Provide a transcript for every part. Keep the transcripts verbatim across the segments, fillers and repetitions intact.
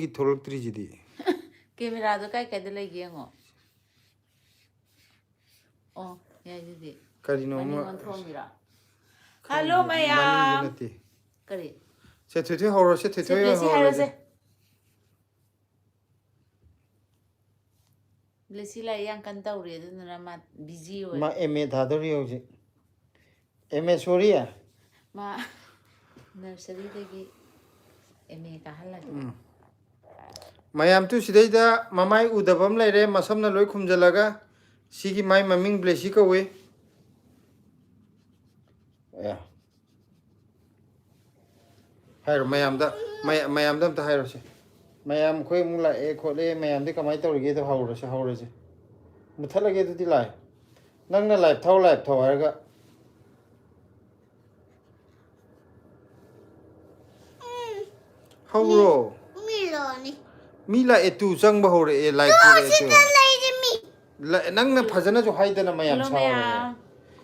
ꯊꯣꯛꯂꯛꯇ꯭ꯔꯤꯁꯤꯗꯤ? ꯀꯦꯃꯦꯔꯥꯗꯣ ꯀꯥꯏ ꯀꯥꯏꯗ ꯂꯩꯒꯦ ꯌꯦꯡꯉꯣ꯫ ꯑꯣ, ꯌꯥꯏ ꯑꯗꯨꯗꯤ꯫ ꯀꯔꯤꯅꯣ ꯃꯅꯤꯡ ꯑꯃ ꯑꯣꯟꯊꯣꯛꯑꯝꯃꯤꯔꯣ? ꯈꯪꯗꯦ, ꯍꯜꯂꯣ ꯃꯅꯤꯡꯗꯨ ꯃꯌꯥꯝ! ꯅꯠꯇꯦ꯫ ꯀꯔꯤ? ꯁꯦ ꯊꯣꯏꯊꯣꯏ ꯍꯧꯔꯣ, ꯁꯦ ꯁꯦ ꯊꯣꯏꯊꯣꯏ ꯕ꯭ꯂꯦꯁꯤ ꯍꯧꯔꯣ꯫ ꯍꯥꯏꯔꯣꯁꯦ꯫ ꯕ꯭ꯂꯦꯁꯤ ꯂꯥꯏꯔꯤꯛ ꯌꯥꯝ ꯀꯟꯅ ꯇꯧꯔꯤ, ꯑꯗꯨꯗꯨꯅ ꯃꯥ ꯕꯤꯖꯤ ꯑꯣꯏ꯫ ꯃꯥ ꯑꯦꯝ ꯑꯦ ꯊꯥꯗꯧꯔꯤ ꯍꯧꯖꯤꯛ꯫ ꯑꯦꯝ ꯑꯦ ꯁꯣꯔꯤ꯫ ꯃꯥ ꯅꯔꯁꯔꯤꯗꯒꯤ ꯑꯦꯝ ꯑꯦ ꯀꯥꯍꯜꯂꯒꯦ꯫ ꯎꯝ꯫ ꯃꯌꯥꯝ ꯇꯨ ꯁꯤꯗꯩꯗ ꯃꯃꯥꯏ ꯎꯗꯕ ꯑꯃ ꯂꯩꯔꯦ, ꯃꯁꯝꯅ ꯂꯣꯏ ꯈꯨꯝꯖꯤꯜꯂꯒ꯫ ꯁꯤꯒꯤ ꯃꯥꯏ ꯃꯃꯤꯡ ꯕ꯭ꯂꯦꯁꯤ ꯀꯧꯏ꯫ ꯑꯦ꯫ ꯍꯥꯏꯔꯣ ꯃꯌꯥꯝꯗ, ꯃꯌꯥ-, ꯃꯌꯥꯝꯗ ꯑꯝꯇ ꯍꯥꯏꯔꯣꯁꯦ꯫ ꯃꯌꯥꯝ ꯑꯩꯈꯣꯏ ꯑꯃꯨꯛ ꯂꯥꯛꯑꯦ ꯈꯣꯠꯂꯦ, ꯃꯌꯥꯝꯗꯤ ꯀꯃꯥꯏꯅ ꯇꯧꯔꯤꯒꯦꯗꯣ ꯍꯧꯔꯁꯦ, ꯍꯧꯔꯁꯦ꯫ ꯃꯨꯠꯊꯠꯂꯒꯦ ꯑꯗꯨꯗꯤ ꯂꯥꯏ꯫ ꯅꯪꯅ ꯂꯥꯏꯞ ꯊꯥꯎ, ꯂꯥꯏꯞ ꯊꯥꯎ ꯍꯥꯏꯔꯒ꯫ ꯍꯧꯔꯣ꯫ ꯃꯤ ꯂꯥꯛꯑꯅꯤ꯫ ꯃꯤ ꯂꯥꯛꯑꯦ ꯇꯨ, ꯆꯪꯕ ꯍꯧꯔꯛꯑꯦ, ꯂꯥꯏꯞ ꯄꯤꯔꯛꯑꯦ ꯇꯨ꯫ ꯁꯤꯗ ꯂꯩꯔꯦ ꯃꯤ꯫ ꯂ-, ꯅꯪꯅ ꯐꯖꯅꯁꯨ ꯍꯥꯏꯗꯅ ꯃꯌꯥꯝ ꯍꯜꯂꯣ ꯁꯥꯎꯔꯦ꯫ ꯃꯌꯥꯝ,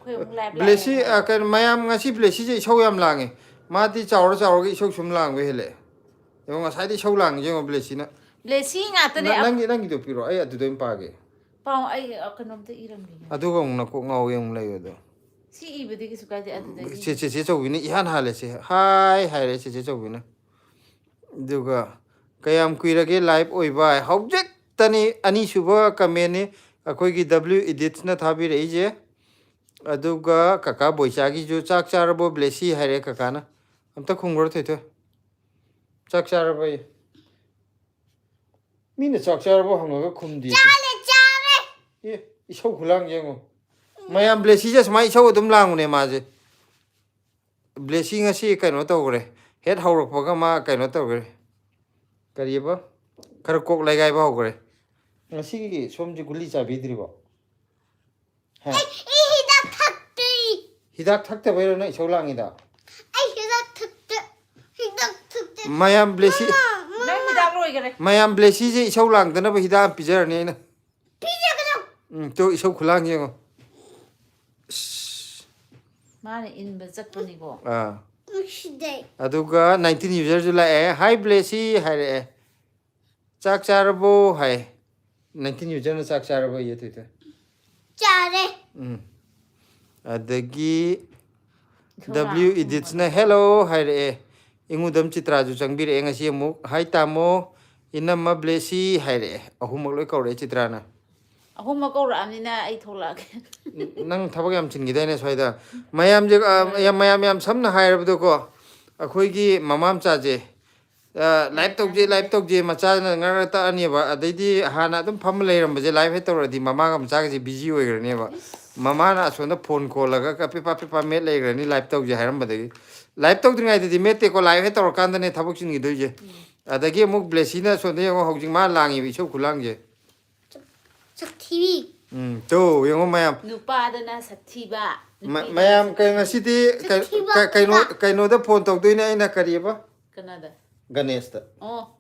ꯑꯩꯈꯣꯏ ꯑꯃꯨꯛ ꯂꯥꯏꯞ ꯕ꯭ꯂꯦꯁꯤ, ꯂꯥꯛꯑꯦ꯫ ꯑ, ꯀꯩꯅꯣ, ꯃꯌꯥꯝ ꯉꯁꯤ ꯕ꯭ꯂꯦꯁꯤꯁꯦ ꯏꯁꯧ ꯌꯥꯝ ꯂꯥꯡꯉꯦ꯫ ꯃꯥꯗꯤ ꯆꯥꯎꯔ ꯆꯥꯎꯔꯒ ꯏꯁꯧ ꯁꯨꯝ ꯂꯥꯡꯕ ꯍꯦꯜꯂꯛꯑꯦ꯫ ꯌꯦꯡꯉꯣ, ꯉꯁꯥꯏꯗꯤ ꯏꯁꯧ ꯂꯥꯡꯉꯤ, ꯌꯦꯡꯉꯣ ꯕ꯭ꯂꯦꯁꯤꯅ꯫ ꯕ꯭ꯂꯦꯁꯤ ꯉꯥꯛꯇꯅꯦ꯫ ꯅ-, ꯅꯪꯒꯤ, ꯅꯪꯒꯤꯗꯣ ꯄꯤꯔꯣ, ꯑꯩ ꯑꯗꯨꯗ ꯑꯣꯏꯅ ꯄꯥꯒꯦ꯫ ꯄꯥꯎ ꯑꯩ, ꯑ, ꯀꯩꯅꯣꯝꯇ ꯏꯔꯝꯒꯤꯒꯦ꯫ ꯑꯗꯨꯒ ꯑꯃꯨꯛ ꯅꯀꯣꯛ ꯉꯥꯎꯋꯦ ꯑꯃꯨꯛ ꯂꯩꯕꯗꯣ꯫ ꯁꯤ ꯏꯕꯗꯤ ꯀꯩꯁꯨ ꯀꯥꯏꯗꯦ, ꯑꯗꯨꯗꯒꯤ꯫ ꯆꯦ-, ꯆꯦꯆꯦ ꯆꯧꯕꯤꯅ ꯏꯍꯥꯟ ꯍꯥꯜꯂꯦ ꯁꯦ꯫ ꯍꯥꯏ ꯍꯥꯏꯔꯦ ꯆꯦꯆꯦ ꯆꯧꯕꯤꯅ꯫ ꯑꯗꯨꯒ ꯀꯌꯥꯝ ꯀꯨꯏꯔꯒꯦ ꯂꯥꯏꯞ ꯑꯣꯏꯕ? ꯍꯧꯖꯤꯛꯇꯅꯤ, ꯑꯅꯤꯁꯨꯕ ꯀꯃꯦꯟꯅꯤ ꯑꯩꯈꯣꯏꯒꯤ W Editsꯅ ꯊꯥꯕꯤꯔꯛꯏꯁꯦ꯫ ꯑꯗꯨꯒ ꯀꯀꯥ ꯕꯣꯏꯆꯥꯒꯤꯁꯨ, "ꯆꯥꯛ ꯆꯥꯔꯕꯣ ꯕ꯭ꯂꯦꯁꯤ?" ꯍꯥꯏꯔꯦ ꯀꯀꯥꯅ꯫ ꯑꯝꯇ ꯈꯨꯝꯈ꯭ꯔꯣ ꯊꯣꯏꯊꯣꯏ꯫ "ꯆꯥꯛ ꯆꯥꯔꯕꯣ?" ꯃꯤꯅ "ꯆꯥꯛ ꯆꯥꯔꯕꯣ?" ꯍꯪꯉꯒ ꯈꯨꯝꯗꯦ꯫ ꯆꯥꯔꯦ, ꯆꯥꯔꯦ꯫ ꯑꯦ, ꯏꯁꯧ ꯈꯨꯂꯥꯡ ꯌꯦꯡꯉꯣ꯫ ꯃꯌꯥꯝ ꯕ꯭ꯂꯦꯁꯤꯁꯦ ꯁꯨꯃꯥꯏꯅ ꯏꯁꯧ ꯑꯗꯨꯝ ꯂꯥꯡꯕꯅꯦ ꯃꯥꯁꯦ꯫ ꯕ꯭ꯂꯦꯁꯤ ꯉꯁꯤ ꯀꯩꯅꯣ ꯇꯧꯈ꯭ꯔꯦ꯫ ꯍꯦꯛ ꯍꯧꯔꯛꯄꯒ ꯃꯥ ꯀꯩꯅꯣ ꯇꯧꯈ꯭ꯔꯦ꯫ ꯀꯔꯤꯑꯕ? ꯈꯔ ꯀꯣꯛ ꯂꯩꯒꯥꯏꯕ ꯍꯧꯈ꯭ꯔꯦ꯫ ꯉꯁꯤꯒꯤ ꯁꯣꯝꯁꯦ ꯒꯨꯂꯤ ꯆꯥꯕꯤꯗ꯭ꯔꯤꯕꯣ? ꯍꯥ? ꯑꯩ ꯍꯤꯗꯥꯛ ꯊꯛꯇ꯭ꯔꯤ꯫ ꯍꯤꯗꯥꯛ ꯊꯛꯇꯕꯩꯔꯣ ꯅꯪ ꯏꯁꯧ ꯂꯥꯡꯉꯤꯗꯣ? ꯑꯩ ꯍꯤꯗꯥꯛ ꯊꯛꯇꯦ꯫ ꯍꯤꯗꯥꯛ ꯊꯛꯇꯦ꯫ ꯃꯌꯥꯝ ꯕ꯭ꯂꯦꯁꯤ, ꯅꯪ ꯍꯤꯗꯥꯛ ꯂꯣꯏꯈꯔꯦ꯫ ꯃꯌꯥꯝ ꯕ꯭ꯂꯦꯁꯤꯁꯦ ꯏꯁꯧ ꯂꯥꯡꯗꯅꯕ ꯍꯤꯗꯥꯛ ꯑꯃ ꯄꯤꯖꯔꯅꯤ ꯑꯩꯅ꯫ ꯄꯤꯖꯒꯅꯨ꯫ ꯎꯝ, ꯇꯣ ꯏꯁꯧ ꯈꯨꯂꯥꯡ ꯌꯦꯡꯉꯣ꯫ ꯏꯁ꯫ ꯃꯥꯅ ꯏꯟꯕ ꯆꯠꯄꯅꯤꯀꯣ꯫ ꯑꯥ꯫ ꯅꯨꯡꯁꯤꯗꯦ꯫ ꯑꯗꯨꯒ nineteen userꯁꯨ ꯂꯥꯛꯑꯦ꯫ "Hi ꯕ꯭ꯂꯦꯁꯤ" ꯍꯥꯏꯔꯛꯑꯦ꯫ ꯆꯥꯛ ꯆꯥꯔꯕꯣ ꯍꯥꯏ꯫ ꯅꯥꯏꯟꯇꯤꯟ ꯌꯨꯖꯔꯅ ꯆꯥꯛ ꯆꯥꯔꯕꯣ ꯌꯦ ꯇ꯭ꯋꯤꯇꯔ꯫ ꯆꯥꯔꯦ꯫ ꯎꯝ꯫ ꯑꯗꯒꯤ ꯏꯁꯧ ꯗꯕ꯭ꯂꯤꯎ ꯂꯥꯡꯉꯛꯄ ꯏꯗꯤꯠꯁꯅ "ꯍꯦꯜꯂꯣ" ꯍꯥꯏꯔꯛꯑꯦ꯫ ꯏꯉꯨꯗꯝ ꯆꯤꯇ꯭ꯔꯥꯁꯨ ꯆꯪꯕꯤꯔꯛꯑꯦ ꯉꯁꯤ ꯑꯃꯨꯛ꯫ "ꯍꯥꯏ ꯇꯥꯃꯣ, ꯏꯅꯝꯃ ꯕ꯭ꯂꯦꯁꯤ" ꯍꯥꯏꯔꯛꯑꯦ꯫ ꯑꯍꯨꯝꯃꯛ ꯂꯣꯏ ꯀꯧꯔꯛꯑꯦ ꯆꯤꯇ꯭ꯔꯥꯅ꯫ ꯑꯍꯨꯝꯃꯛ ꯀꯧꯔꯛꯑꯕꯅꯤꯅ ꯑꯩ ꯊꯣꯛꯂꯛꯑꯒꯦ꯫ ꯅꯪ ꯊꯕꯛ ꯌꯥꯝ ꯆꯤꯟꯈꯤꯗꯥꯏꯅꯦ ꯁ꯭ꯋꯥꯏꯗ? ꯃꯌꯥꯝꯁꯦ, ꯑ, ꯌꯥꯝ, ꯃꯌꯥꯝ ꯌꯥꯝ ꯁꯝꯅ ꯍꯥꯏꯔꯕꯗꯀꯣ, ꯑꯩꯈꯣꯏꯒꯤ ꯃꯃꯥ ꯃꯆꯥꯁꯦ, ꯑ, ꯂꯥꯏꯞ ꯇꯧꯁꯦ, ꯂꯥꯏꯞ ꯇꯧꯁꯦ, ꯃꯆꯥꯅ ꯉꯔ ꯇꯛꯑꯅꯦꯕ꯫ ꯑꯗꯩꯗꯤ ꯍꯥꯟꯅ ꯑꯗꯨꯝ ꯐꯝꯃ ꯂꯩꯔꯝꯕꯁꯦ ꯂꯥꯏꯞ ꯍꯦꯛ ꯇꯧꯔꯗꯤ ꯃꯃꯥꯒ ꯃꯆꯥꯒꯁꯦ ꯕꯤꯖꯤ ꯑꯣꯏꯈ꯭ꯔꯅꯦꯕ꯫ ꯃꯃꯥꯅ ꯑꯁꯣꯝꯗ ꯐꯣꯟ ꯈꯣꯜꯂꯒ ꯀ-, ꯄꯦꯄꯥ ꯄꯦꯄꯥ ꯃꯦꯠ ꯂꯩꯈ꯭ꯔꯅꯤ ꯂꯥꯏꯞ ꯇꯧꯁꯦ ꯍꯥꯏꯔꯝꯕꯗꯒꯤ꯫ ꯂꯥꯏꯞ ꯇꯧꯗ꯭ꯔꯤꯉꯩꯗꯗꯤ ꯃꯦꯠꯇꯦꯀꯣ, ꯂꯥꯏꯞ ꯍꯦꯛ ꯇꯧꯔꯀꯥꯟꯗꯅꯦ ꯊꯕꯛ ꯆꯤꯟꯈꯤꯗꯣꯏꯁꯦ꯫ ꯑꯗꯒꯤ ꯑꯃꯨꯛ ꯕ꯭ꯂꯦꯁꯤꯅ ꯑꯁꯣꯝꯗ ꯌꯦꯡꯉꯣ, ꯍꯧꯖꯤꯛ ꯃꯥ ꯂꯥꯡꯉꯤꯕ ꯏꯁꯧ ꯈꯨꯂꯥꯡꯁꯦ꯫ ꯁꯛꯊꯤꯕꯤ꯫ ꯎꯝ, ꯇꯨ ꯌꯦꯡꯉꯣ ꯃꯌꯥꯝ꯫ ꯅꯨꯄꯥꯗꯅ ꯁꯛꯊꯤꯕ, ꯃ-, ꯅꯨꯄꯤꯗꯅ ꯃꯌꯥꯝ ꯀꯩ-, ꯁꯛꯊꯤꯕꯤ꯫ ꯉꯁꯤꯗꯤ ꯀꯩ-, ꯁꯛꯊꯤꯕ ꯀꯩ-, ꯀꯩꯅꯣ, ꯀꯀꯥ꯫ ꯀꯩꯅꯣꯗ ꯐꯣꯟ ꯇꯧꯗꯣꯏꯅꯦ ꯑꯩꯅ, ꯀꯔꯤꯕ? ꯀꯅꯥꯗ? ꯒꯅꯦꯁꯇ꯫ ꯑꯣ,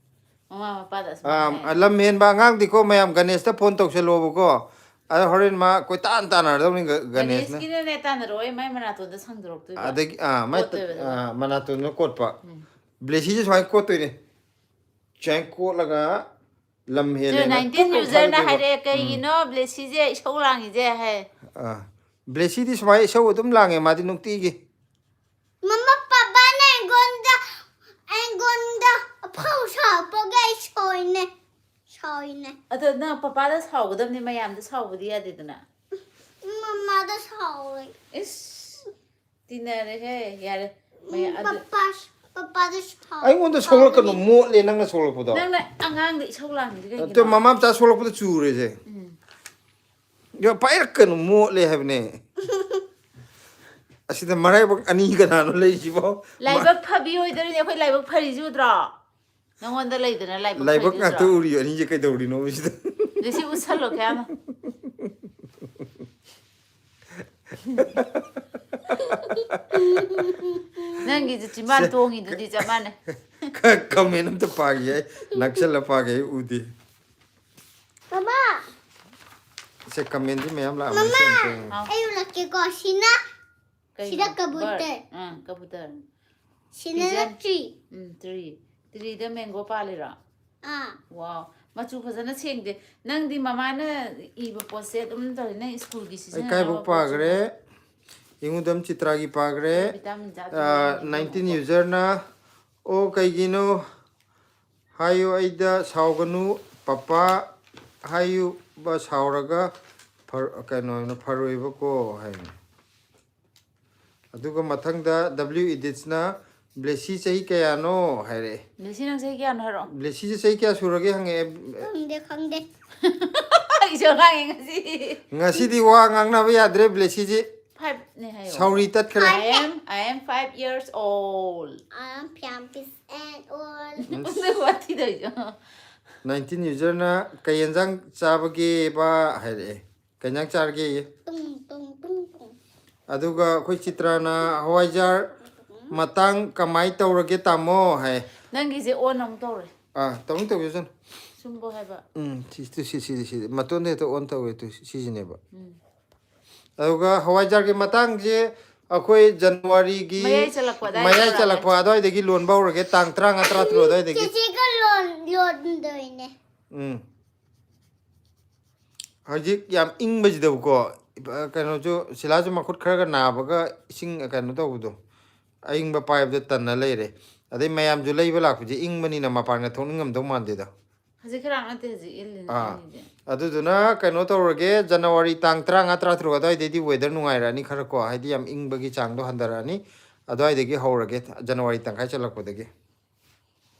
ꯃꯃꯥ ꯃꯄꯥꯗ ꯑꯁꯨꯃꯥꯏꯅ ꯑꯥ, ꯍꯥꯏ꯫ ꯂꯝ ꯍꯦꯟꯕ ꯑꯉꯥꯡꯗꯤꯀꯣ ꯃꯌꯥꯝ ꯒꯅꯦꯁꯇ ꯐꯣꯟ ꯇꯧꯁꯜꯂꯣꯕꯀꯣ꯫ ꯑꯗ ꯍꯣꯔꯦꯟ ꯃꯥ ꯀꯣꯏꯇꯥꯟ ꯇꯥꯟꯅꯔꯗꯧꯅꯤ ꯒ-, ꯒꯅꯦꯁꯅ꯫ ꯒꯅꯦꯁꯀꯤꯅꯅꯦ ꯇꯥꯟꯅꯔꯛꯑꯣꯏ, ꯃꯥꯏ ꯃꯅꯥꯇꯣꯟꯗ ꯁꯪꯗꯣꯔꯛꯇꯣꯏꯕ꯫ ꯑꯗꯒꯤ, ꯑꯥ, ꯃꯥꯏ ꯇ-, ꯀꯣꯠꯇꯣꯏꯕ ꯑꯗꯨꯒ꯫ ꯑꯥ, ꯃꯅꯥꯇꯣꯟꯗ ꯀꯣꯠꯄ꯫ ꯎꯝ꯫ ꯕ꯭ꯂꯦꯁꯤꯁꯦ ꯁꯨꯃꯥꯏꯅ ꯀꯣꯠꯇꯣꯏꯅꯦ꯫ ꯁꯨꯃꯥꯏꯅ ꯀꯣꯠꯂꯒ ꯂꯝ ꯍꯦꯜꯂꯦꯅ ꯅꯥꯏꯟꯇꯤꯟ ꯄꯨꯛ ꯌꯨꯖꯔꯅ ꯍꯥꯏꯗꯣꯏꯕ꯫ ꯍꯥꯏꯔꯛꯑꯦ, ꯎꯝ꯫ "ꯀꯩꯒꯤꯅꯣ ꯕ꯭ꯂꯦꯁꯤꯁꯦ ꯏꯁꯧ ꯂꯥꯡꯉꯤꯁꯦ?" ꯍꯥꯏ꯫ ꯑꯥ꯫ ꯕ꯭ꯂꯦꯁꯤꯗꯤ ꯁꯨꯃꯥꯏꯅ ꯏꯁꯧ ꯑꯗꯨꯝ ꯂꯥꯡꯉꯦ ꯃꯥꯗꯤ ꯅꯨꯡꯇꯤꯒꯤ꯫ ꯃꯃꯥ ꯄꯥꯄꯥꯅ ꯑꯩꯉꯣꯟꯗ, ꯑꯩꯉꯣꯟꯗ ꯑꯐꯧ ꯁꯥꯎꯔꯛꯄꯒꯤ ꯑꯩ ꯁꯣꯏꯅꯦ꯫ ꯁꯣꯏꯅꯦ꯫ ꯑꯗꯣ ꯅꯪ ꯄꯄꯥꯗ ꯁꯥꯎꯒꯗꯕꯅꯤ, ꯃꯌꯥꯝꯗ ꯁꯥꯎꯕꯗꯤ ꯌꯥꯗꯦꯗꯅ꯫ ꯃꯃꯥꯗ ꯁꯥꯎꯋꯦ꯫ ꯏꯁ, ꯇꯤꯟꯅꯔꯦꯍꯦ, ꯌꯥꯔꯦ꯫ ꯃꯌꯥ-, ꯎꯝ, ꯑꯗꯨ ꯄꯄꯥ, ꯄꯄꯥꯗ ꯁꯥꯎ-, ꯑꯩꯉꯣꯟꯗ ꯁꯣꯛꯂꯛꯀꯅꯨ, ꯁꯥꯎꯕꯅꯤ꯫ ꯃꯣꯠꯂꯦ ꯅꯪꯅ ꯁꯣꯛꯂꯛꯄꯗꯣ꯫ ꯅꯪꯅ ꯑꯉꯥꯡꯗ ꯏꯁꯧ ꯂꯥꯡꯉꯤꯗꯤ ꯀꯩꯒꯤꯅꯣ? ꯑꯗꯣ ꯃꯃꯥ ꯃꯆꯥ ꯁꯣꯛꯂꯛꯄꯗ ꯆꯨꯔꯦꯁꯦ꯫ ꯎꯝ꯫ ꯌꯥ, ꯄꯥꯏꯔꯛꯀꯅꯨ, ꯃꯣꯠꯂꯦ ꯍꯥꯏꯕꯅꯦ꯫ ꯑꯁꯤꯗ ꯃꯔꯥꯏꯕꯛ ꯑꯅꯤ ꯀꯅꯥꯅꯣ ꯂꯩꯔꯤꯁꯤꯕꯣ? ꯂꯥꯏꯕꯛ ꯐꯕꯤ ꯑꯣꯏꯗꯣꯏꯅꯦ ꯑꯩꯈꯣꯏ ꯂꯥꯏꯕꯛ ꯐꯔꯤꯁꯤ ꯎꯗ꯭ꯔꯣ? ꯅꯉꯣꯟꯗ ꯂꯩꯗꯅ ꯂꯥꯏꯕꯛ ꯂꯥꯏꯕꯛ ꯐꯔꯤꯗꯨ ꯉꯥꯛꯇ ꯎꯗ꯭ꯔꯣ? ꯎꯔꯤ ꯑꯅꯤꯁꯦ ꯀꯩꯗꯧꯔꯤꯅꯣ ꯁꯤꯗ? ꯑꯗꯨ ꯁꯤ ꯎꯠꯁꯜꯂꯣ ꯈꯌꯥꯝꯅ꯫ ꯅꯪꯒꯤꯁꯨ ꯆꯤꯝꯕꯥꯟ ꯁꯦ, ꯇꯣꯡꯉꯤꯗꯨꯗꯤ ꯆꯞ ꯃꯥꯟꯅꯩ꯫ ꯀ-, ꯀꯃꯦꯟ ꯑꯝꯇ ꯄꯥꯒꯦ ꯑꯩ꯫ ꯅꯛꯁꯜꯂ ꯄꯥꯒꯦ ꯑꯩ ꯎꯗꯦ꯫ ꯃꯃꯥ! ꯁꯦ, ꯀꯃꯦꯟꯗꯤ ꯃꯌꯥꯝ ꯂꯥꯛꯑꯝꯃꯦ, ꯃꯃꯥ! ꯁꯦ ꯑꯝꯇ ꯌꯦꯡꯉꯣ꯫ ꯑꯩ ꯎꯠꯂꯛꯀꯦꯀꯣ, ꯁꯤꯅ ꯀꯩꯅꯣ? ꯁꯤꯗ ꯀꯕꯨꯇꯔ꯫ ꯕꯥꯔꯗ꯫ ꯑꯥ, ꯀꯕꯨꯇꯔ꯫ ꯁꯤꯅ ꯄꯤꯖꯟ-, ꯇ꯭ꯔꯤ꯫ ꯎꯝ, ꯇ꯭ꯔꯤ꯫ ꯇ꯭ꯔꯤꯗ ꯃꯦꯡꯒꯣ ꯄꯥꯜꯂꯤꯔꯣ? ꯑꯥ꯫ ꯋꯥꯎ, ꯃꯆꯨ ꯐꯖꯅ ꯁꯦꯡꯗꯦ꯫ ꯅꯪꯗꯤ ꯃꯃꯥꯅ ꯏꯕ ꯄꯣꯠꯁꯦ ꯑꯗꯨꯝ ꯇꯧꯔꯤ, ꯅꯪ ꯁ꯭ꯀꯨꯜꯒꯤ ꯑꯩ ꯀꯥꯏꯕꯨꯛ ꯄꯥꯈ꯭ꯔꯦ? ꯏꯉꯨꯗꯝ ꯆꯤꯇ꯭ꯔꯥꯒꯤ ꯄꯥꯈ꯭ꯔꯦ. ꯚꯤꯇꯥꯃꯤꯟ ꯆꯥꯗꯣꯏꯅꯦ. ꯅꯥꯏꯟꯇꯤꯟ ꯌꯨꯖꯔꯅ, ꯑꯣ ꯀꯩꯒꯤꯅꯣ ꯍꯥꯏꯌꯨ, ꯑꯩꯗ ꯁꯥꯎꯒꯅꯨ ꯄꯄꯥ ꯍꯥꯏꯌꯨꯕ, ꯁꯥꯎꯔꯒ ꯐꯔ- ꯀꯩꯅꯣ ꯐꯔꯣꯏꯕꯀꯣ ꯍꯥꯏ. ꯑꯗꯨꯒ ꯃꯊꯪꯗ ꯗꯕ꯭ꯂꯤꯎ ꯏꯗꯤꯠꯁꯅ, ꯕ꯭ꯂꯦꯁꯤ ꯆꯍꯤ ꯀꯌꯥꯅꯣ ꯍꯥꯏꯔꯛꯑꯦ. ꯕ꯭ꯂꯦꯁꯤ, ꯅꯪ ꯆꯍꯤ ꯀꯌꯥꯅꯣ ꯍꯥꯏꯔꯛꯑꯣ. ꯕ꯭ꯂꯦꯁꯤꯁꯦ ꯆꯍꯤ ꯀꯌꯥ ꯁꯨꯔꯒꯦ ꯍꯪꯉꯛꯑꯦ. ꯈꯪꯗꯦ ꯈꯪꯗꯦ. ꯑꯩꯁꯨ ꯑꯉꯥꯡꯅꯦ ꯉꯁꯤ. ꯉꯁꯤꯗꯤ ꯋꯥ ꯉꯥꯡꯅꯕ ꯌꯥꯗ꯭ꯔꯦ ꯕ꯭ꯂꯦꯁꯤꯁꯤ. Five ꯅꯦ ꯍꯥꯏꯌꯣ. ꯁꯥꯎꯔꯤ ꯇꯠꯈ꯭ꯔꯦ. I am, I am five years old. I am five years old. ꯅꯪ ꯋꯥꯊꯤ ꯇꯧꯏꯗꯣ. ꯅꯥꯏꯟꯇꯤꯟ ꯌꯨꯖꯔꯅ, ꯀꯩ ꯌꯦꯟꯖꯥꯡ ꯆꯥꯕꯒꯦꯕ ꯍꯥꯏꯔꯛꯑꯦ. ꯀꯩ ꯌꯦꯟꯖꯥꯡ ꯆꯥꯔꯒꯦ? ꯇꯨꯡ ꯇꯨꯡ ꯇꯨꯡ ꯇꯨꯡ. ꯑꯗꯨꯒ ꯑꯩꯈꯣꯏ ꯆꯤꯇ꯭ꯔꯥꯅ, ꯍꯋꯥꯏꯖꯥꯔ ꯃꯇꯥꯡ ꯀꯃꯥꯏ ꯇꯧꯔꯒꯦ ꯇꯥꯃꯣ ꯍꯥꯏ. ꯅꯪꯒꯤꯁꯦ ꯑꯣꯟ ꯑꯃꯨꯛ ꯇꯧꯔꯦ. ꯑꯥ, ꯇꯧꯅꯤ ꯇꯧꯖꯁꯅꯨ. ꯁꯨꯝꯕꯣ ꯍꯥꯏꯕ. ꯎꯝ, ꯁꯤ ꯁꯤ ꯁꯤ ꯁꯤ ꯁꯤ ꯃꯇꯣꯟꯗ ꯍꯦꯛꯇ ꯑꯣꯟ ꯇꯧꯋꯦ ꯇꯨ, ꯁꯤꯁꯤꯅꯦꯕ. ꯎꯝ. ꯑꯗꯨꯒ ꯍꯋꯥꯏꯖꯥꯔꯒꯤ ꯃꯇꯥꯡꯁꯦ ꯑꯩꯈꯣꯏ ꯖꯅꯋꯥꯔꯤꯒꯤ ꯃꯌꯥꯏ ꯆꯜꯂꯛꯄ ꯑꯗꯥꯏꯗ ꯃꯌꯥꯏ ꯇꯧꯔꯛꯑꯅꯤ. ꯆꯜꯂꯛꯄ ꯑꯗꯨꯋꯥꯏꯗꯒꯤ ꯂꯣꯟꯕ ꯍꯧꯔꯒꯦ, ꯇꯥꯡ ꯇꯔꯥꯃꯉꯥ ꯇꯔꯥꯇꯔꯨꯛ ꯑꯗꯨꯋꯥꯏꯗꯒꯤ. ꯆꯦꯆꯦꯒ ꯂꯣꯟ ꯂꯣꯟꯗꯣꯏꯅꯦ. ꯎꯝ. ꯍꯧꯖꯤꯛ ꯌꯥꯝ ꯏꯪꯕꯁꯤꯗꯕꯨꯀꯣ, ꯀꯩꯅꯣꯁꯨ, ꯁꯤꯂꯥꯁꯨ ꯃꯈꯨꯠ ꯈꯔꯒ ꯅꯥꯕꯒ ꯏꯁꯤꯡ ꯀꯩꯅꯣ ꯇꯧꯕꯗꯣ, ꯑꯏꯪꯕ ꯄꯥꯏꯕꯗ ꯇꯟꯅ ꯂꯩꯔꯦ. ꯑꯗꯩ ꯃꯌꯥꯝꯁꯨ ꯂꯩꯕ ꯂꯥꯛꯄꯁꯦ ꯏꯪꯕꯅꯤꯅ ꯃꯄꯥꯟꯒ ꯊꯣꯛꯅꯤꯡꯉꯝꯗꯧ ꯃꯥꯟꯗꯦꯗ. ꯍꯧꯖꯤꯛ ꯈꯔ ꯅꯠꯇꯦ, ꯍꯧꯖꯤꯛ ꯏꯜꯂꯤꯅꯦ ꯑꯥ. ꯏꯜꯂꯤꯁꯦ. ꯑꯗꯨꯗꯨꯅ ꯀꯩꯅꯣ ꯇꯧꯔꯒꯦ, ꯖꯅꯋꯥꯔꯤ ꯇꯥꯡ ꯇꯔꯥꯃꯉꯥ ꯇꯔꯥꯇꯔꯨꯛ ꯑꯗꯨꯋꯥꯏꯗꯩꯗꯤ ꯋꯦꯗꯔ ꯅꯨꯡꯉꯥꯏꯔꯛꯑꯅꯤ ꯈꯔ ꯀꯣ, ꯍꯥꯏꯗꯤ ꯌꯥꯝ ꯏꯪꯕꯒꯤ ꯆꯥꯡꯗꯣ ꯍꯟꯊꯔꯛꯑꯅꯤ. ꯑꯗꯨꯋꯥꯏꯗꯒꯤ ꯍꯧꯔꯒꯦ, ꯖꯅꯋꯥꯔꯤ ꯇꯪꯈꯥꯏ ꯆꯜꯂꯛꯄꯗꯒꯤ.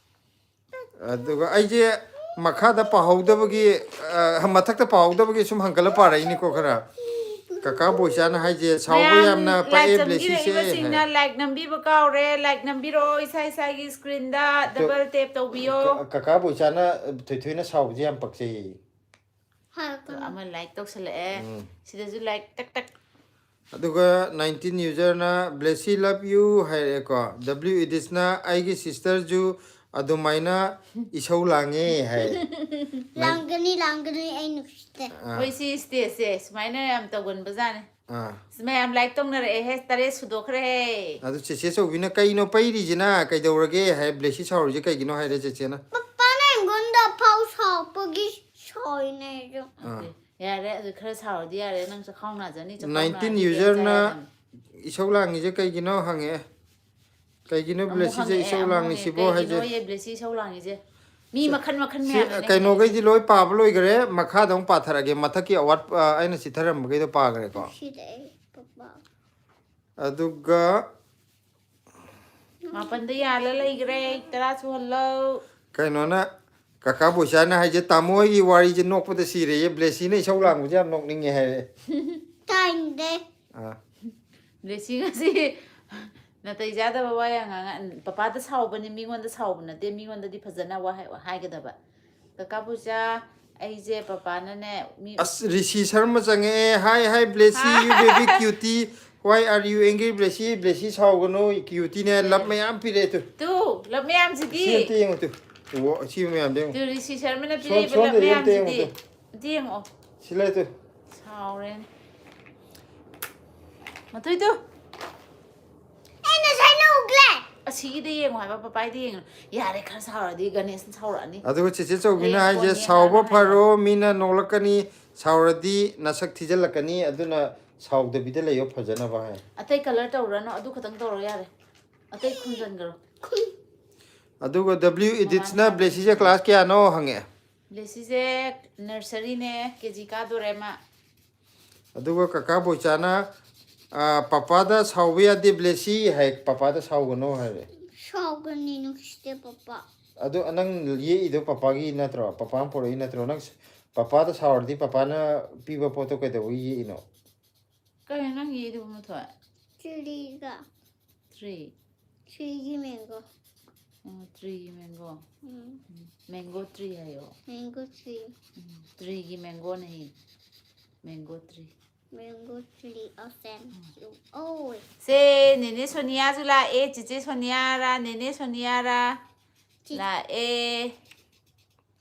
ꯑꯗꯨꯒ ꯑꯩꯁꯦ ꯃꯈꯥꯗ ꯄꯥꯍꯧꯗꯕꯒꯤ, ꯑ, ꯃꯊꯛꯇ ꯄꯥꯍꯧꯗꯕꯒꯤ ꯁꯨꯝ ꯍꯪꯒꯠꯂ ꯄꯥꯔꯛꯏꯅꯤꯀꯣ ꯈꯔ. ꯀꯀꯥ ꯕꯣꯏꯆꯥꯅ ꯍꯥꯏꯁꯦ, "ꯁꯥꯎꯕ ꯃꯌꯥꯝ ꯌꯥꯝꯅ ꯂꯥꯏꯛ ꯄꯛꯑꯦ ꯕ꯭ꯂꯦꯁꯤꯁꯦ" ꯆꯪꯕꯤꯔꯛꯏꯕꯁꯤꯡꯅ ꯍꯥꯏ. ꯂꯥꯏꯛ ꯅꯝꯕꯤꯕ ꯀꯥꯎꯔꯦ, ꯂꯥꯏꯛ ꯅꯝꯕꯤꯔꯛꯑꯣ, ꯏꯁꯥ ꯏꯁꯥꯒꯤ ꯁ꯭ꯀ꯭ꯔꯤꯟꯗ ꯗꯕꯜ ꯇꯦꯞ ꯇꯧꯕꯤꯌꯣ. ꯀ- ꯀꯀꯥ ꯕꯣꯏꯆꯥꯅ ꯊꯣꯏꯊꯣꯏꯅ ꯁꯥꯎꯕꯁꯦ ꯌꯥꯝ ꯄꯛꯆꯩꯌꯦ. ꯍꯥꯏꯔꯛꯀꯅꯨ. ꯑꯃ ꯂꯥꯏꯛ ꯇꯧꯁꯜꯂꯛꯑꯦ. ꯎꯝ. ꯁꯤꯗꯁꯨ ꯂꯥꯏꯛ ꯇꯛ ꯇꯛ. ꯑꯗꯨꯒ ꯅꯥꯏꯟꯇꯤꯟ ꯌꯨꯖꯔꯅ "Blessy love you" ꯍꯥꯏꯔꯛꯑꯦꯀꯣ. ꯗꯕ꯭ꯂꯤꯎ ꯏꯗꯤꯁꯅ "ꯑꯩꯒꯤ ꯁꯤꯁꯇꯔꯁꯨ ꯑꯗꯨꯃꯥꯏꯅ ꯏꯁꯧ ꯂꯥꯡꯉꯦ" ꯍꯥꯏ. ꯂꯥꯡꯒꯅꯤ ꯂꯥꯡꯒꯅꯤ, ꯑꯩ ꯅꯨꯡꯁꯤꯗꯦ. ꯑꯥ. ꯍꯣꯏ, ꯁꯤ ꯁ꯭ꯇꯦꯖꯁꯦ ꯁꯨꯃꯥꯏꯅ ꯌꯥꯝ ꯇꯧꯒꯟꯕꯖꯥꯠꯅꯤ꯫ ꯑꯥ. ꯃꯌꯥꯝ ꯂꯥꯏꯛ ꯇꯧꯅꯔꯛꯑꯦꯍꯦ, ꯇꯔꯦꯠ ꯁꯨꯗꯣꯛꯈ꯭ꯔꯦꯍꯦ꯫ ꯑꯗꯨ ꯆꯦꯆꯦ ꯆꯧꯕꯤꯅ "ꯀꯩꯅꯣ ꯄꯩꯔꯤꯁꯤꯅ, ꯀꯩꯗꯧꯔꯒꯦ?" ꯍꯥꯏ, "ꯕ꯭ꯂꯦꯁꯤ ꯁꯥꯎꯔꯤꯁꯦ ꯀꯩꯒꯤꯅꯣ?" ꯍꯥꯏꯔꯦ ꯆꯦꯆꯦꯅ. ꯄꯄꯥꯅ ꯑꯩꯉꯣꯟꯗ ꯄꯒꯤ ꯁꯣꯏꯅꯦ ꯑꯗꯨ꯫ ꯑꯥ꯫ ꯌꯥꯔꯦ, ꯑꯗꯨ ꯈꯔ ꯁꯥꯎꯔꯗꯤ ꯌꯥꯔꯦ, ꯅꯪ ꯆꯈꯥꯎ ꯅꯥꯖꯅꯤ, ꯆꯈꯥꯎ nineteen ꯅꯥꯔꯗꯤ ꯀꯩꯝ userꯅ ꯆꯥ ꯌꯥꯗꯕꯅꯤ꯫ ꯏꯁꯧ ꯂꯥꯡꯉꯤꯁꯦ ꯀꯩꯒꯤꯅꯣ ꯍꯪꯉꯛꯑꯦ꯫ ꯀꯩꯒꯤꯅꯣ ꯑꯃꯨꯛ ꯕ꯭ꯂꯦꯁꯤꯁꯦ ꯍꯪꯉꯛꯑꯦ, ꯏꯁꯧ ꯑꯃꯨꯛ ꯍꯪꯉꯛꯑꯦ, ꯂꯥꯡꯉꯤꯁꯤꯕꯣ ꯍꯥꯏꯁꯦ? ꯀꯩꯒꯤꯅꯣꯌꯦ ꯕ꯭ꯂꯦꯁꯤ ꯏꯁꯧ ꯂꯥꯡꯉꯤꯁꯦ? ꯃꯤ ꯃꯈꯟ ꯃꯈꯟ ꯁꯤ ꯃꯌꯥꯝꯅꯅꯦ ꯀꯩꯅꯣꯈꯩꯗꯤ ꯍꯪꯉꯛꯏꯁꯦ꯫ ꯂꯣꯏ ꯄꯥꯕ ꯂꯣꯏꯈ꯭ꯔꯦ꯫ ꯃꯈꯥꯗ ꯑꯃꯨꯛ ꯄꯥꯊꯔꯛꯑꯒꯦ꯫ ꯃꯊꯛꯀꯤ ꯑꯋꯥꯠ ꯑ, ꯑꯩꯅ ꯆꯤꯊꯔꯝꯕꯈꯩꯗꯣ ꯄꯥꯈ꯭ꯔꯦꯀꯣ꯫ ꯁꯤꯗ ꯑꯩ ꯄꯄꯥ꯫ ꯑꯗꯨꯒ ꯃꯥꯄꯟꯗ ꯌꯥꯜꯂ ꯂꯩꯈ꯭ꯔꯦ, ꯇꯔꯥ ꯁꯨꯍꯜꯂꯣ꯫ ꯀꯩꯅꯣꯅ, ꯀꯀꯥ ꯕꯣꯏꯆꯥꯅ ꯍꯥꯏꯁꯦ, "ꯇꯥꯃꯣ ꯍꯣꯏꯒꯤ ꯋꯥꯔꯤꯁꯦ ꯅꯣꯛꯄꯗ ꯁꯤꯔꯦꯌꯦ, ꯕ꯭ꯂꯦꯁꯤꯅ ꯏꯁꯧ ꯂꯥꯡꯕꯁꯦ ꯌꯥꯝ ꯅꯣꯛꯅꯤꯡꯉꯦ" ꯍꯥꯏꯔꯦ꯫ ꯇꯥꯏꯟꯗꯦ꯫ ꯑꯥ꯫ ꯕ꯭ꯂꯦꯁꯤ ꯉꯁꯤ ꯅꯥꯇꯩ ꯆꯥꯗꯕ ꯋꯥ ꯌꯥꯝ ꯉꯥꯡꯉ-, ꯄꯄꯥꯗ ꯁꯥꯎꯕꯅꯤ, ꯃꯤꯉꯣꯟꯗ ꯁꯥꯎꯕ ꯅꯠꯇꯦ, ꯃꯤꯉꯣꯟꯗꯗꯤ ꯐꯖꯅ ꯋꯥ ꯍꯥꯏ-, ꯍꯥꯏꯒꯗꯕ꯫ ꯀꯀꯥ ꯕꯣꯏꯆꯥ, ꯑꯩꯁꯦ ꯄꯄꯥꯅꯅꯦ, ꯃꯤ ꯑꯁ, ꯔꯤꯁꯤ ꯁꯔꯃ ꯆꯪꯉꯛꯑꯦ꯫ "Hi, hi, Blessy, you baby cutie. Why are you angry, Blessy? Blessy ꯁꯥꯎꯒꯅꯨ, cutie ꯅꯦ꯫ Love ꯃꯌꯥꯝ ꯄꯤꯔꯛꯑꯦ ꯇꯨ꯫ Two, love ꯃꯌꯥꯝꯁꯤꯗꯤ꯫ ꯁꯤ ꯑꯝꯇ ꯌꯦꯡꯉꯨ ꯇꯨ꯫ ꯑꯣ, ꯁꯤ ꯃꯌꯥꯝꯗꯣ ꯌꯦꯡꯉꯨ꯫ ꯇꯨ, ꯔꯤꯁꯤ ꯁꯔꯃꯅ ꯁꯣꯝ-, ꯄꯤꯔꯛꯏꯕ love ꯁꯣꯝꯗꯗꯤ ꯑꯝꯇ ꯃꯌꯥꯝꯁꯤꯗꯤ꯫ ꯌꯦꯡꯉꯨ ꯇꯨ꯫ ꯑꯝꯇ ꯌꯦꯡꯉꯛꯑꯣ꯫ ꯁꯤ ꯂꯩ ꯇꯨ꯫ ꯁꯥꯎꯔꯦꯅꯦ꯫ ꯃꯊꯣꯏꯗꯨ꯫ ꯑꯩ ꯉꯁꯥꯏ ꯂꯧꯈ꯭ꯔꯦ꯫ ꯑꯁꯤꯒꯤꯗ ꯌꯦꯡꯉꯣ ꯍꯥꯏꯕ, ꯄꯄꯥꯏꯗ ꯌꯦꯡꯉꯣ꯫ ꯌꯥꯔꯦ, ꯈꯔ ꯁꯥꯎꯔꯗꯤ ꯒꯅꯦꯁꯅ ꯁꯥꯎꯔꯛꯑꯅꯤ꯫ ꯑꯗꯨꯒ ꯆꯦꯆꯦ ꯆꯧꯕꯤꯅ ꯍꯌꯦꯡ ꯍꯥꯏꯁꯦ, ꯐꯣꯟ ꯌꯦꯡꯉꯒ "ꯁꯥꯎꯕ ꯍꯥꯏꯔꯣ꯫ ꯐꯔꯣ, ꯃꯤꯅ ꯅꯣꯛꯂꯛꯀꯅꯤ, ꯁꯥꯎꯔꯗꯤ ꯅꯁꯛ ꯊꯤꯖꯤꯜꯂꯛꯀꯅꯤ, ꯑꯗꯨꯅ ꯁꯥꯎꯗꯕꯤꯗ ꯂꯩꯌꯣ ꯐꯖꯅꯕ" ꯍꯥꯏ꯫ ꯑꯇꯩ color ꯇꯧꯔꯅꯨ, ꯑꯗꯨ ꯈꯛꯇꯪ ꯇꯧꯔꯣ ꯌꯥꯔꯦ꯫ ꯑꯇꯩ ꯈꯨꯝꯖꯟꯈ꯭ꯔꯣ꯫ ꯑꯗꯨꯒ W Editsꯅ ꯃꯃꯥꯡ "ꯕ꯭ꯂꯦꯁꯤꯁꯦ class ꯀꯌꯥꯅꯣ?" ꯍꯪꯉꯛꯑꯦ꯫ ꯕ꯭ꯂꯦꯁꯤꯁꯦ nurseryꯅꯦ, KG ꯀꯥꯗꯣꯔꯦ ꯃꯥ꯫ ꯑꯗꯨꯒ ꯀꯀꯥ ꯕꯣꯏꯆꯥꯅ, ꯑ, "ꯄꯄꯥꯗ ꯁꯥꯎꯕ ꯌꯥꯗꯦ, ꯕ꯭ꯂꯦꯁꯤ" ꯍꯥꯏ, "ꯄꯄꯥꯗ ꯁꯥꯎꯒꯅꯣ" ꯍꯥꯏꯔꯦ꯫ ꯁꯥꯎꯒꯅꯤ ꯅꯨꯡꯁꯤꯗꯦ ꯄꯄꯥ꯫ ꯑꯗꯨ ꯅꯪ ꯌꯦꯛꯏꯗꯣ ꯄꯄꯥꯒꯤ ꯅꯠꯇ꯭ꯔꯣ? ꯄꯄꯥꯅ ꯄꯨꯔꯛꯏ ꯅꯠꯇ꯭ꯔꯣ? ꯅꯪ ꯄꯄꯥꯗ ꯁꯥꯎꯔꯗꯤ ꯄꯄꯥꯅ ꯄꯤꯕ ꯄꯣꯠꯇꯣ ꯀꯩꯗꯧꯕꯒꯤ ꯌꯦꯛꯏꯅꯣ? ꯀꯩꯅꯣ ꯅꯪ ꯌꯦꯛꯏꯗꯨꯕꯨ, ꯃꯊꯣꯏ? ꯇ꯭ꯔꯤꯒ꯫ Tree꯫ ꯇ꯭ꯔꯤꯒꯤ mango꯫ ꯑꯣ, treeꯒꯤ mango꯫ ꯎꯝ꯫ ꯎꯝ, mango tree ꯍꯥꯏꯌꯣ꯫ Mango tree꯫ Um, treeꯒꯤ mangoꯅꯦ꯫ Mango tree꯫ Mango tree of them. Oh. ꯁꯦ, ꯅꯦꯅꯦ ꯁꯣꯅꯤꯌꯥꯁꯨ ꯂꯥꯛꯑꯦ, ꯆꯦꯆꯦ ꯁꯣꯅꯤꯌꯥꯔꯥ, ꯅꯦꯅꯦ ꯁꯣꯅꯤꯌꯥꯔꯥ? ꯆꯤ- ꯂꯥꯛꯑꯦ꯫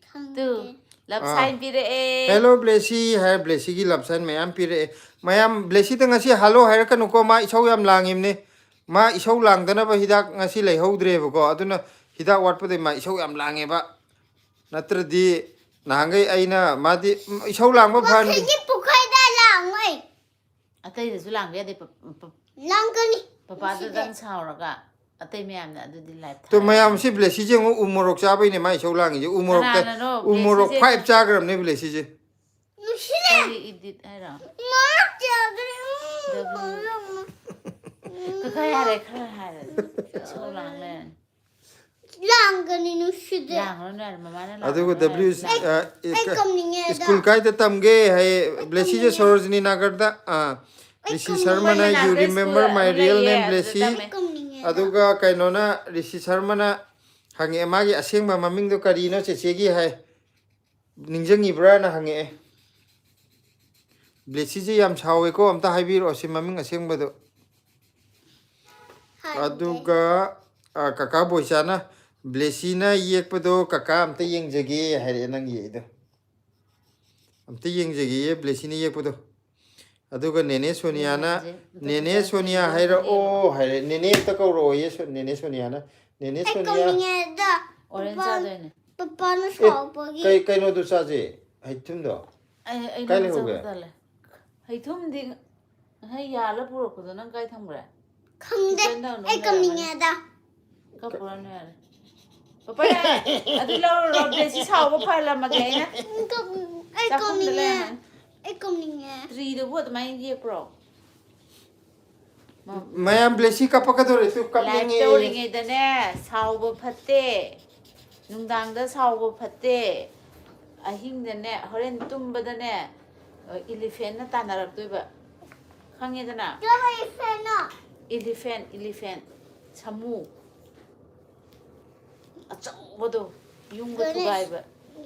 ꯇꯨ, ꯈꯪꯗꯦ꯫ love ꯑꯥ꯫ sign ꯄꯤꯔꯛꯑꯦ꯫ "Hello, ꯕ꯭ꯂꯦꯁꯤ" ꯍꯥꯏꯔ ꯕ꯭ꯂꯦꯁꯤꯒꯤ love sign ꯃꯌꯥꯝ ꯄꯤꯔꯛꯑꯦ꯫ ꯃꯌꯥꯝ, ꯕ꯭ꯂꯦꯁꯤꯗ ꯉꯁꯤ hello ꯍꯥꯏꯔꯛꯀꯅꯨꯀꯣ, ꯃꯥ ꯏꯁꯧ ꯌꯥꯝ ꯂꯥꯡꯉꯤꯕꯅꯦ꯫ ꯃꯥ ꯏꯁꯧ ꯂꯥꯡꯗꯅꯕ ꯍꯤꯗꯥꯛ ꯉꯁꯤ ꯂꯩꯍꯧꯗ꯭ꯔꯦꯕꯀꯣ, ꯑꯗꯨꯅ ꯍꯤꯗꯥꯛ ꯋꯥꯠꯄꯗꯩ ꯃꯥ ꯏꯁꯧ ꯌꯥꯝ ꯂꯥꯡꯉꯦꯕ꯫ ꯅꯠꯇ꯭ꯔꯗꯤ ꯅꯍꯥꯟꯈꯩ ꯑꯩꯅ ꯃꯥꯗꯤ, ꯎꯝ, ꯏꯁꯧ ꯂꯥꯡꯕ ꯐꯍꯟꯒꯦ꯫ ꯁꯤꯒꯤ ꯄꯨꯈ꯭ꯔꯤꯗ ꯂꯥꯡꯉꯣꯏ꯫ ꯑꯇꯩꯗꯁꯨ ꯂꯥꯡꯕ ꯌꯥꯗꯦ꯫ ꯄ- ꯄ- ꯂꯥꯡꯒꯅꯤ꯫ ꯄꯄꯥꯗꯨꯗꯪ ꯁꯥꯎꯔꯒ ꯑꯇꯩ ꯃꯌꯥꯝꯅ ꯑꯗꯨꯗꯤ ꯂꯥꯏꯐ ꯇꯣ, ꯃꯌꯥꯝ ꯁꯤ ꯕ꯭ꯂꯦꯁꯤꯁꯦ ꯑꯃꯨꯛ ꯎ ꯃꯣꯔꯣꯛ ꯆꯥꯕꯩꯅꯦ ꯃꯥ ꯏꯁꯧ ꯂꯥꯡꯉꯤꯁꯦ꯫ ꯎ ꯃꯣꯔꯣꯛꯇ, ꯀꯅꯥꯅꯅꯣ ꯎ ꯃꯣꯔꯣꯛ ꯕ꯭ꯂꯦꯁꯤꯁꯦ? ꯐꯥꯏꯚ ꯆꯥꯈ꯭ꯔꯕꯅꯦ ꯕ꯭ꯂꯦꯁꯤꯁꯦ꯫ ꯅꯨꯡꯁꯤꯔꯦ꯫ ꯏꯗꯤꯠ ꯍꯥꯏꯔꯣ? ꯃꯣꯔꯣꯛ ꯆꯥꯒ꯭ꯔꯦ꯫ ꯗꯕꯜ꯫ ꯃꯣꯔꯣꯛ꯫ ꯀꯀꯥ ꯌꯥꯔꯦ, ꯈꯔ ꯍꯥꯏꯔꯗꯤ ꯏꯁꯧ ꯂꯥꯡ ꯂꯩꯔꯅꯤ꯫ ꯂꯥꯡꯒꯅꯤ ꯅꯨꯡꯁꯤꯗꯦ꯫ ꯂꯥꯡꯉꯅꯨ ꯌꯥꯔꯦ, ꯃꯃꯥꯅ ꯂꯥꯡꯉꯅꯨ ꯑꯗꯨꯒ W ꯍꯥꯏꯔꯗꯤ ꯂꯥꯡ- ꯑ, ꯑꯩ ꯀꯞꯅꯤꯡꯉꯦ ꯑꯗꯣ꯫ ꯁ꯭ꯀꯨꯜ ꯀꯥꯏꯗ ꯇꯝꯒꯦ ꯍꯥꯏꯌꯦ ꯕ꯭ꯂꯦꯁꯤꯁꯦ꯫ ꯁꯣꯔꯣꯖꯤꯅꯤ ꯅꯥꯒꯔꯗ, ꯑ, ꯔꯤꯁꯤ ꯁꯔꯃꯅ ꯃꯣꯏ "You ꯃꯅꯥꯛꯇ remember ꯁ꯭ꯀꯨꯜ my ꯑꯃ real ꯂꯩꯌꯦ, name" ꯑꯗꯨꯗ ꯕ꯭ꯂꯦꯁꯤ꯫ ꯇꯝꯃꯦ꯫ ꯑꯩ ꯀꯞꯅꯤꯡꯉꯦ ꯑꯗꯣ꯫ ꯑꯗꯨꯒ ꯀꯩꯅꯣꯅ, ꯔꯤꯁꯤ ꯁꯔꯃꯅ ꯍꯪꯉꯛꯑꯦ, "ꯃꯥꯒꯤ ꯑꯁꯦꯡꯕ ꯃꯃꯤꯡꯗꯣ ꯀꯔꯤꯅꯣ ꯆꯦꯆꯦꯒꯤ?" ꯍꯥꯏ꯫ "ꯅꯤꯡꯁꯤꯡꯉꯤꯕ꯭ꯔꯥꯅ?" ꯍꯪꯉꯛꯑꯦ꯫ ꯕ꯭ꯂꯦꯁꯤꯁꯦ ꯌꯥꯝ ꯁꯥꯎꯋꯦꯀꯣ, ꯑꯝꯇ ꯍꯥꯏꯕꯤꯔꯛꯑꯣ ꯁꯤ ꯃꯃꯤꯡ ꯑꯁꯦꯡꯕꯗꯣ꯫ ꯍꯥꯏꯒꯦ꯫ ꯑꯗꯨꯒ, ꯑ, ꯀꯀꯥ ꯕꯣꯏꯆꯥꯅ, "ꯕ꯭ꯂꯦꯁꯤꯅ ꯌꯦꯛꯄꯗꯣ ꯀꯀꯥ ꯑꯝꯇ ꯌꯦꯡꯖꯒꯦ" ꯍꯥꯏꯔꯛꯑꯦ, ꯅꯪ ꯌꯦꯛꯏꯗꯣ꯫ "ꯑꯝꯇ ꯌꯦꯡꯖꯒꯦꯌꯦ ꯕ꯭ꯂꯦꯁꯤꯅ ꯌꯦꯛꯄꯗꯣ"꯫ ꯑꯗꯨꯒ ꯅꯦꯅꯦ ꯁꯣꯅꯤꯌꯥꯅ, ꯌꯦꯡꯉꯁꯦ꯫ ꯃꯊꯛꯇ "ꯅꯦꯅꯦ ꯄꯤꯖꯔꯛꯀꯦ꯫ ꯁꯣꯅꯤꯌꯥ ꯍꯥꯏꯔꯛꯑꯣ" ꯍꯥꯏꯔꯦ꯫ "ꯅꯦꯅꯦ ꯑꯝꯇ ꯀꯧꯔꯛꯑꯣꯌꯦ ꯁꯣ-, ꯅꯦꯅꯦ ꯁꯣꯅꯤꯌꯥꯅ꯫ "ꯅꯦꯅꯦ ꯑꯩ ꯁꯣꯅꯤꯌꯥ"꯫ ꯀꯞꯅꯤꯡꯉꯦ ꯑꯗꯣ꯫ ꯑꯣꯔꯦꯟꯖ ꯄꯄꯥ-, ꯆꯥꯗꯣꯏꯅꯦ꯫ ꯄꯄꯥꯅ ꯑꯦ, ꯁꯥꯎꯕꯒꯤ꯫ ꯀꯩ, ꯀꯩꯅꯣꯗꯣ ꯆꯥꯁꯦ, ꯍꯩꯊꯨꯝꯗꯣ꯫ ꯑꯩ, ꯑꯩ ꯀꯥꯏ ꯅꯪ ꯂꯩꯍꯧꯒꯦ? ꯆꯥꯕ ꯇꯜꯂꯦ꯫ ꯍꯩꯊꯨꯝꯗꯤ ꯉꯁꯥꯏ ꯌꯥꯜꯂ ꯄꯨꯔꯛꯄꯗꯣ ꯅꯪ ꯀꯥꯏ ꯊꯝꯈ꯭ꯔꯦ? ꯈꯪꯗꯦ꯫ ꯀꯤꯠꯆꯟꯗ ꯑꯗꯨꯝ ꯑꯩ ꯂꯩꯔꯝꯃꯅꯤ꯫ ꯀꯞꯅꯤꯡꯉꯦ ꯑꯗꯣ꯫ ꯀꯞꯄꯨꯔꯅꯨ ꯌꯥꯔꯦ꯫ ꯄꯄꯥ ꯌꯥꯔꯦ꯫ ꯑꯗꯨ ꯂꯧꯔꯨꯔꯣ꯫ ꯕ꯭ꯂꯦꯁꯤ ꯁꯥꯎꯕ ꯐꯍꯜꯂꯝꯃꯒꯦ ꯑꯩꯅ꯫ ꯀꯞ-, ꯑꯩ ꯆꯥꯛꯈꯨꯝꯗ ꯀꯞꯅꯤꯡꯉꯦ꯫ ꯂꯩꯔꯝꯃꯅꯤ꯫ ꯑꯩ ꯀꯞꯅꯤꯡꯉꯦ꯫ ꯇ꯭ꯔꯤꯗꯨꯕꯨ ꯑꯗꯨꯃꯥꯏꯅ ꯌꯦꯛꯄ꯭ꯔꯣ? ꯃꯌꯥꯝ ꯕ꯭ꯂꯦꯁꯤ ꯀꯞꯄꯛꯀꯗꯧꯔꯦ ꯇꯨ, ꯂꯥꯏꯐ ꯀꯞꯅꯤꯡꯉꯦ꯫ ꯇꯧꯔꯤꯉꯩꯗꯅꯦ ꯁꯥꯎꯕ ꯐꯠꯇꯦ꯫ ꯅꯨꯡꯗꯥꯡꯗ ꯁꯥꯎꯕ ꯐꯠꯇꯦ꯫ ꯑꯍꯤꯡꯗꯅꯦ, ꯍꯣꯔꯦꯟ ꯇꯨꯝꯕꯗꯅꯦ, ꯏꯂꯤꯐꯦꯟꯅ ꯇꯥꯟꯅꯔꯛꯇꯣꯏꯕ꯫ ꯈꯪꯉꯦꯗꯅ? ꯀꯔꯤ ꯐꯦꯟꯅꯣ? Elephant, elephant. ꯁꯥꯃꯨ꯫ ꯑꯆꯧꯕꯗꯣ꯫ ꯌꯨꯝꯒ ꯒꯅꯦꯁ꯫ ꯊꯨꯒꯥꯏꯕ꯫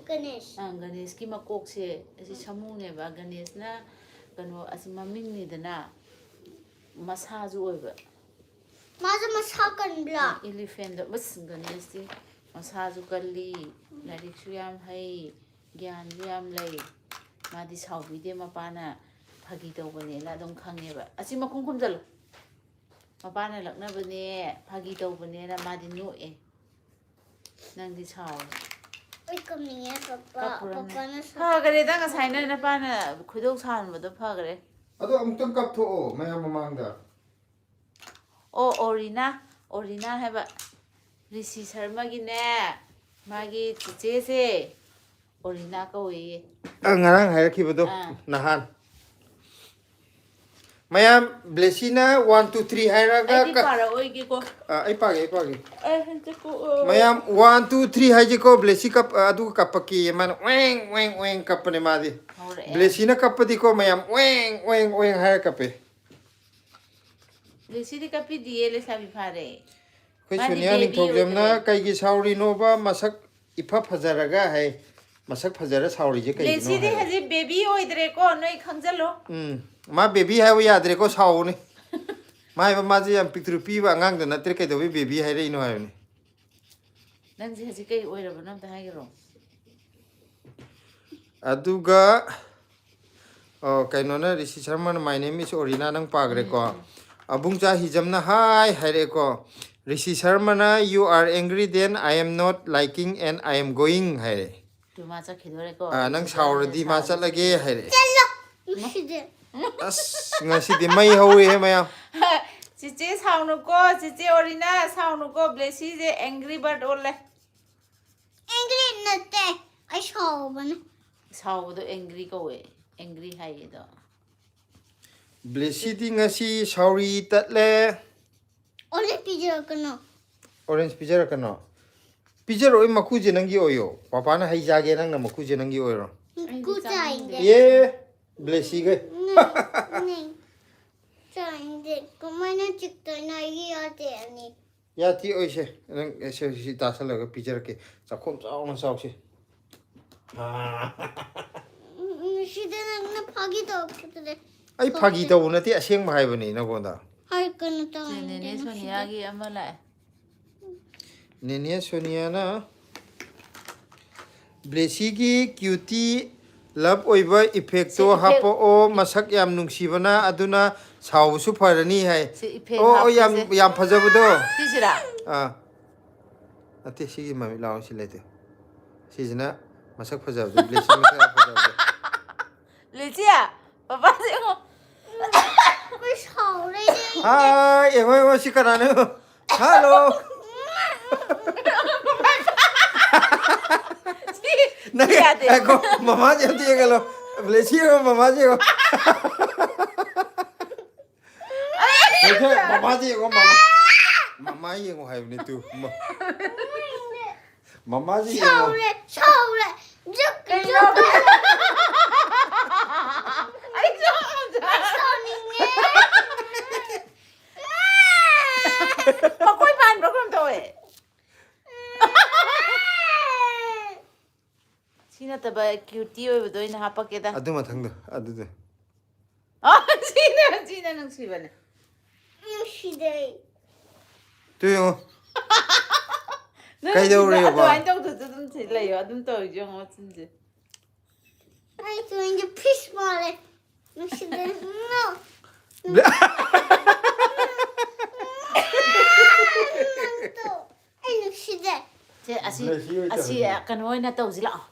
ꯒꯅꯦꯁ꯫ ꯑꯪ, ꯒꯅꯦꯁꯀꯤ ꯃꯀꯣꯛꯁꯦ ꯑꯁꯤ ꯁꯥꯃꯨꯅꯦꯕ꯫ ꯒꯅꯦꯁꯅ ꯀꯩꯅꯣ, ꯑꯁꯤ ꯃꯃꯤꯡꯅꯤꯗꯅ, ꯃꯁꯥꯁꯨ ꯑꯣꯏꯕ꯫ ꯃꯥꯁꯨ ꯃꯁꯥ ꯀꯟꯕ꯭ꯔꯥ? ꯏꯂꯤꯐꯦꯟꯗꯣ꯫ ꯑꯁ, ꯒꯅꯦꯁꯇꯤ ꯃꯁꯥꯁꯨ ꯀꯜꯂꯤ, ꯂꯥꯏꯔꯤꯛꯁꯨ ꯌꯥꯝ ꯍꯩ, ꯒ꯭ꯌꯥꯟꯁꯨ ꯌꯥꯝ ꯂꯩ꯫ ꯃꯥꯗꯤ ꯁꯥꯎꯕꯤꯗꯦ, ꯃꯄꯥꯅ ꯐꯥꯒꯤ ꯇꯧꯕꯅꯦꯅ ꯑꯗꯨꯝ ꯈꯪꯉꯦꯕ꯫ ꯑꯁꯤ ꯃꯈꯨꯝ ꯈꯨꯝꯖꯤꯜꯂꯨ꯫ ꯃꯄꯥꯅ ꯂꯛꯅꯕꯅꯦ, ꯐꯥꯒꯤ ꯇꯧꯕꯅꯦꯅ ꯃꯥꯗꯤ ꯅꯣꯛꯑꯦ꯫ ꯅꯪꯗꯤ ꯁꯥꯎꯔꯦ꯫ ꯑꯩ ꯀꯞꯅꯤꯡꯉꯦ, ꯄꯄꯥ꯫ ꯀꯞꯄꯨꯔꯅꯦ꯫ ꯄꯄꯥꯅ ꯁꯨ- ꯐꯈ꯭ꯔꯦꯗ, ꯉꯁꯥꯏꯅ ꯅꯄꯥꯅ ꯈꯣꯏꯗꯧ ꯁꯥꯎꯍꯟꯕꯗꯣ ꯐꯈ꯭ꯔꯦ꯫ ꯑꯗꯣ ꯑꯃꯨꯛꯇꯪ ꯀꯞꯊꯣꯛꯑꯣ ꯃꯌꯥꯝ ꯃꯃꯥꯡꯗ꯫ ꯑꯣ, ꯑꯣꯔꯤꯅꯥ, ꯑꯣꯔꯤꯅꯥ ꯍꯥꯏꯕ ꯔꯤꯁꯤ ꯁꯔꯃꯒꯤꯅꯦ, ꯃꯥꯒꯤ ꯆꯤꯆꯦꯁꯦ ꯑꯣꯔꯤꯅꯥ ꯀꯧꯏꯌꯦ꯫ ꯑ, ꯉꯔꯥꯡ ꯍꯥꯏꯔꯛꯈꯤꯕꯗꯣ꯫ ꯑꯥ꯫ ꯅꯍꯥꯟ꯫ ꯃꯌꯥꯝ, ꯕ꯭ꯂꯦꯁꯤꯅ ꯋꯥꯟ ꯇꯨ ꯊ꯭ꯔꯤ ꯍꯥꯏꯔꯒ ꯑꯩꯗꯤ ꯀ- ꯄꯥꯔꯛꯑꯣꯏꯒꯦꯀꯣ꯫ ꯑ, ꯑꯩ ꯄꯥꯒꯦ, ꯑꯩ ꯄꯥꯒꯦ꯫ ꯑꯩ ꯍꯟꯗꯛ ꯀꯣꯛꯑꯣ꯫ ꯃꯌꯥꯝ, ꯋꯥꯟ ꯇꯨ ꯊ꯭ꯔꯤ ꯍꯥꯏꯁꯤꯀꯣ, ꯕ꯭ꯂꯦꯁꯤ ꯀꯞ-, ꯑ, ꯑꯗꯨꯒ ꯀꯞꯄꯛꯀꯦꯌꯦ ꯃꯥꯅ, ꯋꯦꯡ ꯋꯦꯡ ꯋꯦꯡ ꯀꯞꯄꯅꯦ ꯃꯥꯗꯤ꯫ ꯍꯧꯔꯛꯑꯦ꯫ ꯕ꯭ꯂꯦꯁꯤꯅ ꯀꯞꯄꯗꯤꯀꯣ ꯃꯌꯥꯝ, ꯋꯦꯡ ꯋꯦꯡ ꯋꯦꯡ ꯍꯥꯏꯔ ꯀꯞꯄꯦ꯫ ꯕ꯭ꯂꯦꯁꯤꯗꯤ ꯀꯞꯄꯤꯗꯤꯌꯦ, ꯂꯩꯁꯥꯕꯤ ꯐꯥꯔꯦ꯫ ꯑꯩꯈꯣꯏ ꯃꯥꯗꯤ ꯁꯣꯅꯤꯌꯥ baby ꯅꯤꯡꯊꯧꯖꯝꯅ ꯑꯣꯏꯗ꯭ꯔꯦ꯫ "ꯀꯩꯒꯤ ꯁꯥꯎꯔꯤꯅꯣꯕ? ꯃꯁꯛ ꯏꯐ ꯐꯖꯔꯒ" ꯍꯥꯏ꯫ ꯃꯁꯛ ꯐꯖꯔ ꯁꯥꯎꯔꯤꯁꯦ ꯀꯩꯒꯤꯅꯣ ꯕ꯭ꯂꯦꯁꯤꯗꯤ ꯍꯥꯏ꯫ ꯍꯧꯖꯤꯛ baby ꯑꯣꯏꯗ꯭ꯔꯦꯀꯣ, ꯅꯣꯏ ꯈꯪꯖꯜꯂꯣ꯫ ꯎꯝ, ꯃꯥ baby ꯍꯥꯏꯕ ꯌꯥꯗ꯭ꯔꯦꯀꯣ, ꯁꯥꯎꯕꯅꯤ꯫ ꯃꯥ ꯍꯥꯏꯕ, "ꯃꯥꯁꯦ ꯌꯥꯝ ꯄꯤꯛꯇ꯭ꯔꯨ ꯄꯤꯕ ꯑꯉꯥꯡꯗ ꯅꯠꯇ꯭ꯔꯦ, ꯀꯩꯗꯧꯕꯩ baby ꯍꯥꯏꯔꯛꯏꯅꯣ?" ꯍꯥꯏꯕꯅꯤ꯫ ꯅꯪꯁꯦ ꯍꯧꯖꯤꯛ ꯀꯩ ꯑꯣꯏꯔꯕꯅꯣ ꯑꯝꯇ ꯍꯥꯏꯒꯦꯔꯣ? ꯑꯗꯨꯒ, ꯑꯣ, ꯀꯩꯅꯣꯅ, ꯔꯤꯁꯤ ꯁꯔꯃꯅ "My name is Orina", ꯅꯪ ꯄꯥꯈ꯭ꯔꯦꯀꯣ꯫ ꯑꯕꯨꯡꯆꯥ ꯍꯤꯖꯝꯅ "Hi" ꯍꯥꯏꯔꯛꯑꯦꯀꯣ꯫ ꯔꯤꯁꯤ ꯁꯔꯃꯅ "You are angry, then I am not liking and I am going" ꯍꯥꯏꯔꯦ꯫ ꯇꯨ ꯃꯥ ꯆꯠꯈꯤꯗꯣꯔꯦꯀꯣ꯫ ꯑꯥ, "ꯅꯪ ꯁꯥꯎꯔꯗꯤ ꯃꯥ ꯆꯠꯂꯒꯦ" ꯍꯥꯏꯔꯦ꯫ ꯆꯠꯂꯣ꯫ ꯅꯨꯡꯁꯤꯗꯦ꯫ ꯑꯁ, ꯉꯁꯤꯗꯤ ꯃꯩ ꯍꯧꯔꯦꯍꯦ ꯃꯌꯥꯝ꯫ ꯆꯤꯆꯦ ꯁꯥꯎꯅꯨꯀꯣ, ꯆꯤꯆꯦ ꯑꯣꯔꯤꯅꯥ ꯁꯥꯎꯅꯨꯀꯣ, ꯕ꯭ꯂꯦꯁꯤꯁꯦ angry bird ꯑꯣꯜꯂꯦ꯫ Angry ꯅꯠꯇꯦ, ꯑꯩ ꯁꯥꯎꯕꯅꯦ꯫ ꯁꯥꯎꯕꯗꯣ angry ꯀꯧꯋꯦ, angry ꯍꯥꯏꯌꯦ ꯑꯗꯣ꯫ ꯕ꯭ꯂꯦꯁꯤꯗꯤ ꯉꯁꯤ ꯁꯥꯎꯔꯤ ꯇꯠꯂꯦ꯫ Orange ꯄꯤꯖꯔꯛꯀꯅꯣ꯫ Orange ꯄꯤꯖꯔꯛꯀꯅꯣ꯫ ꯄꯤꯖꯔꯛꯑꯣꯏ, ꯃꯀꯨꯁꯦ ꯅꯪꯒꯤ ꯑꯣꯏꯌꯣ꯫ ꯄꯄꯥꯅ ꯍꯩ ꯆꯥꯒꯦ, ꯅꯪꯅ ꯃꯀꯨꯁꯦ ꯅꯪꯒꯤ ꯑꯣꯏꯔꯣ꯫ ꯃꯀꯨ ꯆꯥꯏꯗꯦ꯫ ꯌꯦ, ꯕ꯭ꯂꯦꯁꯤꯒꯩ꯫ ꯅꯪ, ꯅꯪ ꯆꯥꯏꯗꯦ꯫ ꯀꯃꯥꯏꯅ ꯆꯤꯛꯇꯣꯏꯅꯣ? ꯑꯩꯒꯤ ꯌꯥꯗꯦ ꯑꯅꯤ꯫ ꯌꯥ ꯇꯦꯛꯑꯣꯏꯁꯦ꯫ ꯅꯪ ꯁꯦ, ꯁꯤ ꯇꯥꯁꯜꯂꯒ ꯄꯤꯖꯔꯛꯀꯦ꯫ ꯆꯥꯛꯈꯣꯝ ꯆꯥꯎꯅ ꯆꯥꯎꯁꯦ꯫ ꯎꯝ, ꯁꯤꯗ ꯅꯪꯅ ꯐꯥꯒꯤ ꯇꯧꯔꯛꯄꯗꯨꯗꯤ꯫ ꯑꯩ ꯐꯥꯒꯤ ꯇꯧꯕ ꯅꯠꯇꯦ, ꯑꯁꯦꯡꯕ ꯍꯥꯏꯕꯅꯤ ꯅꯪꯉꯣꯟꯗ꯫ ꯍꯥꯏ ꯀꯩꯅꯣ ꯇꯧꯔꯤꯅꯦ ꯅꯦꯅꯦ ꯅꯨꯡꯁꯤꯗꯦ꯫ ꯁꯣꯅꯤꯌꯥꯒꯤ ꯑꯃ ꯂꯥꯛꯑꯦ꯫ ꯅꯦꯅꯦ ꯁꯣꯅꯤꯌꯥꯅ ꯕ꯭ꯂꯦꯁꯤꯒꯤ cutie love ꯑꯣꯏꯕ effectꯇꯣ ꯁꯤ effect ꯍꯥꯞꯄꯛꯑꯣ, ꯃꯁꯛ ꯌꯥꯝ ꯅꯨꯡꯁꯤꯕꯅ, ꯑꯗꯨꯅ ꯁꯥꯎꯕꯁꯨ ꯐꯔꯅꯤ ꯍꯥꯏ꯫ ꯁꯤ effect ꯑꯣ, ꯑꯣ, ꯌꯥꯝ ꯍꯥꯞꯄꯁꯦ꯫ ꯌꯥꯝ ꯐꯖꯕꯗꯣ꯫ ꯁꯤꯁꯤꯔꯥ? ꯑꯥ, ꯅꯠꯇꯦ, ꯁꯤꯒꯤ ꯃꯃꯤꯠ ꯂꯥꯎ, ꯁꯤ ꯂꯩꯇꯦ꯫ ꯁꯤꯁꯤꯅ ꯃꯁꯛ ꯐꯖꯕꯗꯣ, ꯕ꯭ꯂꯦꯁꯤ ꯃꯁꯛ ꯌꯥꯝ ꯐꯖꯕꯗꯣ꯫ ꯂꯤꯆꯤꯌꯥ, ꯄꯄꯥꯁꯦ ꯌꯦꯡꯉꯣ꯫ ꯑꯩꯈꯣꯏ ꯁꯥꯎꯔꯦ꯫ ꯍꯥꯏ, ꯌꯦꯡꯉꯣ, ꯌꯦꯡꯉꯣ, ꯁꯤ ꯀꯅꯥꯅꯣ? ꯍꯜꯂꯣ꯫ ꯁꯤ ꯅꯪ ꯌꯥꯗꯦ꯫ ꯉꯥꯏꯈꯣ, ꯃꯃꯥꯁꯦ ꯑꯝꯇ ꯌꯦꯡꯍꯜꯂꯣ꯫ ꯕ꯭ꯂꯦꯁꯤ ꯌꯦꯡꯉꯣ, ꯃꯃꯥꯁꯦ ꯌꯦꯡꯉꯣ꯫ ꯃꯃꯥꯁꯦ ꯌꯦꯡꯉꯣ, ꯃꯃꯥ꯫ ꯃꯃꯥ ꯌꯦꯡꯉꯣ ꯍꯥꯏꯕꯅꯤ ꯇꯨ꯫ ꯃ- ꯃꯃꯥꯁꯦ ꯌꯦꯡꯉꯣ꯫ ꯁꯥꯎꯔꯦ, ꯁꯥꯎꯔꯦ꯫ ꯖꯨꯛ, ꯀꯩꯅꯣ? ꯖꯨꯛ꯫ ꯑꯩꯁꯨ ꯁꯥꯎꯅꯤꯡꯉꯦ꯫ ꯃꯈꯣꯏ ꯄꯥꯟꯕ꯭ꯔꯥ ꯀꯩꯅꯣꯝ ꯇꯧꯋꯦ꯫ ꯁꯤ ꯅꯠꯇꯕ ꯀ꯭ꯌꯨꯇꯤ ꯑꯣꯏꯕꯗꯣ ꯑꯣꯏꯅ ꯍꯥꯞꯄꯛꯀꯦꯗ꯫ ꯑꯗꯨ ꯃꯊꯪꯗꯣ, ꯑꯗꯨꯗꯣ꯫ ꯑ, ꯁꯤꯅ ꯁꯤꯅ ꯅꯨꯡꯁꯤꯕꯅꯦ꯫ ꯅꯨꯡꯁꯤꯗꯦ꯫ ꯇꯨ ꯌꯦꯡꯉꯣ꯫ ꯅꯪ ꯀꯩꯗꯧꯔꯤꯕ? ꯑꯗꯨꯃꯥꯏꯅ ꯇꯧꯗꯁꯨ ꯑꯗꯨꯝ ꯁꯤ ꯂꯩꯌꯣ꯫ ꯑꯗꯨꯝ ꯇꯧꯔꯤꯁꯦ ꯌꯦꯡꯉꯣ ꯃꯆꯤꯟꯁꯦ꯫ ꯑꯩ ꯇꯨꯡꯗ ꯐꯤꯁ ꯃꯥꯜꯂꯦ꯫ ꯅꯨꯡꯁꯤꯗꯦ꯫ No꯫ ꯅꯪꯗꯣ꯫ ꯑꯩ ꯅꯨꯡꯁꯤꯗꯦ꯫ ꯁꯦ, ꯑꯁꯤ ꯕ꯭ꯂꯦꯁꯤ ꯑꯣꯏ ꯑꯁꯤ ꯇꯧꯔꯤꯅꯦ꯫ ꯀꯩꯅꯣ ꯑꯣꯏꯅ ꯇꯧꯁꯤ ꯂꯥꯛꯑꯣ꯫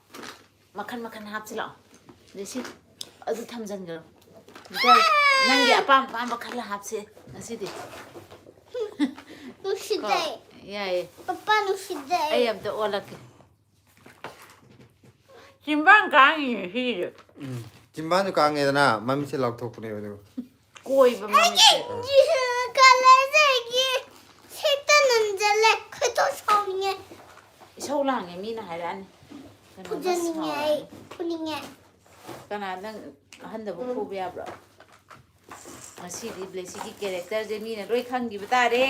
ꯃꯈꯟ ꯃꯈꯟ ꯍꯥꯞꯁꯤ ꯂꯥꯛꯑꯣ꯫ ꯕ꯭ꯂꯦꯁꯤ, ꯑꯗꯨ ꯊꯝꯖꯟꯈ꯭ꯔꯣ꯫ ꯅꯪꯒꯤ ꯑꯄꯥꯝ ꯑꯄꯥꯝꯕ ꯈꯜꯂ ꯍꯥꯞꯁꯦ ꯉꯁꯤꯗꯤ꯫ ꯀꯣ, ꯅꯨꯡꯁꯤꯗꯦ꯫ ꯌꯥꯏꯌꯦ꯫ ꯄꯄꯥ ꯅꯨꯡꯁꯤꯗꯦ꯫ ꯑꯩ ꯑꯝꯇ ꯑꯣꯜꯂꯛꯀꯦ꯫ ꯆꯤꯝꯕꯥꯡ ꯀꯥꯡꯉꯤꯅꯦ ꯁꯤꯁꯦ꯫ ꯎꯝ꯫ ꯆꯤꯝꯕꯥꯟꯁꯨ ꯀꯥꯡꯉꯦꯗꯅ, ꯃꯃꯤꯠꯁꯦ ꯂꯥꯎꯊꯣꯛꯄꯅꯦꯕ ꯑꯗꯨꯒ꯫ ꯀꯣꯏꯕ ꯃꯃꯤꯠꯁꯦ꯫ ꯀꯂꯔꯁꯤꯒꯤ ꯁꯦꯛꯇ ꯅꯟꯖꯜꯂꯦ꯫ ꯈꯣꯏꯗꯧ ꯁꯥꯎꯅꯤꯡꯉꯦ꯫ ꯏꯁꯧ ꯂꯥꯡꯉꯦ ꯃꯤꯅ ꯍꯥꯏꯔꯛꯑꯅꯤ꯫ ꯀꯩꯅꯣꯅ ꯐꯨꯖꯅꯤꯡꯉꯦ ꯑꯩ꯫ ꯁꯥꯎꯔꯛꯑꯅꯤ꯫ ꯐꯨꯅꯤꯡꯉꯦ꯫ ꯀꯅꯥ ꯅꯪ ꯑꯍꯟꯗꯕꯨ ꯐꯨꯕ ꯌꯥꯕ꯭ꯔꯣ? ꯉꯁꯤꯗꯤ ꯕ꯭ꯂꯦꯁꯤꯒꯤ ꯀꯦꯔꯦꯛꯇꯔꯁꯦ ꯃꯤꯅ ꯂꯣꯏ ꯈꯪꯈꯤꯕ ꯇꯥꯔꯦ꯫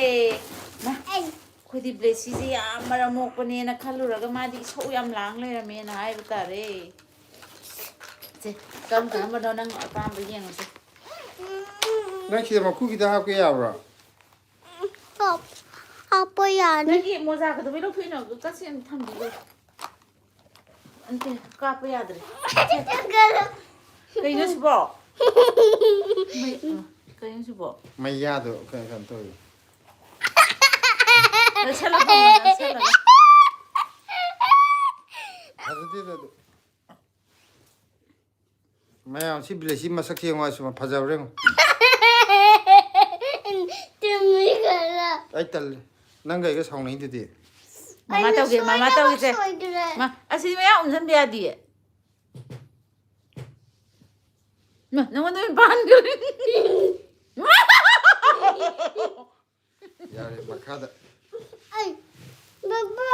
ꯃꯥ, ꯑꯩ ꯑꯩꯈꯣꯏꯗꯤ ꯕ꯭ꯂꯦꯁꯤꯁꯦ ꯌꯥꯝ ꯃꯔꯝ ꯃꯣꯛꯄꯅꯦꯅ ꯈꯜꯂꯨꯔꯒ ꯃꯥꯗꯤ ꯏꯁꯧ ꯌꯥꯝ ꯂꯥꯡ ꯂꯩꯔꯝꯃꯦꯅ ꯍꯥꯏꯕ ꯇꯥꯔꯦ꯫ ꯁꯦ, ꯀꯔꯝ ꯀꯔꯝꯕꯅꯣ ꯅꯪ ꯑꯄꯥꯝꯕ ꯌꯦꯡꯉꯁꯦ꯫ ꯅꯪ ꯁꯤꯗ ꯃꯈꯨ ꯈꯤꯇ ꯍꯥꯞꯀꯦ ꯌꯥꯕ꯭ꯔꯣ? ꯍꯥꯞ-, ꯍꯥꯞꯄ ꯌꯥꯅꯤ꯫ ꯅꯪꯒꯤ ꯃꯣꯖꯥ ꯀꯩꯗꯧꯕꯩ ꯂꯧꯊꯣꯛꯏꯅꯣ? ꯆꯠꯁꯦ ꯑꯝꯇ ꯊꯝꯕꯤꯌꯨ꯫ ꯑꯟꯇꯦ, ꯀꯥꯞꯄ ꯌꯥꯗ꯭ꯔꯦ꯫ ꯀꯩꯅꯣ ꯁꯤꯕꯣ? ꯃꯩ-, ꯑ, ꯀꯩꯅꯣ ꯁꯤꯕꯣ? ꯃꯩꯌꯥꯗꯣ ꯀꯩꯅꯣ, ꯀꯩꯅꯣ ꯇꯧꯋꯤ꯫ ꯂꯧꯁꯜꯂꯣ, ꯊꯝꯃꯣ, ꯂꯧꯁꯜꯂꯒ꯫ ꯐꯖꯗꯦꯗ ꯑꯗꯨ꯫ ꯃꯌꯥꯝ ꯁꯤ ꯕ꯭ꯂꯦꯁꯤ ꯃꯁꯛꯁꯦ ꯌꯦꯡꯉꯣ, ꯑꯁꯨꯝ ꯐꯖꯕ꯭ꯔꯥ ꯌꯦꯡꯉꯣ꯫ ꯇꯨꯝꯃꯤ ꯈꯔ꯫ ꯑꯩ ꯇꯜꯂꯦ꯫ ꯅꯪꯒ ꯑꯩꯒ ꯁꯥꯎꯅꯩꯗꯨꯗꯤ꯫ ꯃꯃꯥ ꯇꯧꯒꯦ, ꯃꯃꯥ ꯁꯣꯏꯅꯕ ꯇꯧꯒꯦꯁꯦ꯫ ꯁꯣꯏꯗ꯭ꯔꯦ꯫ ꯃꯥ, ꯑꯁꯤꯗꯤ ꯃꯌꯥ ꯎꯝꯁꯟꯕ ꯌꯥꯗꯤꯌꯦ꯫ ꯃꯥ, ꯅꯉꯣꯟꯗ ꯑꯣꯏꯅ ꯄꯥꯟꯈ꯭ꯔꯦ꯫ ꯌꯥꯔꯦ, ꯃꯈꯥꯗ꯫ ꯑꯩ ꯕꯕꯥ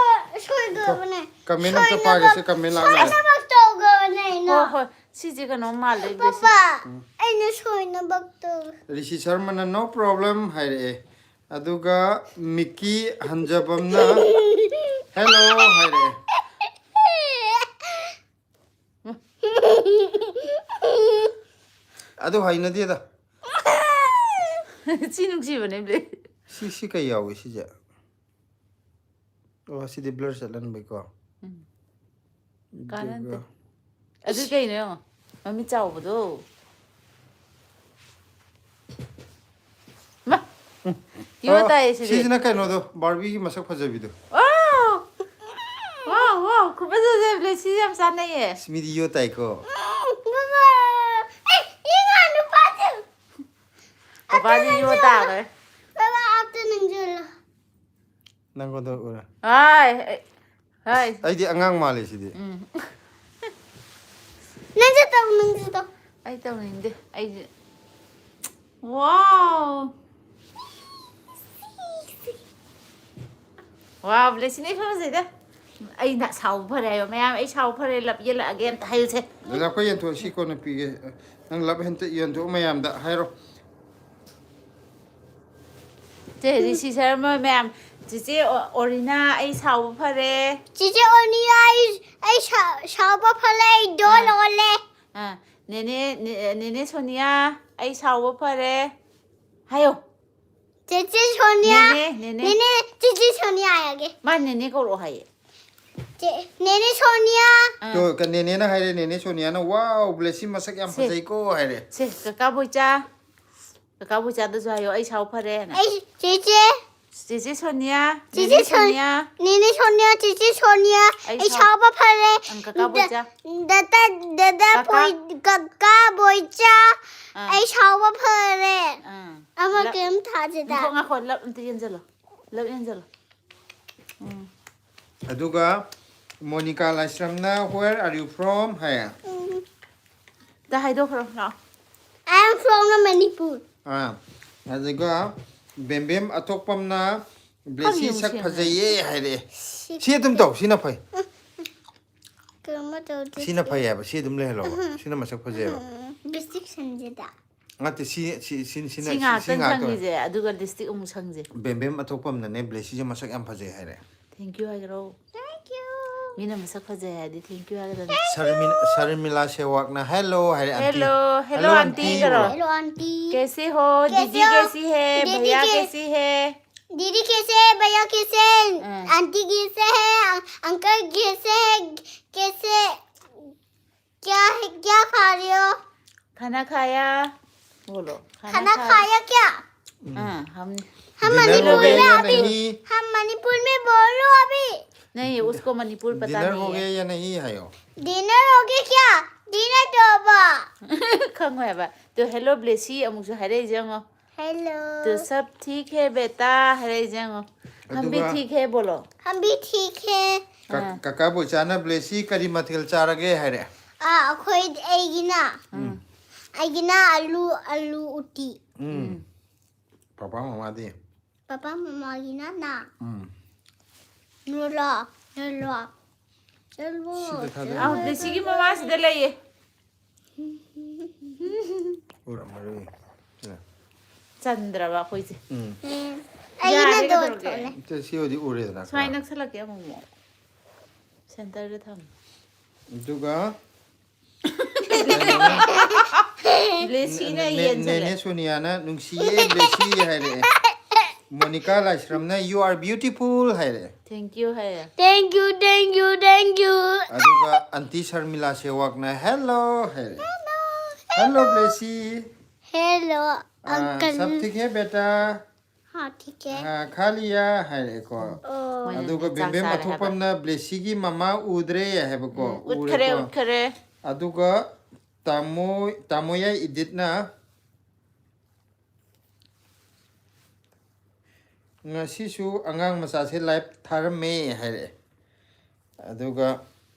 ꯁꯣꯏꯗꯕꯅꯦ꯫ ꯀꯃꯦꯟ ꯑꯝꯇ ꯄꯥꯒꯦꯁꯦ, ꯀꯃꯦꯟ ꯂꯥꯛꯅꯔꯦ꯫ ꯁꯣꯏꯅꯕ ꯇꯧꯒꯕꯅꯦ ꯑꯩꯅ꯫ ꯍꯣꯏ ꯍꯣꯏ, ꯁꯤꯁꯦ ꯀꯩꯅꯣꯝ ꯃꯥꯜꯂꯦ ꯕ꯭ꯂꯦꯁꯤ꯫ ꯄꯄꯥ, ꯑꯩꯅ ꯁꯣꯏꯅꯕ ꯇꯧꯒꯦ꯫ ꯔꯤꯁꯤ ꯁꯔꯃꯅ "No problem" ꯍꯥꯏꯔꯛꯑꯦ꯫ ꯑꯗꯨꯒ ꯃꯤꯀꯤ ꯍꯟꯖꯕꯝꯅ "Hello" ꯍꯥꯏꯔꯛꯑꯦ꯫ ꯑꯗꯨ ꯍꯩꯅꯗꯦꯗ꯫ ꯁꯤ ꯅꯨꯡꯁꯤꯕꯅꯦ ꯕ꯭ꯂꯦ꯫ ꯁꯤ, ꯁꯤ ꯀꯩ ꯌꯥꯎꯏ ꯁꯤꯁꯦ? ꯑꯣ, ꯁꯤꯗꯤ ꯕ꯭ꯂꯔ ꯆꯠꯍꯟꯕꯩꯀꯣ꯫ ꯎꯝ꯫ ꯀꯥꯟꯅꯗꯦ꯫ ꯑꯗꯨꯒ ꯑꯗꯨ ꯀꯩꯅꯣ ꯌꯦꯡꯉꯣ꯫ ꯃꯃꯤꯠ ꯆꯥꯎꯕꯗꯣ꯫ ꯃꯥ! ꯌꯣ ꯑꯣ, ꯇꯥꯏꯌꯦ ꯁꯤꯗꯤ꯫ ꯁꯤꯁꯤꯅ ꯀꯩꯅꯣꯗꯣ, ꯕꯥꯔꯕꯤꯒꯤ ꯃꯁꯛ ꯐꯖꯕꯤꯗꯣ꯫ ꯋꯥꯎ! ꯋꯥꯎ, ꯋꯥꯎ, ꯈꯨꯐꯖꯁꯦ ꯕ꯭ꯂꯦꯁꯤ ꯌꯥꯝ ꯆꯥꯟꯅꯩꯌꯦ꯫ ꯑꯁ, ꯃꯤꯗꯤ ꯌꯣ ꯇꯥꯏꯀꯣ꯫ ꯕꯕꯥ, ꯑꯩ, ꯏꯃꯥ ꯅꯨꯄꯥꯁꯦ꯫ ꯄꯄꯥꯗꯤ ꯌꯣ ꯇꯥꯈ꯭ꯔꯦ꯫ ꯕꯕꯥ, ꯑꯝꯇ ꯅꯪꯁꯤꯜꯂꯣ꯫ ꯅꯪꯉꯣꯟꯗ ꯎꯔꯦ꯫ ꯍꯥꯏ, ꯑꯩ, ꯍꯥꯏ꯫ ꯑꯩꯗꯤ ꯑꯉꯥꯡ ꯃꯥꯜꯂꯦ ꯁꯤꯗꯤ꯫ ꯎꯝ꯫ ꯅꯪꯁꯨ ꯇꯧ, ꯅꯪꯁꯨ ꯇꯧ꯫ ꯑꯩ ꯇꯧꯅꯤꯡꯗꯦ꯫ ꯑꯩꯁꯦ꯫ ꯋꯥꯎ! ꯋꯥꯎ, ꯕ꯭ꯂꯦꯁꯤꯅ ꯏꯐ ꯐꯖꯩꯗ꯫ ꯑꯩꯅ ꯁꯥꯎꯕ ꯐꯔꯦ ꯍꯥꯏꯌꯣ꯫ ꯃꯌꯥꯝ, "ꯑꯩ ꯁꯥꯎꯕ ꯐꯔꯦ, ꯂꯞ ꯌꯦꯜꯂꯛꯑꯒꯦ" ꯑꯝꯇ ꯍꯥꯏꯌꯨꯁꯦ꯫ ꯂꯞꯀ ꯌꯦꯟꯊꯣꯛꯑ ꯁꯤ ꯀꯣꯟꯅ ꯄꯤꯒꯦ꯫ ꯅꯪ ꯂꯞ ꯍꯦꯟꯇ ꯌꯦꯟꯊꯣꯛꯑꯣ ꯃꯌꯥꯝꯗ ꯍꯥꯏꯔꯣ꯫ ꯆꯦ ꯔꯤꯁꯤ ꯁꯔꯃ ꯃꯌꯥꯝ, ꯆꯤꯆꯦ ꯑꯣ-, ꯑꯣꯔꯤꯅꯥ, "ꯑꯩ ꯁꯥꯎꯕ ꯐꯔꯦ"꯫ ꯆꯤꯆꯦ ꯑꯣꯔꯤꯅꯥ, ꯑꯩ, ꯑꯩ ꯁꯥ-, ꯁꯥꯎꯕ ꯐꯔꯦ, ꯑꯩ ꯗꯣꯟ ꯑꯣꯜꯂꯦ꯫ ꯑꯥ, ꯅꯦꯅꯦ, ꯅꯦ-, ꯅꯦꯅꯦ ꯁꯣꯅꯤꯌꯥ, "ꯑꯩ ꯁꯥꯎꯕ ꯐꯔꯦ" ꯍꯥꯏꯌꯣ꯫ ꯆꯤꯆꯦ ꯁꯣꯅꯤꯌꯥ, ꯅꯦꯅꯦ, ꯅꯦꯅꯦ꯫ ꯅꯦꯅꯦ, ꯆꯤꯆꯦ ꯁꯣꯅꯤꯌꯥ ꯍꯥꯏꯔꯒꯦ꯫ ꯃꯥ ꯅꯦꯅꯦ ꯀꯧꯔꯛꯑꯣ ꯍꯥꯏꯌꯦ꯫ ꯆꯦ, ꯅꯦꯅꯦ ꯁꯣꯅꯤꯌꯥ꯫ ꯑꯥ꯫ ꯇꯣ, ꯀ-, ꯅꯦꯅꯦꯅ ꯍꯥꯏꯔꯦ, ꯅꯦꯅꯦ ꯁꯣꯅꯤꯌꯥꯅ, "Wow, ꯕ꯭ꯂꯦꯁꯤ ꯃꯁꯛ ꯌꯥꯝ ꯁꯦ꯫ ꯐꯖꯩꯀꯣ" ꯍꯥꯏꯔꯦ꯫ ꯁꯦ, ꯀꯀꯥ ꯕꯣꯏꯆꯥ, ꯀꯀꯥ ꯕꯣꯏꯆꯥꯗꯁꯨ ꯍꯥꯏꯌꯣ, "ꯑꯩ ꯁꯥꯎ ꯐꯔꯦ" ꯍꯥꯏꯅ꯫ ꯑꯩ, ꯆꯤꯆꯦ, ꯆꯦꯆꯦ ꯁꯣꯅꯤꯌꯥ, ꯆꯦꯆꯦ ꯅꯦꯅꯦ ꯁꯣꯟ- ꯁꯣꯅꯤꯌꯥ, ꯅꯦꯅꯦ ꯁꯣꯅꯤꯌꯥ, ꯆꯦꯆꯦ ꯁꯣꯅꯤꯌꯥ, ꯑꯩ ꯑꯩ ꯁꯥꯎ- ꯁꯥꯎꯕ ꯐꯔꯦ꯫ ꯑꯪ, ꯀꯀꯥ ꯕꯣꯏꯆꯥ꯫ ꯗ- ꯗꯗꯥ ꯗꯗꯥ ꯀꯀꯥ- ꯕꯣꯏ- ꯀꯀꯥ ꯕꯣꯏꯆꯥ, ꯑꯥ꯫ ꯑꯩ ꯁꯥꯎꯕ ꯐꯔꯦ꯫ ꯑꯥ꯫ ꯑꯃ ꯂꯞ- ꯀꯩꯝ ꯊꯥꯖꯗ꯫ ꯉꯥꯏꯈꯣ, ꯉꯥꯏꯈꯣ, ꯂꯞ ꯑꯝꯇ ꯌꯦꯟꯁꯤꯜꯂꯣ꯫ ꯂꯞ ꯌꯦꯟꯁꯤꯜꯂꯣ꯫ ꯎꯝ꯫ ꯑꯗꯨꯒ ꯃꯣꯅꯤꯀꯥ ꯂꯥꯏꯁ꯭ꯔꯝꯅ "Where are you from?" ꯍꯥꯏ꯫ ꯎꯝ꯫ ꯑꯝꯇ ꯍꯥꯏꯗꯣꯛꯈ꯭ꯔꯣ ꯂꯥꯛꯑꯣ꯫ I am from the Manipur. ꯑꯥ, ꯑꯗꯨꯒ ꯕꯦꯝꯕꯦꯝ ꯑꯇꯣꯞꯄꯝꯅ "ꯕ꯭ꯂꯦꯁꯤ ꯈꯪꯉꯦ, ꯁꯛ ꯃꯨꯁꯦꯝꯅ꯫ ꯐꯖꯩꯌꯦ" ꯍꯥꯏꯔꯛꯑꯦ꯫ ꯁꯤ ꯑꯗꯨꯝ ꯇꯧ, ꯁꯤꯅ ꯐꯩ꯫ ꯀꯩꯅꯣꯝꯃ ꯇꯧꯗꯦ꯫ ꯁꯤꯅ ꯐꯩ ꯍꯥꯏꯕ, ꯁꯤ ꯑꯗꯨꯝ ꯂꯩꯍꯜꯂꯣꯕ꯫ ꯁꯤꯅ ꯃꯁꯛ ꯐꯖꯩꯕ꯫ ꯎꯝ, ꯂꯤꯞꯁꯇꯤꯛ ꯁꯪꯖꯤꯗ꯫ ꯅꯠꯇꯦ, ꯁꯤ ꯁꯤ ꯁꯤ ꯁꯤꯅ ꯁꯤ ꯁꯤ- ꯁꯤ ꯉꯥꯛꯇꯪ ꯉꯥꯛꯇꯪ꯫ ꯁꯪꯉꯤꯁꯦ, ꯑꯗꯨꯒ ꯂꯤꯞꯁꯇꯤꯛ ꯑꯃꯨꯛ ꯁꯪꯁꯦ꯫ ꯕꯦꯝꯕꯦꯝ ꯑꯇꯣꯞꯄꯝꯅꯅꯦ "ꯕ꯭ꯂꯦꯁꯤꯁꯦ ꯃꯁꯛ ꯌꯥꯝ ꯐꯖꯩ" ꯍꯥꯏꯔꯦ꯫ Thank you ꯍꯥꯏꯈ꯭ꯔꯣ꯫ Thank you. ꯃꯤꯅ ꯃꯁꯛ ꯐꯖꯩ ꯍꯥꯏꯔꯗꯤ thank you ꯍꯥꯏꯒꯗꯕꯅꯤ꯫ ꯁꯔꯃꯤꯟ- ꯁꯔꯃꯤꯂꯥ ꯁꯦꯋꯥꯛꯅ "Hello" ꯍꯥꯏꯔꯦ, "aunty". Hello, hello, "Hello, aunty aunty" ꯀꯧꯔꯣ꯫ ꯍꯥꯏꯔꯦ꯫ Hello, aunty. कैसे हो? कैसे दीदी हो? कैसी है? दीदी भैया कैसे- कैसी है? दीदी कैसे है? भैया कैसे है? हाँ। आंटी कैसे है? अं- अंकल कैसे है? कैसे, क्या है, क्या खा रहे हो? खाना खाया? बोलो। खाना खाया क्या? हाँ, हम हम डिनर मणिपुर हो गया में या अभी, नहीं? हम मणिपुर में बोल लो अभी। नहीं, उसको मणिपुर पता डिनर हो नहीं गया है। या नहीं ꯍꯥꯏꯌꯣ꯫ Dinner हो गया क्या? Dinner तो हुआ। ꯈꯪꯉꯣꯏ ꯍꯥꯏꯕ꯫ तो hello ब्लेसी ꯑꯃꯨꯛꯁꯨ ꯍꯥꯏꯔꯛꯏꯁꯦ ꯌꯦꯡꯉꯣ꯫ Hello. तो सब ठीक है बेटा ꯍꯥꯏꯔꯛꯏꯁꯦ ꯌꯦꯡꯉꯣ꯫ हम भी ꯑꯗꯨꯒ ठीक है बोलो। हम भी ठीक है. ꯀ- ꯀꯀꯥ ꯕꯣꯏꯆꯥꯅ "ꯕ꯭ꯂꯦꯁꯤ ꯀꯔꯤ ꯃꯊꯦꯜ ꯆꯥꯔꯒꯦ?" ꯍꯥꯏꯔꯦ꯫ ꯑꯥ, ꯑꯩꯈꯣꯏ ꯑꯩꯒꯤꯅ ꯑꯩꯒꯤꯅ ꯑꯂꯨ ꯑꯂꯨ ꯎꯇꯤ. ꯎꯝ꯫ ꯄꯄꯥ ꯃꯃꯥꯗꯤ? ꯄꯄꯥ ꯃꯃꯥꯒꯤꯅ ꯅꯥ. ꯎꯝ꯫ ꯅꯨꯔꯥ ꯅꯨꯔꯥ. ꯁꯤꯗ ꯊꯥꯗꯣꯛꯑꯣ꯫ ꯑꯥ, ꯕ꯭ꯂꯦꯁꯤꯒꯤ ꯃꯃꯥꯁꯤꯗ ꯂꯩꯌꯦ꯫ ꯎꯔꯝꯃꯔꯣꯏ꯫ ꯁꯤꯗ꯫ ꯆꯟꯗ꯭ꯔꯕ ꯑꯩꯈꯣꯏꯁꯦ꯫ ꯎꯝ꯫ ꯎꯝ. ꯑꯩꯒꯤꯅ ꯌꯥꯔꯦ, ꯗꯣꯠ ꯀꯩꯗꯧꯔꯒꯦ? ꯊꯣꯛꯂꯦ. ꯏꯆꯦ, ꯁꯤꯕꯨꯗꯤ ꯎꯔꯦꯗꯅ ꯁꯨꯃꯥꯏꯅ ꯈꯔ꯫ ꯅꯛꯁꯜꯂꯛꯀꯦ ꯑꯃꯨꯛ ꯑꯃꯨꯛ꯫ ꯁꯦꯟꯇꯔꯗ ꯊꯝꯃꯨ꯫ ꯑꯗꯨꯒ ꯕ꯭ꯂꯦꯁꯤꯅ ꯅꯦ- ꯌꯦꯟꯁꯤꯜꯂꯦ꯫ ꯅꯦꯅꯦ ꯁꯣꯅꯤꯌꯥꯅ "ꯅꯨꯡꯁꯤꯌꯦ ꯕ꯭ꯂꯦꯁꯤ" ꯍꯥꯏꯔꯛꯑꯦ꯫ ꯃꯣꯅꯤꯀꯥ ꯂꯥꯏꯁ꯭ꯔꯝꯅ "You are beautiful" ꯍꯥꯏꯔꯛꯑꯦ꯫ Thank you ꯍꯥꯏꯌꯦ꯫ Thank you, thank you, thank you. ꯑꯗꯨꯒ ꯑꯟꯇꯤ ꯁꯔꯃꯤꯂꯥ ꯁꯦꯋꯥꯛꯅ "Hello" ꯍꯥꯏꯔꯛꯑꯦ꯫ "Hello ꯕ꯭ꯂꯦꯁꯤ꯫ Hello, ꯑꯥ, uncle. सब ठीक है बेटा?" हाँ, ठीक है। हाँ, खा लिया ꯍꯥꯏꯔꯛꯑꯦꯀꯣ꯫ ओ, ꯃꯣꯏꯅ ꯑꯗꯨꯒ ꯆꯥꯛ ꯕꯦꯝꯕꯦꯝ ꯆꯥꯔꯦ ꯍꯥꯏꯕ꯫ ꯑꯊꯣꯛꯄꯝꯅ ꯕ꯭ꯂꯦꯁꯤꯒꯤ ꯃꯃꯥ ꯎꯗ꯭ꯔꯦ ꯍꯥꯏꯕꯀꯣ꯫ ꯎꯠꯈꯔꯦ ꯎꯔꯦꯀꯣ꯫ ꯎꯠꯈꯔꯦ꯫ ꯑꯗꯨꯒ ꯇꯥꯃꯣ ꯇꯥꯃꯣꯌꯥꯏ ꯏꯗꯤꯠꯅ ꯉꯁꯤꯁꯨ ꯑꯉꯥꯡ ꯃꯆꯥꯁꯦ ꯂꯥꯏꯞ ꯊꯥꯔꯝꯃꯦ ꯍꯥꯏꯔꯛꯑꯦ꯫ ꯑꯗꯨꯒ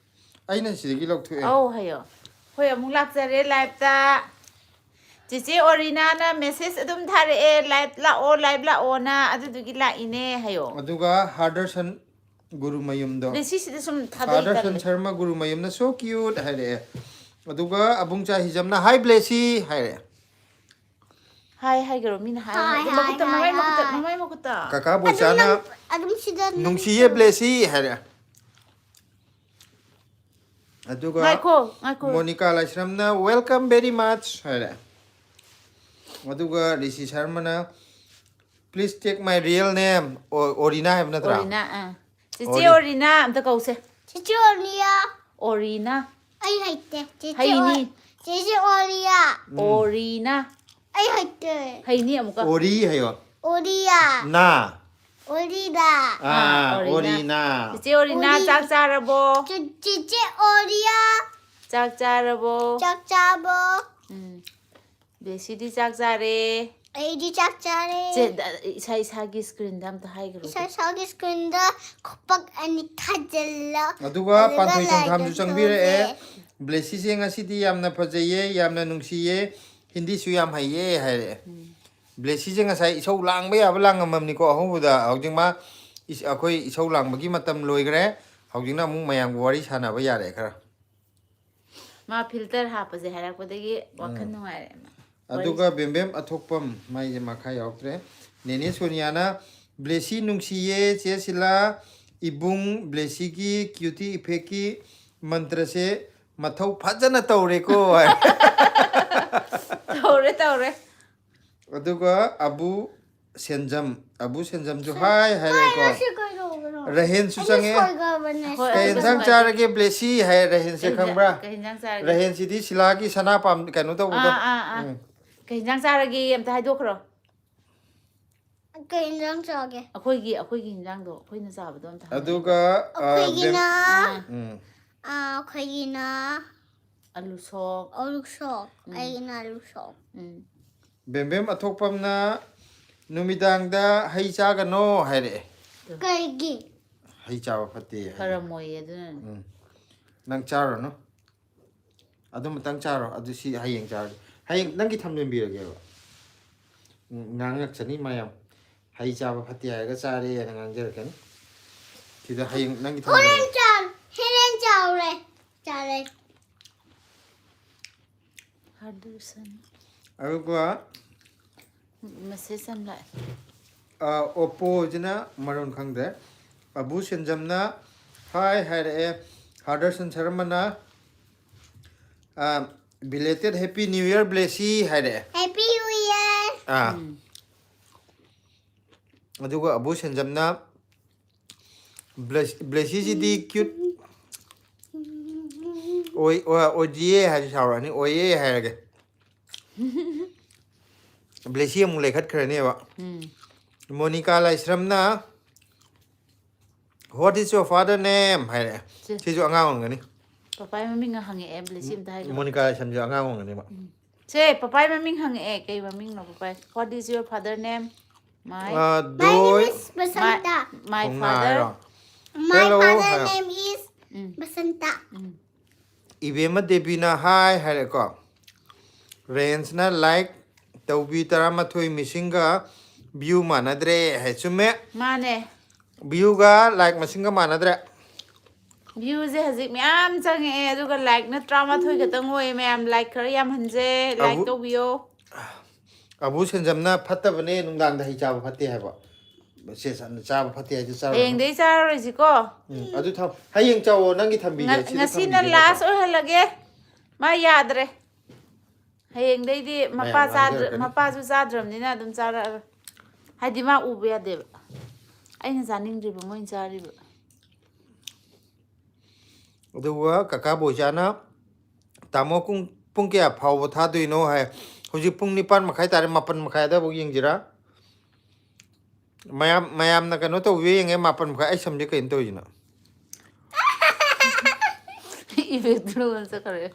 ꯑꯩꯅ ꯁꯤꯗꯒꯤ ꯂꯧꯊꯣꯛꯑꯦ꯫ ꯑꯧ ꯍꯥꯏꯌꯣ꯫ ꯍꯣꯏ, ꯑꯃꯨꯛ ꯂꯥꯛꯆꯔꯦ ꯂꯥꯏꯞꯇ꯫ ꯆꯦꯆꯦ ꯑꯣꯔꯤꯅꯥꯅ ꯃꯦꯁꯦꯖ ꯑꯗꯨꯝ ꯊꯥꯔꯛꯑꯦ, "ꯂꯥꯏꯞ ꯂꯥꯛꯑꯣ, ꯂꯥꯏꯞ ꯂꯥꯛꯑꯣꯅ", ꯑꯗꯨꯗꯨꯒꯤ ꯂꯥꯛꯏꯅꯦ ꯍꯥꯏꯌꯣ꯫ ꯑꯗꯨꯒ ꯍꯥꯔꯗꯔꯁꯟ ꯒꯨꯔꯨꯃꯌꯨꯝꯗꯣ꯫ ꯕ꯭ꯂꯦꯁꯤꯁꯤꯗ ꯁꯨꯝ ꯊꯥꯗꯩ ꯍꯥꯔꯗꯔꯁꯟ ꯇꯜꯂꯦ꯫ ꯁꯔꯃ ꯒꯨꯔꯨꯃꯌꯨꯝꯅ "So cute" ꯍꯥꯏꯔꯛꯑꯦ꯫ ꯑꯗꯨꯒ ꯑꯕꯨꯡꯆꯥ ꯍꯤꯖꯝꯅ "Hi ꯕ꯭ꯂꯦꯁꯤ" ꯍꯥꯏꯔꯛꯑꯦ꯫ ꯍꯥꯏ ꯍꯥꯏꯒꯔꯣ ꯃꯤꯅ ꯍꯥꯏ ꯍꯥꯏ, ꯍꯥꯏ꯫ ꯍꯥꯏ, ꯃꯈꯨꯠꯇ, ꯍꯥꯏ, ꯃꯃꯥꯏ ꯃꯈꯨꯠꯇ, ꯍꯥꯏ꯫ ꯃꯃꯥꯏ ꯃꯈꯨꯠꯇ꯫ ꯀꯀꯥ ꯕꯣꯏꯆꯥꯅ ꯑꯗꯨꯝ ꯁꯤꯗ "ꯅꯨꯡꯁꯤꯌꯦ ꯕ꯭ꯂꯦꯁꯤ" ꯍꯥꯏꯔꯛꯑꯦ꯫ ꯑꯗꯨꯒ ꯉꯥꯏꯈꯣ, ꯉꯥꯏꯈꯣ꯫ ꯃꯣꯅꯤꯀꯥ ꯂꯥꯏꯁ꯭ꯔꯝꯅ "Welcome very much" ꯍꯥꯏꯔꯦ꯫ ꯑꯗꯨꯒ ꯔꯤꯁꯤ ꯁꯔꯃꯅ "Please take my real name", ꯑꯣ-, ꯑꯣꯔꯤꯅꯥ ꯍꯥꯏꯕ ꯅꯠꯇ꯭ꯔꯥ? ꯑꯣꯔꯤꯅꯥ, ꯑꯥ꯫ ꯆꯦꯆꯦ ꯑꯣꯔꯤ- ꯑꯣꯔꯤꯅꯥ ꯑꯝꯇ ꯀꯧꯁꯦ꯫ ꯆꯦꯆꯦ ꯑꯣꯔꯤꯌꯥ꯫ ꯑꯣꯔꯤꯅꯥ꯫ ꯑꯩ ꯍꯩꯇꯦ꯫ ꯆꯦꯆꯦ ꯍꯩꯅꯤ꯫ ꯑꯣ-, ꯆꯦꯆꯦ ꯑꯣꯔꯤꯌꯥ꯫ ꯎꯝ꯫ ꯑꯣꯔꯤꯅꯥ꯫ ꯑꯩ ꯍꯩꯇꯦ꯫ ꯍꯩꯅꯤ ꯑꯃꯨꯛꯀ꯫ ꯑꯣꯔꯤ ꯍꯥꯏꯌꯣ꯫ ꯑꯣꯔꯤꯌꯥ꯫ ꯅꯥ꯫ ꯑꯣꯔꯤꯗꯥ꯫ ꯑꯥ, ꯑꯣꯔꯤꯅꯥ꯫ ꯑꯣꯔꯤꯅꯥ꯫ ꯆꯦꯆꯦ ꯑꯣꯔꯤꯅꯥ, ꯑꯣꯔꯤ- ꯆꯥꯛ ꯆꯥꯔꯕꯣ? ꯆꯦ-, ꯆꯦꯆꯦ ꯑꯣꯔꯤꯌꯥ꯫ ꯆꯥꯛ ꯆꯥꯔꯕꯣ? ꯆꯥꯛ ꯆꯥꯕꯣ? ꯎꯝ꯫ ꯕꯦꯁꯤꯗꯤ ꯆꯥꯛ ꯆꯥꯔꯦ꯫ ꯑꯩꯗꯤ ꯆꯥꯛ ꯆꯥꯔꯦ꯫ ꯆꯦ, ꯗ-, ꯏꯁꯥ ꯏꯁꯥꯒꯤ ꯁ꯭ꯀ꯭ꯔꯤꯟꯗ ꯑꯝꯇ ꯍꯥꯏꯈ꯭ꯔꯣ꯫ ꯏꯁꯥ ꯏꯁꯥꯒꯤ ꯁ꯭ꯀ꯭ꯔꯤꯟꯗ ꯈꯨꯄꯛ ꯑꯅꯤ ꯊꯥꯖꯤꯜꯂꯣ꯫ ꯑꯗꯨꯒ ꯑꯗꯨꯒ ꯄꯥꯟꯊꯣꯏ ꯂꯥꯏꯛ ꯁꯪꯊꯥꯝꯁꯨ ꯑꯗꯨ ꯆꯪꯕꯤꯔꯛꯑꯦ꯫ ꯇꯧꯁꯦ꯫ ꯕ꯭ꯂꯦꯁꯤꯁꯦ ꯉꯁꯤꯗꯤ ꯌꯥꯝꯅ ꯐꯖꯩꯌꯦ, ꯌꯥꯝꯅ ꯅꯨꯡꯁꯤꯌꯦ, ꯍꯤꯟꯗꯤꯁꯨ ꯌꯥꯝ ꯍꯩꯌꯦ ꯍꯥꯏꯔꯛꯑꯦ꯫ ꯕ꯭ꯂꯦꯁꯤꯁꯦ ꯉꯁꯥꯏ ꯏꯁꯧ ꯂꯥꯡꯕ ꯌꯥꯕ ꯂꯥꯡꯉꯝꯃꯕꯅꯤꯀꯣ ꯑꯍꯧꯕꯗ꯫ ꯍꯧꯖꯤꯛ ꯃꯥ ꯏꯁ-, ꯑꯩꯈꯣꯏ ꯏꯁꯧ ꯂꯥꯡꯕꯒꯤ ꯃꯇꯝ ꯂꯣꯏꯈ꯭ꯔꯦ꯫ ꯍꯧꯖꯤꯛꯅ ꯑꯃꯨꯛ ꯃꯌꯥꯝꯒ ꯋꯥꯔꯤ ꯁꯥꯟꯅꯕ ꯌꯥꯔꯦ ꯈꯔ꯫ ꯃꯥ ꯐꯤꯜꯇꯔ ꯍꯥꯞꯄꯁꯦ ꯍꯥꯏꯔꯛꯄꯗꯒꯤ ꯋꯥꯈꯜ ꯎꯝ꯫ ꯅꯨꯡꯉꯥꯏꯔꯦ꯫ ꯑꯗꯨꯒ ꯕꯦꯝꯕꯦꯝ ꯑꯊꯣꯛꯄꯝ, ꯃꯥꯏꯁꯦ ꯃꯈꯥ ꯌꯥꯎꯗ꯭ꯔꯦ꯫ ꯅꯦꯅꯦ ꯁꯣꯅꯤꯌꯥꯅ "ꯕ꯭ꯂꯦꯁꯤ ꯅꯨꯡꯁꯤꯌꯦ ꯆꯦ ꯁꯤꯂꯥ, ꯏꯕꯨꯡ ꯕ꯭ꯂꯦꯁꯤꯒꯤ ꯀ꯭ꯌꯨꯇꯤ ꯏꯐꯦꯛꯀꯤ ꯃꯟꯇ꯭ꯔꯁꯦ ꯃꯊꯧ ꯐꯖꯅ ꯇꯧꯔꯦꯀꯣ" ꯍꯥꯏ꯫ ꯇꯧꯔꯦ, ꯇꯧꯔꯦ꯫ ꯑꯗꯨꯒ ꯑꯕꯨ ꯁꯦꯟꯖꯝ, ꯑꯕꯨ ꯁꯦꯟꯖꯝꯁꯨ "Hi" ꯍꯥꯏꯔꯦꯀꯣ꯫ ꯁꯤ ꯀꯩꯗꯧꯕꯅꯣ? ꯔꯍꯦꯟꯁꯨ ꯑꯩꯅ ꯆꯪꯉꯦ꯫ ꯍꯣꯏ, "ꯀꯩ ꯑꯗꯨ ꯌꯦꯟꯁꯥꯡ ꯀꯩꯁꯨ ꯆꯥꯔꯒꯦ ꯕ꯭ꯂꯦꯁꯤ?" ꯍꯥꯏ ꯔꯍꯦꯟꯁꯦ, ꯀꯩ ꯌꯦꯟꯁꯥꯡ-, ꯈꯪꯕ꯭ꯔꯥ? ꯀꯩ ꯌꯦꯟꯁꯥꯡ ꯆꯥꯔꯒꯦ? ꯔꯍꯦꯟꯁꯤꯗꯤ ꯁꯤꯂꯥꯒꯤ ꯁꯅꯥ ꯄꯥꯝ ꯀꯩꯅꯣ ꯇꯧꯕꯗꯣ꯫ ꯑꯥ, ꯑꯥ, ꯑꯥ꯫ ꯎꯝ꯫ ꯀꯩ ꯌꯦꯟꯁꯥꯡ ꯆꯥꯔꯒꯦ ꯑꯝꯇ ꯍꯥꯏꯗꯣꯛꯈ꯭ꯔꯣ꯫ ꯀꯩ ꯏꯟꯖꯥꯡ ꯆꯥꯒꯦ? ꯑꯩꯈꯣꯏꯒꯤ ꯑꯩꯈꯣꯏꯒꯤ ꯏꯟꯖꯥꯡꯗꯣ ꯑꯩꯈꯣꯏꯅ ꯆꯥꯕꯗꯣ ꯑꯝꯇ ꯍꯪꯉꯣ꯫ ꯑꯗꯨꯒ ꯑ, ꯑꯩꯈꯣꯏꯒꯤꯅ ꯕꯦꯝ- ꯑꯥ, ꯎꯝ, ꯑꯥ, ꯑꯩꯈꯣꯏꯒꯤꯅ ꯑꯂꯨ ꯁꯣꯛ, ꯑꯣꯂꯨꯛ ꯁꯣꯛ꯫ ꯎꯝ꯫ ꯑꯩꯒꯤꯅ ꯑꯂꯨ ꯁꯣꯛ꯫ ꯎꯝ, ꯕꯦꯝꯕꯦꯝ ꯑꯊꯣꯛꯄꯝꯅ ꯅꯨꯃꯤꯗꯥꯡꯗ ꯍꯩ ꯆꯥꯒꯅꯣ ꯍꯥꯏꯔꯛꯑꯦ꯫ ꯀꯩꯒꯤ? ꯍꯩ ꯆꯥꯕ ꯐꯠꯇꯦ ꯍꯥꯏ꯫ ꯐꯔꯝꯃꯣꯏꯌꯦ ꯑꯗꯨꯅꯅꯦ꯫ ꯎꯝ, ꯅꯪ ꯆꯥꯔꯨꯔꯅꯨ꯫ ꯑꯗꯨꯃꯇꯪ ꯆꯥꯔꯣ꯫ ꯑꯗꯨ ꯁꯤ ꯍꯌꯦꯡ ꯆꯥꯔꯒꯦ꯫ ꯍꯌꯦꯡ ꯅꯪꯒꯤ ꯊꯝꯖꯤꯟꯕꯤꯔꯒꯦꯕ꯫ ꯎꯝ, ꯉꯥꯡꯉꯛꯆꯅꯤ ꯃꯌꯥꯝ꯫ ꯍꯩ ꯆꯥꯕ ꯐꯠꯇꯦ ꯍꯥꯏꯔꯒ ꯆꯥꯔꯦꯅ ꯉꯥꯡꯖꯔꯛꯀꯅꯤ꯫ ꯁꯤꯗ ꯍꯌꯦꯡ ꯅꯪꯒꯤ ꯍꯣꯔꯦꯟ ꯊꯝꯖꯤꯟꯕꯤꯔꯒꯦ꯫ ꯆꯥ ꯍꯣꯔꯦꯟ ꯆꯥꯎꯔꯦ꯫ ꯆꯥꯔꯦ꯫ ꯍꯥꯔꯗꯔꯁꯟ꯫ ꯑꯗꯨꯒ ꯃꯦꯁꯦꯖ ꯑꯃ ꯂꯥꯛꯑꯦ꯫ ꯑꯣꯞꯄꯣꯁꯤꯅ ꯃꯔꯣꯟ ꯈꯪꯗ꯭ꯔꯦ꯫ ꯑꯕꯨ ꯁꯦꯟꯖꯝꯅ ꯍꯥꯏ ꯍꯥꯏꯔꯛꯑꯦ꯫ ꯍꯥꯔꯗꯔꯁꯟ ꯁꯔꯃꯅ belated happy new year Blessy ꯍꯥꯏꯔꯛꯑꯦ꯫ Happy new year. ꯑꯥ, ꯎꯝ꯫ ꯑꯗꯨꯒ ꯑꯕꯨ ꯁꯦꯟꯖꯝꯅ ꯕ꯭ꯂꯦꯁ- ꯕ꯭ꯂꯦꯁꯤꯁꯤꯗꯤ ꯀ꯭ꯌꯨꯠ ꯑꯣꯏ ꯑꯣꯏ- ꯑꯣꯏꯗꯤꯌꯦ ꯍꯥꯏꯁꯤ ꯁꯥꯎꯔꯛꯑꯅꯤ꯫ ꯑꯣꯏꯌꯦ ꯍꯥꯏꯔꯒꯦ꯫ ꯕ꯭ꯂꯦꯁꯤ ꯑꯃꯨꯛ ꯂꯩꯈꯠꯈ꯭ꯔꯅꯦꯕ꯫ ꯎꯝ꯫ ꯃꯣꯅꯤꯀꯥ ꯂꯥꯏꯁ꯭ꯔꯝꯅ "What is your father name?" ꯍꯥꯏꯔꯛꯑꯦ꯫ ꯁꯤ꯫ ꯁꯤꯁꯨ ꯑꯉꯥꯡ ꯑꯣꯏꯔꯝꯒꯅꯤ꯫ ꯄꯄꯥꯏ ꯃꯃꯤꯡ ꯍꯪꯉꯛꯑꯦ, ꯕ꯭ꯂꯦꯁꯤ ꯑꯝꯇ ꯍꯥꯏꯒꯦ꯫ ꯃꯣꯅꯤꯀꯥ ꯂꯥꯏꯁ꯭ꯔꯝꯁꯨ ꯑꯉꯥꯡ ꯑꯣꯏꯔꯝꯒꯅꯦꯕ꯫ ꯁꯦ, ꯄꯄꯥꯏ ꯃꯃꯤꯡ ꯍꯪꯉꯛꯑꯦ꯫ ꯀꯩ ꯃꯃꯤꯡꯅꯣ ꯄꯄꯥꯏ? "What is your father name?" My ꯑ, My name ꯗꯣꯏ is Basanta. My ꯈꯣꯡꯅꯥ father. ꯍꯥꯏꯔꯣ? My Hello father ꯍꯥꯏꯔꯣ꯫ Name is um. Basanta. ꯎꯝ꯫ ꯏꯕꯦꯝꯃ ꯗꯦꯕꯤꯅ ꯍꯥꯏ ꯍꯥꯏꯔꯦꯀꯣ꯫ ꯔꯦꯟꯁꯅ ꯂꯥꯏꯛ ꯇꯧꯕꯤ ꯇꯔꯥꯃꯥꯊꯣꯏ ꯃꯤꯁꯤꯡꯒ ꯚ꯭ꯌꯨ ꯃꯥꯟꯅꯗ꯭ꯔꯦ ꯍꯥꯏ꯫ ꯆꯨꯝꯃꯦ꯫ ꯃꯥꯅꯦ꯫ ꯚ꯭ꯌꯨꯒ ꯂꯥꯏꯛ ꯃꯁꯤꯡꯒ ꯃꯥꯟꯅꯗ꯭ꯔꯦ꯫ ꯚ꯭ꯌꯨꯁꯦ ꯍꯧꯖꯤꯛ ꯃꯌꯥꯝ ꯆꯪꯉꯛꯑꯦ, ꯑꯗꯨꯒ ꯂꯥꯏꯛꯅ ꯇꯔꯥꯃꯥꯊꯣꯏ ꯈꯛꯇꯪ ꯑꯣꯏꯌꯦ꯫ ꯃꯌꯥꯝ ꯂꯥꯏꯛ ꯈꯔ ꯌꯥꯝꯍꯟꯁꯦ, ꯂꯥꯏꯛ ꯑꯕꯨ- ꯇꯧꯕꯤꯌꯣ꯫ ꯑꯕꯨ ꯁꯦꯟꯖꯝꯅ ꯐꯠꯇꯕꯅꯦ ꯅꯨꯡꯗꯥꯡꯗ ꯍꯩ ꯆꯥꯕ ꯐꯠꯇꯦ ꯍꯥꯏꯕ꯫ ꯁꯦ, ꯆꯥ- ꯆꯥꯕ ꯐꯠꯇꯦ ꯍꯥꯏꯗꯤ ꯆꯥꯔꯨꯔꯅꯨ꯫ ꯍꯌꯦꯡꯗꯩ ꯆꯥꯔꯔꯣꯏꯁꯤꯀꯣ꯫ ꯎꯝ, ꯑꯗꯨ ꯊꯝ- ꯍꯌꯦꯡ ꯆꯥꯎꯋꯣ, ꯅꯪꯒꯤ ꯊꯝꯕꯤꯒꯦ꯫ ꯉ- ꯁꯤꯗ ꯉꯁꯤꯅ ꯊꯝꯕꯤꯒꯦ ꯂꯥꯁ ꯅꯠꯇ꯭ꯔꯣ? ꯑꯣꯏꯍꯜꯂꯒꯦ꯫ ꯃꯥ ꯌꯥꯗ꯭ꯔꯦ꯫ ꯍꯌꯦꯡꯗꯩꯗꯤ ꯃꯄꯥ ꯃꯌꯥꯝ ꯆꯥꯗ꯭ꯔ- ꯉꯥꯡꯖꯔꯛꯀꯅꯤ꯫ ꯃꯄꯥꯁꯨ ꯆꯥꯗ꯭ꯔꯕꯅꯤꯅ ꯑꯗꯨꯝ ꯆꯥꯔꯛꯑꯔꯣꯏ꯫ ꯍꯥꯏꯗꯤ ꯃꯥ ꯎꯕ ꯌꯥꯗꯦꯕ꯫ ꯑꯩꯅ ꯆꯥꯅꯤꯡꯗ꯭ꯔꯤꯕ ꯃꯣꯏꯅ ꯆꯥꯔꯤꯕ꯫ ꯑꯗꯨꯒ ꯀꯀꯥ ꯕꯣꯏꯆꯥꯅ, "ꯇꯥꯃꯣ ꯄꯨꯡ ꯄꯨꯡ ꯀꯌꯥ ꯐꯥꯎꯕ ꯊꯥꯗꯣꯏꯅꯣ?" ꯍꯥꯏ꯫ ꯍꯧꯖꯤꯛ ꯄꯨꯡ ꯅꯤꯄꯥꯟ ꯃꯈꯥꯏ ꯇꯥꯔꯦ, ꯃꯥꯄꯟ ꯃꯈꯥꯏ ꯑꯗꯥꯏꯐꯥꯎ ꯌꯦꯡꯁꯤꯔꯥ? ꯃꯌꯥꯝ, ꯃꯌꯥꯝꯅ ꯀꯩꯅꯣ ꯇꯧꯕꯤꯌꯨ ꯌꯦꯡꯉꯦ, ꯃꯥꯄꯟ ꯃꯈꯥꯏ꯫ ꯑꯩ ꯁꯝꯁꯦ ꯀꯩꯅꯣ ꯇꯧꯔꯤꯁꯤꯅ? Effect ꯂꯣꯟ ꯆꯠꯈ꯭ꯔꯦ꯫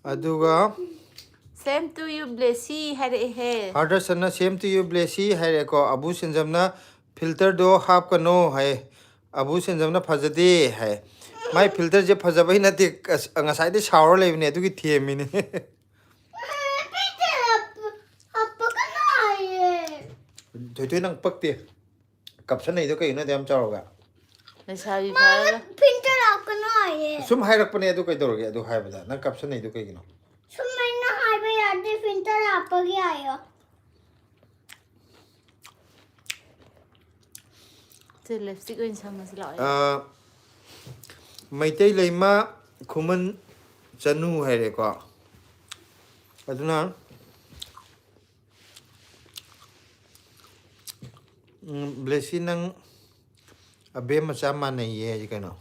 ꯑꯗꯨꯒ Same to you, Blessy ꯍꯥꯏꯔꯛꯑꯦꯍꯦ꯫ ꯍꯥꯔꯗꯔꯁꯟꯅ "Same to you, Blessy" ꯍꯥꯏꯔꯛꯑꯦꯀꯣ꯫ ꯑꯕꯨ ꯁꯦꯟꯖꯝꯅ "Filterꯗꯣ ꯍꯥꯞꯀꯅꯣ" ꯍꯥꯏ꯫ ꯑꯕꯨ ꯁꯦꯟꯖꯝꯅ "ꯐꯖꯗꯦ" ꯍꯥꯏ꯫ ꯃꯥꯏ filterꯁꯦ ꯐꯖꯕꯩ ꯅꯠꯇꯦ, ꯑꯁ, ꯉꯁꯥꯏꯗꯩ ꯁꯥꯎꯔ ꯂꯩꯕꯅꯦ, ꯑꯗꯨꯒꯤ ꯊꯦꯝꯃꯤꯅꯦ꯫ Filter ꯍꯥꯞꯄ-, ꯍꯥꯞꯄꯒ ꯅꯥꯏꯌꯦ꯫ ꯊꯣꯏꯊꯣꯏ, ꯅꯪ ꯄꯛꯇꯦ꯫ ꯀꯞꯁꯟꯅꯩꯗꯣ ꯀꯩꯒꯤꯅꯣ ꯑꯗꯨ ꯌꯥꯝ ꯆꯥꯎꯔꯒ? ꯂꯩꯁꯥꯕꯤ ꯐꯥꯔꯒ Filter ꯍꯥꯞꯀꯅꯣ ꯍꯥꯏꯌꯦ꯫ ꯁꯨꯝ ꯍꯥꯏꯔꯛꯄꯅꯦ ꯑꯗꯨ ꯀꯩꯗꯧꯔꯒꯦ? ꯑꯗꯨ ꯍꯥꯏꯕꯗ ꯅꯪ ꯀꯞꯁꯟꯅꯩꯗꯣ ꯀꯩꯒꯤꯅꯣ? ꯁꯨꯃꯥꯏꯅ ꯍꯥꯏꯕ ꯌꯥꯗꯦ, filter ꯍꯥꯞꯄꯒꯤ ꯍꯥꯏꯌꯣ꯫ ꯁꯦ, lipstick ꯑꯣꯏꯅ ꯁꯪꯉꯁꯤ ꯂꯥꯛꯑꯣ꯫ ꯑ, ꯃꯩꯇꯩ ꯂꯩꯃ ꯈꯨꯃꯟ ꯆꯅꯨ ꯍꯥꯏꯔꯦꯀꯣ꯫ ꯑꯗꯨꯅ, ꯎꯝ, "Blessy, ꯅꯪ ꯑꯕꯦꯝ ꯃꯆꯥ ꯃꯥꯟꯅꯩꯌꯦ" ꯍꯥꯏꯁꯦ ꯀꯩꯅꯣ?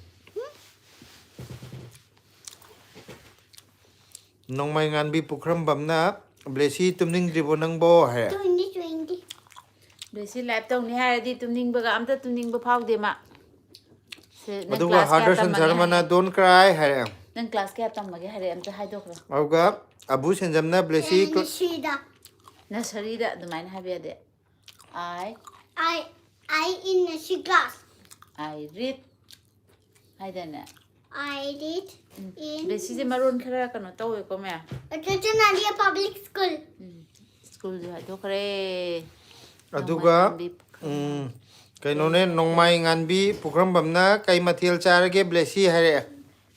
ꯅꯣꯡꯃꯥꯏ ꯉꯥꯟꯕꯤ ꯄꯨꯈ꯭ꯔꯝꯕꯝꯅ, "Blessy, ꯇꯨꯝꯅꯤꯡꯗ꯭ꯔꯤꯕꯣ ꯅꯪꯕꯣ?" ꯍꯥꯏꯔꯦ꯫ Twenty twenty꯫ Blessy live ꯇꯧꯅꯤ ꯍꯥꯏꯔꯗꯤ ꯇꯨꯝꯅꯤꯡꯕꯒ ꯑꯝꯇ ꯇꯨꯝꯅꯤꯡꯕ ꯐꯥꯎꯗꯦ ꯃꯥ꯫ ꯁꯦ, ꯅꯪ ꯑꯗꯨꯒ class ꯀꯌꯥ ꯍꯥꯔꯗꯔꯁꯟ ꯇꯝꯃꯒꯦ ꯁꯔꯃꯅ, ꯍꯪꯉꯦ? "Don't cry" ꯍꯥꯏꯔꯦ꯫ ꯅꯪ class ꯀꯌꯥ ꯇꯝꯃꯒꯦ ꯍꯥꯏꯔꯦ, ꯑꯝꯇ ꯍꯥꯏꯗꯣꯛꯈ꯭ꯔꯣ꯫ ꯑꯗꯨꯒ ꯑꯕꯨ ꯁꯦꯟꯖꯝꯅ, "Blessy, cl-" ꯅꯁꯤꯗ꯫ Nurseryꯗ ꯑꯗꯨꯃꯥꯏꯅ ꯍꯥꯏꯕ ꯌꯥꯗꯦ꯫ I I, I in nursery class. I read ꯍꯥꯏꯗꯥꯏꯅꯦ? I read in Blessyꯁꯦ ꯃꯔꯣꯟ ꯈꯔ ꯀꯩꯅꯣ ꯇꯧꯋꯦꯀꯣ ꯃꯌꯥꯝ꯫ Chitinalia Public School. ꯁ꯭ꯀꯨꯜꯁꯨ ꯍꯥꯏꯗꯣꯛꯈ꯭ꯔꯦ꯫ ꯑꯗꯨꯒ, ꯅꯣꯡꯃꯥꯏꯉꯥꯟꯕꯤ ꯎꯝ, ꯀꯩꯅꯣꯅꯦ, ꯅꯣꯡꯃꯥꯏ ꯉꯥꯟꯕꯤ ꯄꯨꯈ꯭ꯔꯝꯕꯝꯅ "ꯀꯩ ꯃꯊꯦꯜ ꯆꯥꯔꯒꯦ, Blessy?" ꯍꯥꯏꯔꯛꯑꯦ꯫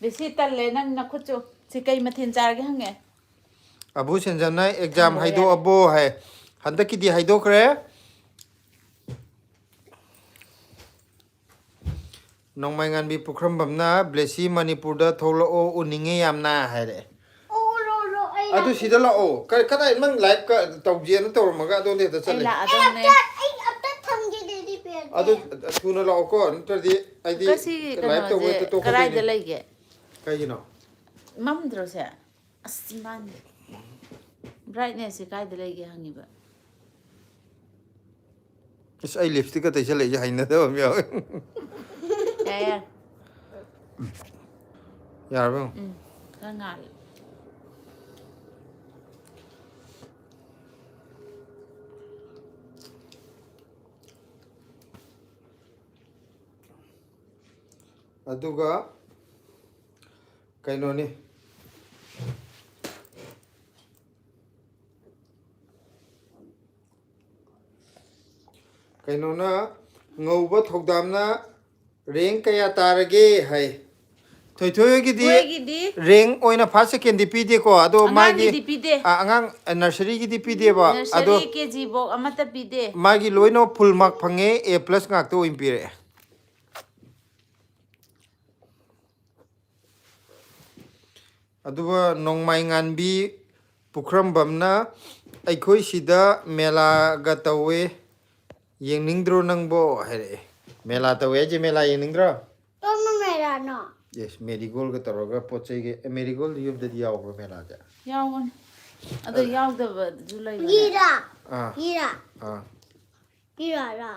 Blessy, ꯇꯜꯂꯦ ꯅꯪ ꯅꯈꯨꯠꯁꯨ꯫ ꯁꯤ ꯀꯩ ꯃꯊꯦꯜ ꯆꯥꯔꯒꯦ ꯍꯪꯉꯦ꯫ ꯑꯕꯨ ꯁꯦꯟꯖꯝꯅ "Exam ꯍꯪꯕ ꯍꯥꯏꯗꯣꯛꯑꯕꯣ?" ꯍꯥꯏ꯫ ꯍꯟꯗꯛꯀꯤꯗꯤ ꯍꯥꯏꯗꯣꯛꯈ꯭ꯔꯦ꯫ ꯅꯣꯡꯃꯥꯏ ꯉꯥꯟꯕꯤ ꯄꯨꯈ꯭ꯔꯝꯕꯝꯅ, "Blessy, ꯃꯅꯤꯄꯨꯔꯗ ꯊꯣꯛꯂꯛꯑꯣ, ꯎꯅꯤꯡꯉꯦ ꯌꯥꯝꯅ" ꯍꯥꯏꯔꯛꯑꯦ꯫ ꯑꯣ, ꯔꯣ, ꯔꯣ, ꯑꯩ ꯑꯗꯨ ꯂꯥꯛꯀꯦ꯫ ꯁꯤꯗ ꯂꯥꯛꯑꯣ꯫ ꯀ-, ꯀꯗꯥꯏ ꯅꯪ live ꯀ-, ꯇꯧꯒꯦꯅ ꯇꯧꯔꯝꯃꯒ ꯑꯗꯣꯝꯗ ꯍꯦꯛꯇ ꯑꯩ ꯆꯠꯂꯦ꯫ ꯂꯥꯛꯑꯗꯧꯅꯦ꯫ ꯑꯩ ꯑꯝꯇ ꯊꯝꯒꯦ, daddy bear. ꯑꯗꯨ ꯊꯨꯅ ꯂꯥꯛꯑꯣꯀꯣ, ꯅꯠꯇ꯭ꯔꯗꯤ ꯑꯩꯗꯤ ꯀꯁꯤ live ꯇꯧꯕ ꯀꯩꯅꯣꯁꯦ ꯍꯦꯛꯇ ꯀꯗꯥꯏꯗ ꯇꯣꯛꯀꯗꯣꯏꯅꯦ꯫ ꯂꯩꯒꯦ? ꯀꯩꯒꯤꯅꯣ? ꯃꯝꯗ꯭ꯔꯣ ꯁꯦ? ꯑꯁ, ꯏꯃꯥꯟ꯫ Brightnessꯁꯦ ꯀꯥꯏꯗ ꯂꯩꯒꯦ ꯍꯪꯉꯤꯕ꯫ ꯏꯁ, ꯑꯩ ꯂꯤꯞꯁꯇꯤꯛꯀ ꯇꯩꯁꯜꯂꯛꯏꯁꯦ ꯍꯩꯅꯗꯕ ꯑꯃ ꯌꯥꯎꯋꯦ꯫ ꯌꯥꯔꯦ, ꯌꯥꯔꯦ꯫ ꯌꯥꯔꯕ ꯌꯦꯡꯉꯣ꯫ ꯎꯝ, ꯈꯔ ꯉꯥꯜꯂꯦ꯫ ꯑꯗꯨꯒ ꯀꯩꯅꯣꯅꯤ, ꯀꯩꯅꯣꯅ, ꯉꯧꯕ ꯊꯧꯗꯥꯝꯅ ꯔꯦꯡ ꯀꯌꯥ ꯇꯥꯔꯒꯦ ꯍꯥꯏ꯫ ꯊꯣꯏꯊꯣꯏ ꯍꯣꯏꯒꯤꯗꯤ ꯃꯣꯏꯒꯤꯗꯤ ꯔꯦꯡ ꯑꯣꯏꯅ ꯐꯥꯔꯁ ꯁꯦꯀꯦꯟꯗꯤ ꯄꯤꯗꯦꯀꯣ, ꯑꯗꯣ ꯃꯥꯒꯤ ꯑꯉꯥꯡꯒꯤꯗꯤ ꯄꯤꯗꯦ꯫ ꯑ, ꯑꯉꯥꯡ ꯅꯔꯁꯔꯤꯒꯤꯗꯤ ꯄꯤꯗꯦꯕ꯫ ꯑꯗꯣ ꯅꯔꯁꯔꯤ ꯀꯦ ꯖꯤ ꯕꯣꯛ ꯑꯃꯠꯇ ꯄꯤꯗꯦ꯫ ꯃꯥꯒꯤ ꯂꯣꯏꯅꯃꯛ ꯐꯨꯜ ꯃꯥꯔꯛ ꯐꯪꯉꯦ, ꯑꯦ ꯄ꯭ꯂꯁ ꯉꯥꯛꯇ ꯑꯣꯏꯅ ꯄꯤꯔꯛꯑꯦ꯫ ꯑꯗꯨꯒ ꯅꯣꯡꯃꯥꯏꯉꯥꯟꯕꯤ ꯄꯨꯈ꯭ꯔꯝꯕꯝꯅ, "ꯑꯩꯈꯣꯏ ꯁꯤꯗ ꯃꯦꯂꯥꯒ ꯇꯧꯋꯦ, ꯌꯦꯡꯅꯤꯡꯗ꯭ꯔꯣ ꯅꯪꯕꯣ?" ꯍꯥꯏꯔꯛꯑꯦ꯫ ꯃꯦꯂꯥ ꯇꯧꯋꯦ ꯍꯥꯏꯁꯦ ꯃꯦꯂꯥ ꯌꯦꯡꯅꯤꯡꯗ꯭ꯔꯣ? ꯀꯔꯝꯕ ꯃꯦꯂꯥꯅꯣ? ꯌꯦꯁ, ꯃꯦꯔꯤꯒꯣꯜꯒ ꯇꯧꯔꯒ ꯄꯣꯠ ꯆꯩꯒ꯫ ꯑꯦ, ꯃꯦꯔꯤꯒꯣꯜ ꯌꯨꯝꯗꯗꯤ ꯌꯥꯎꯕ꯭ꯔꯣ ꯃꯦꯂꯥꯁꯦ? ꯌꯥꯎꯕꯅꯤ꯫ ꯑꯗꯣ ꯌꯥꯎꯗꯕꯁꯨ ꯂꯩꯕꯅꯦ꯫ ꯂꯤꯔꯥ? ꯑꯥ, ꯂꯤꯔꯥ? ꯑꯥ꯫ ꯂꯤꯔꯥꯔꯥ?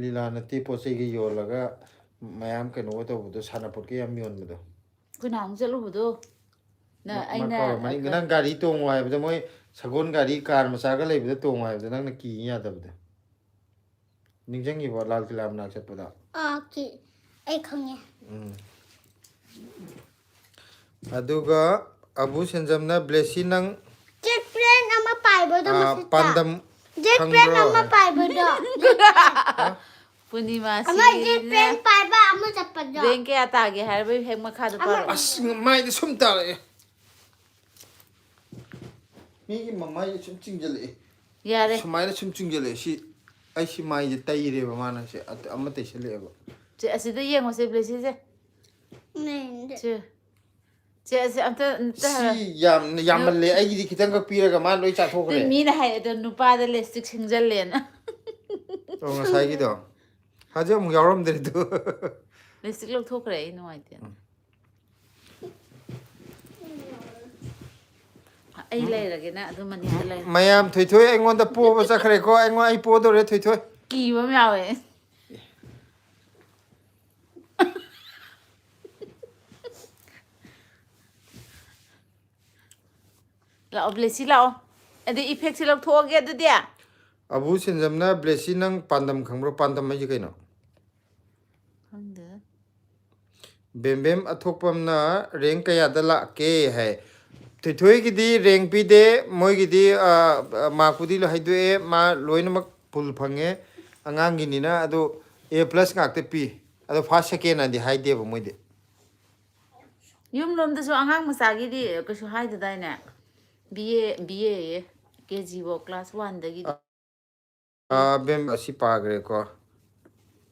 ꯂꯤꯂꯥ ꯅꯠꯇꯦ, ꯄꯣꯠ ꯆꯩꯒ ꯌꯣꯜꯂꯒ ꯃꯌꯥꯝ ꯀꯩꯅꯣꯒ ꯇꯧꯕꯗꯣ, ꯁꯥꯟꯅꯄꯣꯠꯀ ꯌꯥꯝ ꯌꯣꯟꯕꯗꯣ꯫ ꯑꯩꯈꯣꯏ ꯅꯍꯥꯟ ꯆꯠꯂꯨꯕꯗꯣ꯫ ꯅ-, ꯃ-, ꯑꯩꯅ ꯀꯧꯔꯝꯃꯅꯤ꯫ ꯅꯪ ꯒꯥꯔꯤ ꯇꯣꯡꯉꯣ ꯍꯥꯏꯕꯗ, ꯃꯣꯏ ꯁꯒꯣꯜ ꯒꯥꯔꯤ, ꯀꯥꯔ ꯃꯆꯥꯒ ꯂꯩꯕꯗ ꯇꯣꯡꯉꯣ ꯍꯥꯏꯕꯗ ꯅꯪꯅ ꯀꯤ ꯌꯥꯗꯕꯗꯣ꯫ ꯅꯤꯡꯁꯤꯡꯉꯤꯕꯣ, ꯂꯥꯜ ꯀꯤꯂꯥ ꯃꯅꯥꯛ ꯆꯠꯄꯗ? ꯑꯥ, ꯀꯤ-, ꯑꯩ ꯈꯪꯉꯦ꯫ ꯎꯝ꯫ ꯑꯗꯨꯒ ꯑꯕꯨ ꯁꯦꯟꯖꯝꯅ, "ꯕ꯭ꯂꯦꯁꯤ, ꯅꯪ, ꯖꯦꯠ ꯄ꯭ꯂꯦꯟ ꯑꯃ ꯄꯥꯏꯕꯗꯣ ꯑꯥ, ꯃꯊꯛꯇ꯫ ꯄꯥꯟꯗꯝ ꯖꯦꯠ ꯄ꯭ꯂꯦꯟ ꯈꯪꯕ꯭ꯔꯣ?" ꯑꯃ ꯍꯥꯏ꯫ ꯄꯥꯏꯕꯗꯣ꯫ ꯑꯃ ꯖꯦꯠ ꯄꯨꯔꯅꯤꯃꯥꯁꯤꯅ ꯄ꯭ꯂꯦꯟ ꯄꯥꯏꯕ ꯑꯃ ꯆꯠꯄꯗꯣ꯫ ꯔꯦꯡ ꯀꯌꯥ ꯇꯥꯒꯦ ꯍꯥꯏꯔꯕ ꯍꯦꯛ ꯃꯈꯥꯗ ꯑꯃ ꯄꯥꯔꯛꯑꯣ꯫ ꯑꯁ, ꯃꯥꯏꯗ ꯁꯨꯝ ꯇꯥꯔꯛꯑꯦ꯫ ꯃꯤꯒꯤ ꯃꯃꯥꯏꯗ ꯁꯨꯝ ꯆꯤꯡꯁꯤꯜꯂꯛꯑꯦ꯫ ꯌꯥꯔꯦ꯫ ꯁꯨꯃꯥꯏꯅ ꯁꯨꯝ ꯆꯤꯡꯁꯤꯜꯂꯛꯑꯦ꯫ ꯁꯤ, ꯑꯩ ꯁꯤ ꯃꯥꯏꯁꯦ ꯇꯩꯔꯦꯕ ꯃꯥꯅ꯫ ꯁꯤ ꯑ-, ꯑꯃ ꯇꯩꯁꯜꯂꯛꯑꯦꯕ꯫ ꯁꯦ, ꯑꯁꯤꯗ ꯌꯦꯡꯉꯣꯁꯦ, ꯕ꯭ꯂꯦꯁꯤꯁꯦ꯫ ꯅꯦ꯫ ꯁꯦ꯫ ꯁꯦ, ꯑꯁꯤ ꯑꯝꯇ, ꯑꯝꯇ ꯍꯥꯏꯔꯣ꯫ ꯁꯤ ꯌꯥꯝꯅ ꯌꯥꯝꯃꯜꯂꯦ꯫ ꯑꯩꯒꯤꯗꯤ ꯈꯤꯇꯪꯈꯛ ꯄꯤꯔꯒ ꯃꯥꯅ ꯂꯣꯏ ꯆꯥꯊꯣꯛꯈ꯭ꯔꯦ꯫ ꯑꯗꯨ ꯃꯤꯅ ꯍꯥꯏꯔꯦ, ꯑꯗꯣ ꯅꯨꯄꯥꯗ ꯂꯤꯞꯁꯇꯤꯛ ꯁꯪꯖꯜꯂꯦꯅ꯫ ꯑꯣ, ꯉꯁꯥꯏꯒꯤꯗꯣ꯫ ꯍꯧꯖꯤꯛ ꯑꯃꯨꯛ ꯌꯥꯎꯔꯝꯗ꯭ꯔꯦ ꯑꯗꯨ꯫ ꯂꯤꯞꯁꯇꯤꯛ ꯂꯧꯊꯣꯛꯈ꯭ꯔꯦ, ꯑꯩ ꯅꯨꯡꯉꯥꯏꯇꯦꯅ꯫ ꯑꯩ ꯂꯩꯔꯒꯦꯅ ꯑꯗꯨꯝ ꯃꯅꯤꯡꯗ ꯂꯩꯔꯦ꯫ ꯃꯌꯥꯝ ꯊꯣꯏꯊꯣꯏ ꯑꯩꯉꯣꯟꯗ ꯄꯣꯕ ꯆꯠꯈ꯭ꯔꯦꯀꯣ꯫ ꯑꯩꯉꯣꯟ ꯑꯩ ꯄꯣꯗꯧꯔꯦ ꯊꯣꯏꯊꯣꯏ꯫ ꯀꯤꯕ ꯑꯃ ꯌꯥꯎꯋꯦ꯫ ꯂꯥꯛꯑꯣ ꯕ꯭ꯂꯦꯁꯤ ꯂꯥꯛꯑꯣ꯫ ꯑꯗꯨ ꯏꯐꯦꯛꯁꯦ ꯂꯧꯊꯣꯛꯑꯒꯦ ꯑꯗꯨꯗꯤ꯫ ꯑꯕꯨ ꯁꯤꯟꯖꯝꯅ ꯕ꯭ꯂꯦꯁꯤ ꯅꯪ ꯄꯥꯟꯗꯝ ꯈꯪꯕ꯭ꯔꯣ? ꯄꯥꯟꯗꯝ ꯍꯥꯏꯁꯦ ꯀꯩꯅꯣ? ꯈꯪꯗꯦ꯫ ꯕꯦꯝꯕꯦꯝ ꯑꯊꯣꯛꯄꯝꯅ ꯔꯦꯡ ꯀꯌꯥꯗ ꯂꯥꯛꯀꯦ ꯍꯥꯏ꯫ ꯊꯣꯏꯊꯣꯏꯒꯤꯗꯤ ꯔꯦꯡ ꯄꯤꯗꯦ꯫ ꯃꯣꯏꯒꯤꯗꯤ ꯃꯥꯔꯛꯄꯨꯗꯤ ꯂꯣꯏ ꯍꯥꯏꯗꯣꯛꯑꯦ꯫ ꯃꯥ ꯂꯣꯏꯅꯃꯛ ꯐꯨꯜ ꯐꯪꯉꯦ꯫ ꯑꯉꯥꯡꯒꯤꯅꯤꯅ ꯑꯗꯣ ꯑꯦ ꯄ꯭ꯂꯁ ꯉꯥꯛꯇ ꯄꯤ꯫ ꯑꯗꯣ ꯐꯥꯔꯁ ꯁꯦꯀꯦꯟ ꯑꯗꯤ ꯍꯥꯏꯗꯦꯕ ꯃꯣꯏꯗꯤ꯫ ꯌꯨꯝ ꯂꯣꯝꯗꯁꯨ ꯑꯉꯥꯡ ꯃꯆꯥꯒꯤꯗꯤ ꯀꯩꯁꯨ ꯍꯥꯏꯗꯗꯥꯏꯅꯦ? B A B A K ꯖꯤꯐꯧ ꯀ꯭ꯂꯥꯁ ꯋꯥꯟꯗꯒꯤꯗꯤ꯫ ꯑꯥ, ꯕꯦꯝ ꯑꯁꯤ ꯄꯥꯈ꯭ꯔꯦꯀꯣ꯫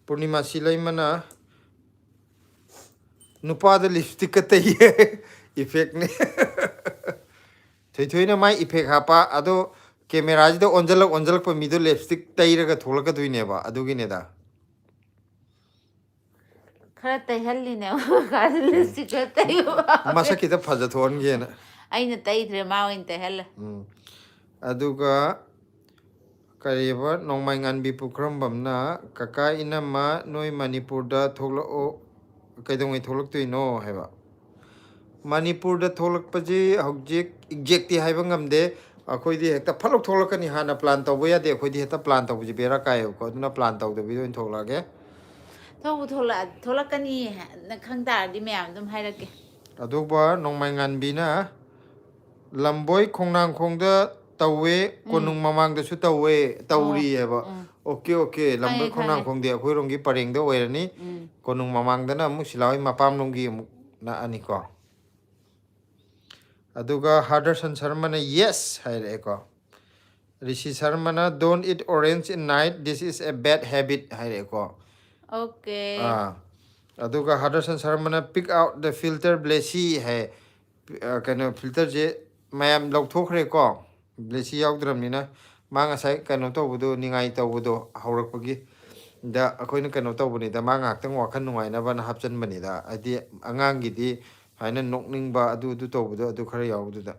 ꯄꯨꯔꯅꯤꯃꯥ ꯁꯤꯂꯩꯃꯅ ꯅꯨꯄꯥꯗ ꯂꯤꯞꯁꯇꯤꯛꯀ ꯇꯩꯌꯦ꯫ ꯏꯐꯦꯛꯅꯦ꯫ ꯊꯣꯏꯊꯣꯏꯅ ꯃꯥꯏ ꯏꯐꯦꯛ ꯍꯥꯞꯄ꯫ ꯑꯗꯣ ꯀꯦꯃꯦꯔꯥꯁꯤꯗ ꯑꯣꯟꯁꯤꯜꯂꯛ ꯑꯣꯟꯁꯤꯜꯂꯛꯄ ꯃꯤꯗꯣ ꯂꯤꯞꯁꯇꯤꯛ ꯇꯩꯔꯒ ꯊꯣꯛꯂꯛꯀꯗꯣꯏꯅꯦꯕ꯫ ꯑꯗꯨꯒꯤꯅꯦꯗ꯫ ꯈꯔ ꯇꯩꯍꯜꯂꯤꯅꯦ꯫ ꯀꯥꯁꯦ ꯂꯤꯞꯁꯇꯤꯛ ꯈꯔ ꯇꯩꯌꯨ꯫ ꯃꯁꯛ ꯈꯤꯇ ꯐꯖꯊꯣꯛꯍꯟꯒꯦꯅ꯫ ꯑꯩꯅ ꯇꯩꯗ꯭ꯔꯦ, ꯃꯥ ꯑꯣꯏꯅ ꯇꯩꯍꯜꯂꯦ꯫ ꯎꯝ꯫ ꯑꯗꯨꯒ ꯀꯔꯤꯕ, ꯅꯣꯡꯃꯥꯏꯉꯥꯟꯕꯤ ꯄꯨꯈ꯭ꯔꯝꯕꯝꯅ, "ꯀꯀꯥ ꯏꯅꯝꯃ ꯅꯣꯏ ꯃꯅꯤꯄꯨꯔꯗ ꯊꯣꯛꯂꯛꯑꯣ, ꯀꯩꯗꯧꯉꯩ ꯊꯣꯛꯂꯛꯇꯣꯏꯅꯣ?" ꯍꯥꯏꯕ꯫ ꯃꯅꯤꯄꯨꯔꯗ ꯊꯣꯛꯂꯛꯄꯁꯤ ꯍꯧꯖꯤꯛ ꯑꯦꯛꯖꯦꯛꯇꯤ ꯍꯥꯏꯕ ꯉꯝꯗꯦ꯫ ꯑꯩꯈꯣꯏꯗꯤ ꯍꯦꯛꯇ ꯐꯠ ꯂꯥꯎ ꯊꯣꯛꯂꯛꯀꯅꯤ ꯍꯥꯟꯅ ꯄ꯭ꯂꯥꯟ ꯇꯧꯕ ꯌꯥꯗꯦ꯫ ꯑꯩꯈꯣꯏꯗꯤ ꯍꯦꯛꯇ ꯄ꯭ꯂꯥꯟ ꯇꯧꯕꯁꯦ ꯕꯦꯔꯥ ꯀꯥꯏꯌꯦꯕꯀꯣ꯫ ꯑꯗꯨꯅ ꯄ꯭ꯂꯥꯟ ꯇꯧꯗꯕꯤꯗ ꯑꯣꯏꯅ ꯊꯣꯛꯂꯛꯑꯒꯦ꯫ ꯊꯣꯛꯄꯨ ꯊꯣꯛꯂꯛ-, ꯊꯣꯛꯂꯛꯀꯅꯤ ꯍꯥꯏꯅ ꯈꯪ ꯇꯥꯔꯗꯤ ꯃꯌꯥꯝ ꯑꯗꯨꯝ ꯍꯥꯏꯔꯛꯀꯦ꯫ ꯑꯗꯨꯒ ꯅꯣꯡꯃꯥꯏꯉꯥꯟꯕꯤꯅ, "ꯂꯝꯕꯣꯏ ꯈꯣꯡꯅꯥꯡꯈꯣꯡꯗ ꯇꯧꯋꯦ, ꯀꯣꯅꯨꯡ ꯃꯃꯥꯡꯗꯁꯨ ꯇꯧꯋꯦ, ꯇꯧꯔꯤꯑꯕ"꯫ ꯎꯝ꯫ ꯑꯣꯀꯦ, ꯑꯣꯀꯦ, ꯂꯝꯕꯣꯏ ꯈꯪꯉꯦ, ꯈꯪꯉꯦ꯫ ꯈꯣꯡꯅꯥꯡꯈꯣꯡꯗꯤ ꯑꯩꯈꯣꯏꯔꯣꯝꯒꯤ ꯄꯔꯦꯡꯗ ꯑꯣꯏꯔꯅꯤ꯫ ꯎꯝ꯫ ꯀꯣꯅꯨꯡ ꯃꯃꯥꯡꯗꯅ ꯑꯃꯨꯛ ꯁꯤꯂꯥꯍꯣꯏ ꯃꯄꯥꯝꯂꯣꯝꯒꯤ ꯑꯃꯨꯛ ꯅꯛꯑꯅꯤꯀꯣ꯫ ꯑꯗꯨꯒ ꯍꯥꯔꯗꯔꯁꯟ ꯁꯔꯃꯅ "Yes" ꯍꯥꯏꯔꯛꯑꯦꯀꯣ꯫ ꯔꯤꯁꯤ ꯁꯔꯃꯅ "Don't eat orange in night, this is a bad habit" ꯍꯥꯏꯔꯛꯑꯦꯀꯣ꯫ ꯑꯣꯀꯦ꯫ ꯑꯥ, ꯑꯗꯨꯒ Harderson ꯁꯔꯃꯅ "Pick out the filter, Blessy" ꯍꯥꯏ꯫ ꯑ, ꯀꯩꯅꯣ, ꯐꯤꯜꯇꯔꯁꯦ ꯃꯌꯥꯝ ꯂꯧꯊꯣꯛꯈ꯭ꯔꯦꯀꯣ, ꯕ꯭ꯂꯦꯁꯤ ꯌꯥꯎꯗ꯭ꯔꯕꯅꯤꯅ꯫ ꯃꯥ ꯉꯁꯥꯏ ꯀꯩꯅꯣ ꯇꯧꯕꯗꯣ, ꯅꯤꯡꯉꯥꯏ ꯇꯧꯕꯗꯣ ꯍꯧꯔꯛꯄꯒꯤ ꯗ ꯑꯩꯈꯣꯏꯅ ꯀꯩꯅꯣ ꯇꯧꯕꯅꯤꯗ, ꯃꯥ ꯉꯥꯏꯍꯥꯛꯇꯪ ꯋꯥꯈꯜ ꯅꯨꯡꯉꯥꯏꯅꯕꯅ ꯍꯥꯞꯆꯤꯟꯕꯅꯤꯗ꯫ ꯍꯥꯏꯗꯤ ꯑꯉꯥꯡꯒꯤꯗꯤ ꯍꯥꯏꯅ ꯅꯣꯛꯅꯤꯡꯕ ꯑꯗꯨ ꯑꯗꯨ ꯇꯧꯕꯗꯣ ꯑꯗꯨ ꯈꯔ ꯌꯥꯎꯕꯗꯨꯗ꯫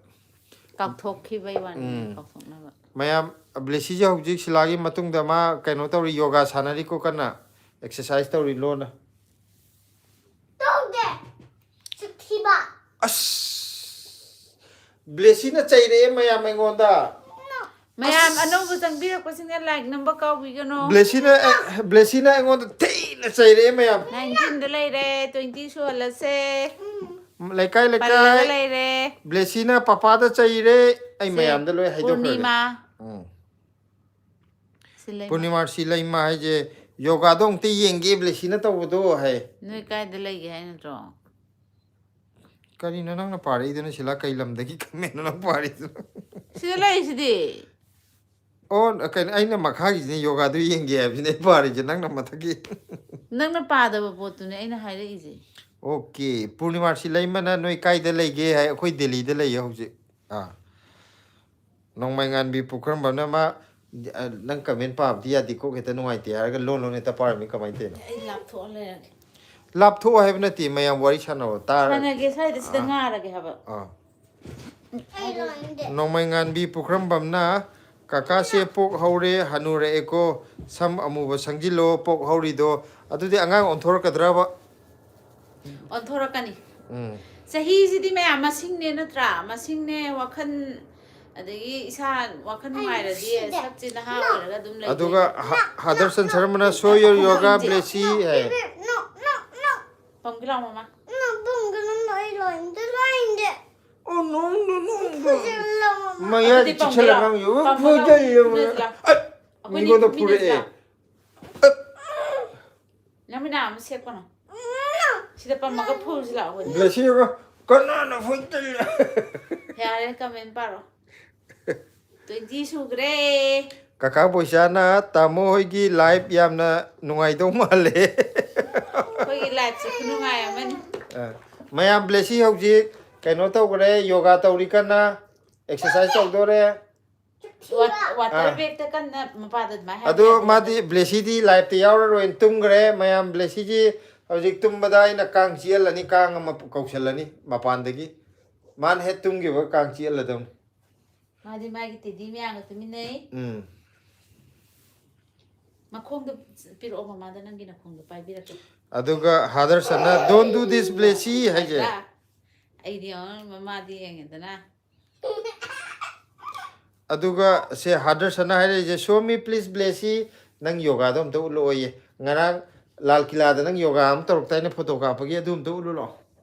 ꯀꯥꯎꯊꯣꯛꯈꯤꯕꯩ ꯋꯥꯅꯤ, ꯎꯝ꯫ ꯀꯥꯎꯊꯣꯛꯅꯕ꯫ ꯃꯌꯥꯝ, ꯕ꯭ꯂꯦꯁꯤꯁꯦ ꯍꯧꯖꯤꯛ ꯁꯤꯂꯥꯒꯤ ꯃꯇꯨꯡꯗ ꯃꯥ ꯀꯩꯅꯣ ꯇꯧꯔꯤ, ꯌꯣꯒꯥ ꯁꯥꯟꯅꯔꯤꯀꯣ ꯀꯟꯅ, ꯑꯦꯛꯁꯔꯁꯥꯏꯁ ꯇꯧꯔꯤ ꯂꯣꯟꯅ꯫ ꯇꯧꯗꯦ꯫ ꯁꯛꯊꯤꯕ꯫ ꯑꯁ, ꯕ꯭ꯂꯦꯁꯤꯅ ꯆꯩꯔꯛꯑꯦ ꯃꯌꯥꯝ ꯑꯩꯉꯣꯟꯗ꯫ ꯃꯌꯥꯝ ꯑꯅꯧꯕ ꯆꯪꯕꯤꯔꯛꯄꯁꯤꯡꯅ ꯂꯥꯏꯛ ꯅꯝꯕ ꯀꯥꯎꯕꯤꯒꯅꯣ꯫ ꯕ꯭ꯂꯦꯁꯤꯅ ꯑꯦ, ꯕ꯭ꯂꯦꯁꯤꯅ ꯑꯩꯉꯣꯟꯗ ꯊꯤꯅ ꯆꯩꯔꯛꯑꯦ ꯃꯌꯥꯝ꯫ ꯅꯥꯏꯟꯇꯤꯟꯗ ꯂꯩꯔꯦ, ꯇ꯭ꯋꯦꯟꯇꯤ ꯁꯨꯍꯜꯂꯁꯦ꯫ ꯂꯩꯀꯥꯏ ꯄꯜꯂꯒ ꯂꯩꯀꯥꯏ꯫ ꯂꯩꯔꯦ꯫ ꯕ꯭ꯂꯦꯁꯤꯅ ꯄꯄꯥꯗ ꯆꯩꯔꯦ꯫ ꯑꯩ ꯁꯦ, ꯃꯌꯥꯝꯗ ꯂꯣꯏ ꯍꯥꯏꯗꯣꯛꯈ꯭ꯔꯒꯦ꯫ ꯄꯨꯔꯅꯤꯃꯥ꯫ ꯎꯝ꯫ ꯁꯤ ꯂꯩꯃ꯫ ꯄꯨꯔꯅꯤꯃꯥ ꯁꯤ ꯂꯩꯃ ꯍꯥꯏꯁꯦ, ꯌꯣꯒꯥꯗꯣ ꯑꯃꯨꯛꯇ ꯌꯦꯡꯒꯦ ꯕ꯭ꯂꯦꯁꯤꯅ ꯇꯧꯕꯗꯣ ꯍꯥꯏ꯫ ꯅꯣꯏ ꯀꯥꯏꯗ ꯂꯩꯒꯦ ꯍꯥꯏ ꯅꯠꯇ꯭ꯔꯣ? ꯀꯔꯤꯅꯣ ꯅꯪꯅ ꯄꯥꯔꯛꯏꯗꯨꯅ ꯁꯤꯂꯥ? ꯀꯩ ꯂꯝꯗꯒꯤ ꯀꯃꯦꯟꯅꯣ ꯅꯪ ꯄꯥꯔꯤꯗꯨꯅꯣ? ꯁꯤꯗ ꯂꯩꯔꯤꯁꯤꯗꯤ꯫ ꯑꯣ, ꯀꯩꯅꯣ, ꯑꯩꯅ ꯃꯈꯥꯒꯤꯁꯤꯅ ꯌꯣꯒꯥꯗꯨ ꯌꯦꯡꯒꯦ ꯍꯥꯏꯕꯁꯤꯅꯦ ꯑꯩ ꯄꯥꯔꯤꯁꯦ, ꯅꯪꯅ ꯃꯊꯛꯀꯤ꯫ ꯅꯪꯅ ꯄꯥꯗꯕ ꯄꯣꯠꯇꯨꯅꯦ ꯑꯩꯅ ꯍꯥꯏꯔꯛꯏꯁꯦ꯫ ꯑꯣꯀꯦ, ꯄꯨꯔꯅꯤꯃꯥ ꯁꯤ ꯂꯩꯃꯅ ꯅꯣꯏ ꯀꯥꯏꯗ ꯂꯩꯒꯦ ꯍꯥꯏ꯫ ꯑꯩꯈꯣꯏ ꯗꯦꯜꯂꯤꯗ ꯂꯩꯌꯦ ꯍꯧꯖꯤꯛ꯫ ꯑꯥ꯫ ꯅꯣꯡꯃꯩꯉꯥꯟꯕꯤ ꯄꯨꯈ꯭ꯔꯝꯕꯅ ꯃꯥ, ꯑ, ꯅꯪ ꯀꯃꯦꯟ ꯄꯥꯕꯗꯤ ꯌꯥꯗꯦꯀꯣ, ꯍꯦꯛꯇ ꯅꯨꯡꯉꯥꯏꯇꯦ ꯍꯥꯏꯔꯒ ꯂꯣꯟ ꯂꯣꯟ ꯍꯦꯛꯇ ꯄꯥꯔꯝꯃꯤ, ꯀꯃꯥꯏꯅ ꯇꯧꯔꯤꯅꯣ? ꯑꯩ ꯂꯥꯞꯊꯣꯛꯑ ꯂꯩꯔꯒꯦ꯫ ꯂꯥꯞꯊꯣꯛꯑꯣ ꯍꯥꯏꯕ ꯅꯠꯇꯦ, ꯃꯌꯥꯝ ꯋꯥꯔꯤ ꯁꯥꯟꯅꯕ ꯇꯥꯔ-, ꯁꯥꯟꯅꯒꯦ ꯁ꯭ꯋꯥꯏꯗ ꯁꯤꯗ ꯑꯥ꯫ ꯉꯥꯔꯒꯦ ꯍꯥꯏꯕ꯫ ꯑꯥ꯫ ꯑꯩ ꯂꯣꯏꯅꯗꯦ꯫ ꯅꯣꯡꯃꯩꯉꯥꯟꯕꯤ ꯄꯨꯈ꯭ꯔꯝꯕꯝꯅ, "ꯀꯀꯥꯁꯦ ꯄꯣꯛ ꯍꯧꯔꯦ, ꯍꯅꯨꯔꯛꯑꯦꯀꯣ, ꯁꯝ ꯑꯃꯨꯕ ꯁꯪꯖꯤꯜꯂꯣ, ꯄꯣꯛ ꯍꯧꯔꯤꯗꯣ"꯫ ꯑꯗꯨꯗꯤ ꯑꯉꯥꯡ ꯑꯣꯟꯊꯣꯔꯛꯀꯗ꯭ꯔꯕ? ꯑꯣꯟꯊꯣꯔꯛꯀꯅꯤ꯫ ꯎꯝ꯫ ꯆꯍꯤꯁꯤꯗꯤ ꯃꯌꯥꯝ ꯃꯁꯤꯡꯅꯦ ꯅꯠꯇ꯭ꯔꯥ? ꯃꯁꯤꯡꯅꯦ, ꯋꯥꯈꯜ, ꯑꯗꯒꯤ ꯏꯁꯥ ꯋꯥꯈꯜ ꯅꯨꯡꯉꯥꯏꯔꯗꯤ ꯁꯤꯗ꯫ ꯁꯛꯁꯦ ꯅꯍꯥ ꯑꯣꯏꯔꯒ ꯑꯗꯨꯝ ꯂꯩꯗꯣꯏꯅꯦ꯫ ꯑꯗꯨꯒ ꯍ-, ꯍꯗꯔꯁꯟ ꯁꯔꯃꯅ "Show your yoga, ꯕ꯭ꯂꯦꯁꯤ" high. No, no, no. ꯄꯝꯒꯤ ꯂꯥꯎ ꯃꯃꯥ꯫ No, ꯄꯝꯒꯅꯨ, ꯑꯩ ꯂꯣꯏꯅꯗꯦ, ꯂꯣꯏꯅꯗꯦ꯫ Oh, no, no, no, no. ꯐꯨꯖꯤꯜꯂꯣ꯫ ꯃꯌꯥ ꯑꯗꯨꯗꯤ ꯄꯝꯒꯤ ꯂꯥꯎ꯫ ꯆꯤꯛꯁꯜꯂꯒ ꯌꯦꯡꯉꯨ, ꯄꯝꯒꯤ ꯂꯥꯎ꯫ ꯐꯨꯖꯜꯂꯦ꯫ ꯐꯨꯖꯜꯂꯦ꯫ ꯑꯠ! ꯑꯩꯈꯣꯏꯅꯤ ꯃꯤꯉꯣꯟꯗ ꯐꯨꯃꯤꯟꯅꯁꯤ ꯐꯨꯔꯛꯑꯦ꯫ ꯂꯥꯎ꯫ ꯅꯃꯤꯅꯥ ꯑꯃ ꯁꯦꯛꯀꯅꯣ꯫ ꯁꯤꯗ ꯄꯝꯃꯒ ꯐꯨꯔꯁꯤ ꯂꯥꯛꯑꯣ ꯑꯩꯈꯣꯏꯅꯤ꯫ ꯕ꯭ꯂꯦꯁꯤꯒ ꯀꯅꯥꯅ ꯐꯨꯖꯜꯂꯦ? ꯌꯥꯔꯦ, ꯀꯃꯦꯟ ꯄꯥꯔꯣ꯫ ꯇ꯭ꯋꯦꯟꯇꯤ ꯁꯨꯈ꯭ꯔꯦ꯫ ꯀꯀꯥ ꯕꯣꯏꯆꯥꯅ, "ꯇꯥꯃꯣ ꯍꯣꯏꯒꯤ ꯂꯥꯏꯐ ꯌꯥꯝꯅ ꯅꯨꯡꯉꯥꯏꯗꯧ ꯃꯥꯜꯂꯦ"꯫ ꯑꯩꯈꯣꯏꯒꯤ ꯂꯥꯏꯐꯁꯦ ꯈꯨꯅꯨꯡꯉꯥꯏ ꯑꯃꯅꯤ꯫ ꯑ, ꯃꯌꯥꯝ, ꯕ꯭ꯂꯦꯁꯤ ꯍꯧꯖꯤꯛ ꯀꯩꯅꯣ ꯇꯧꯈ꯭ꯔꯦ, ꯌꯣꯒꯥ ꯇꯧꯔꯤ ꯀꯟꯅ, ꯑꯦꯛꯁꯔꯁꯥꯏꯁ ꯇꯧꯗꯣꯔꯦ꯫ ꯋꯥ-, ꯋꯥꯇꯔ ꯑꯥ꯫ ꯕꯦꯒꯇ ꯀꯟꯅ ꯃꯄꯥꯗ ꯑꯗꯨꯃꯥꯏꯅ ꯍꯥꯏꯕ ꯑꯗꯣ ꯌꯥꯗꯦ꯫ ꯃꯥꯗꯤ, ꯕ꯭ꯂꯦꯁꯤꯗꯤ ꯂꯥꯏꯐꯇ ꯌꯥꯎꯔꯔꯣꯏꯅ ꯇꯨꯝꯈ꯭ꯔꯦ꯫ ꯃꯌꯥꯝ, ꯕ꯭ꯂꯦꯁꯤꯁꯤ ꯍꯧꯖꯤꯛ ꯇꯨꯝꯕꯗ ꯑꯩꯅ ꯀꯥꯡ ꯆꯤꯛꯍꯜꯂꯅꯤ, ꯀꯥꯡ ꯑꯃ ꯀꯧꯁꯜꯂꯅꯤ ꯃꯄꯥꯟꯗꯒꯤ꯫ ꯃꯥꯅ ꯍꯦꯛ ꯇꯨꯝꯈꯤꯕ ꯀꯥꯡ ꯆꯤꯛꯍꯜꯂꯗꯧꯅꯤ꯫ ꯃꯥꯗꯤ ꯃꯥꯒꯤ ꯇꯦꯗꯤ ꯃꯌꯥꯝꯒ ꯇꯨꯃꯤꯟꯅꯩ꯫ ꯎꯝ ꯃꯈꯣꯡꯗꯣ ꯄꯤꯔꯛꯑꯣ ꯃꯃꯥꯗ, ꯅꯪꯒꯤ ꯅꯈꯣꯡꯗꯣ ꯄꯥꯏꯕꯤꯔꯛꯀꯦ꯫ ꯑꯗꯨꯒ ꯍꯥꯗꯔꯁꯟꯅ "Don't do this, ꯕ꯭ꯂꯦꯁꯤ" ꯍꯥꯏꯁꯦ꯫ ꯅꯠꯇ꯭ꯔꯥ? ꯑꯩꯗꯤ ꯌꯦꯡꯉꯣ, ꯃꯃꯥꯗꯤ ꯌꯦꯡꯉꯦꯗꯅ꯫ ꯑꯗꯨꯒ ꯁꯦ ꯍꯥꯗꯔꯁꯟꯅ ꯍꯥꯏꯔꯛꯏꯁꯦ, "Show me please, ꯕ꯭ꯂꯦꯁꯤ, ꯅꯪ ꯌꯣꯒꯥꯗꯣ ꯑꯝꯇ ꯎꯠꯂꯛꯑꯣꯌꯦ꯫ ꯉꯔꯥꯡ ꯂꯥꯜ ꯀꯤꯂꯥꯗ ꯅꯪ ꯌꯣꯒꯥ ꯑꯃ ꯇꯧꯔꯛꯇꯥꯏꯅꯦ, ꯐꯣꯇꯣ ꯀꯥꯞꯄꯒꯤ, ꯑꯗꯨ ꯑꯝꯇ ꯎꯠꯂꯨ ꯂꯥꯛꯑꯣ"꯫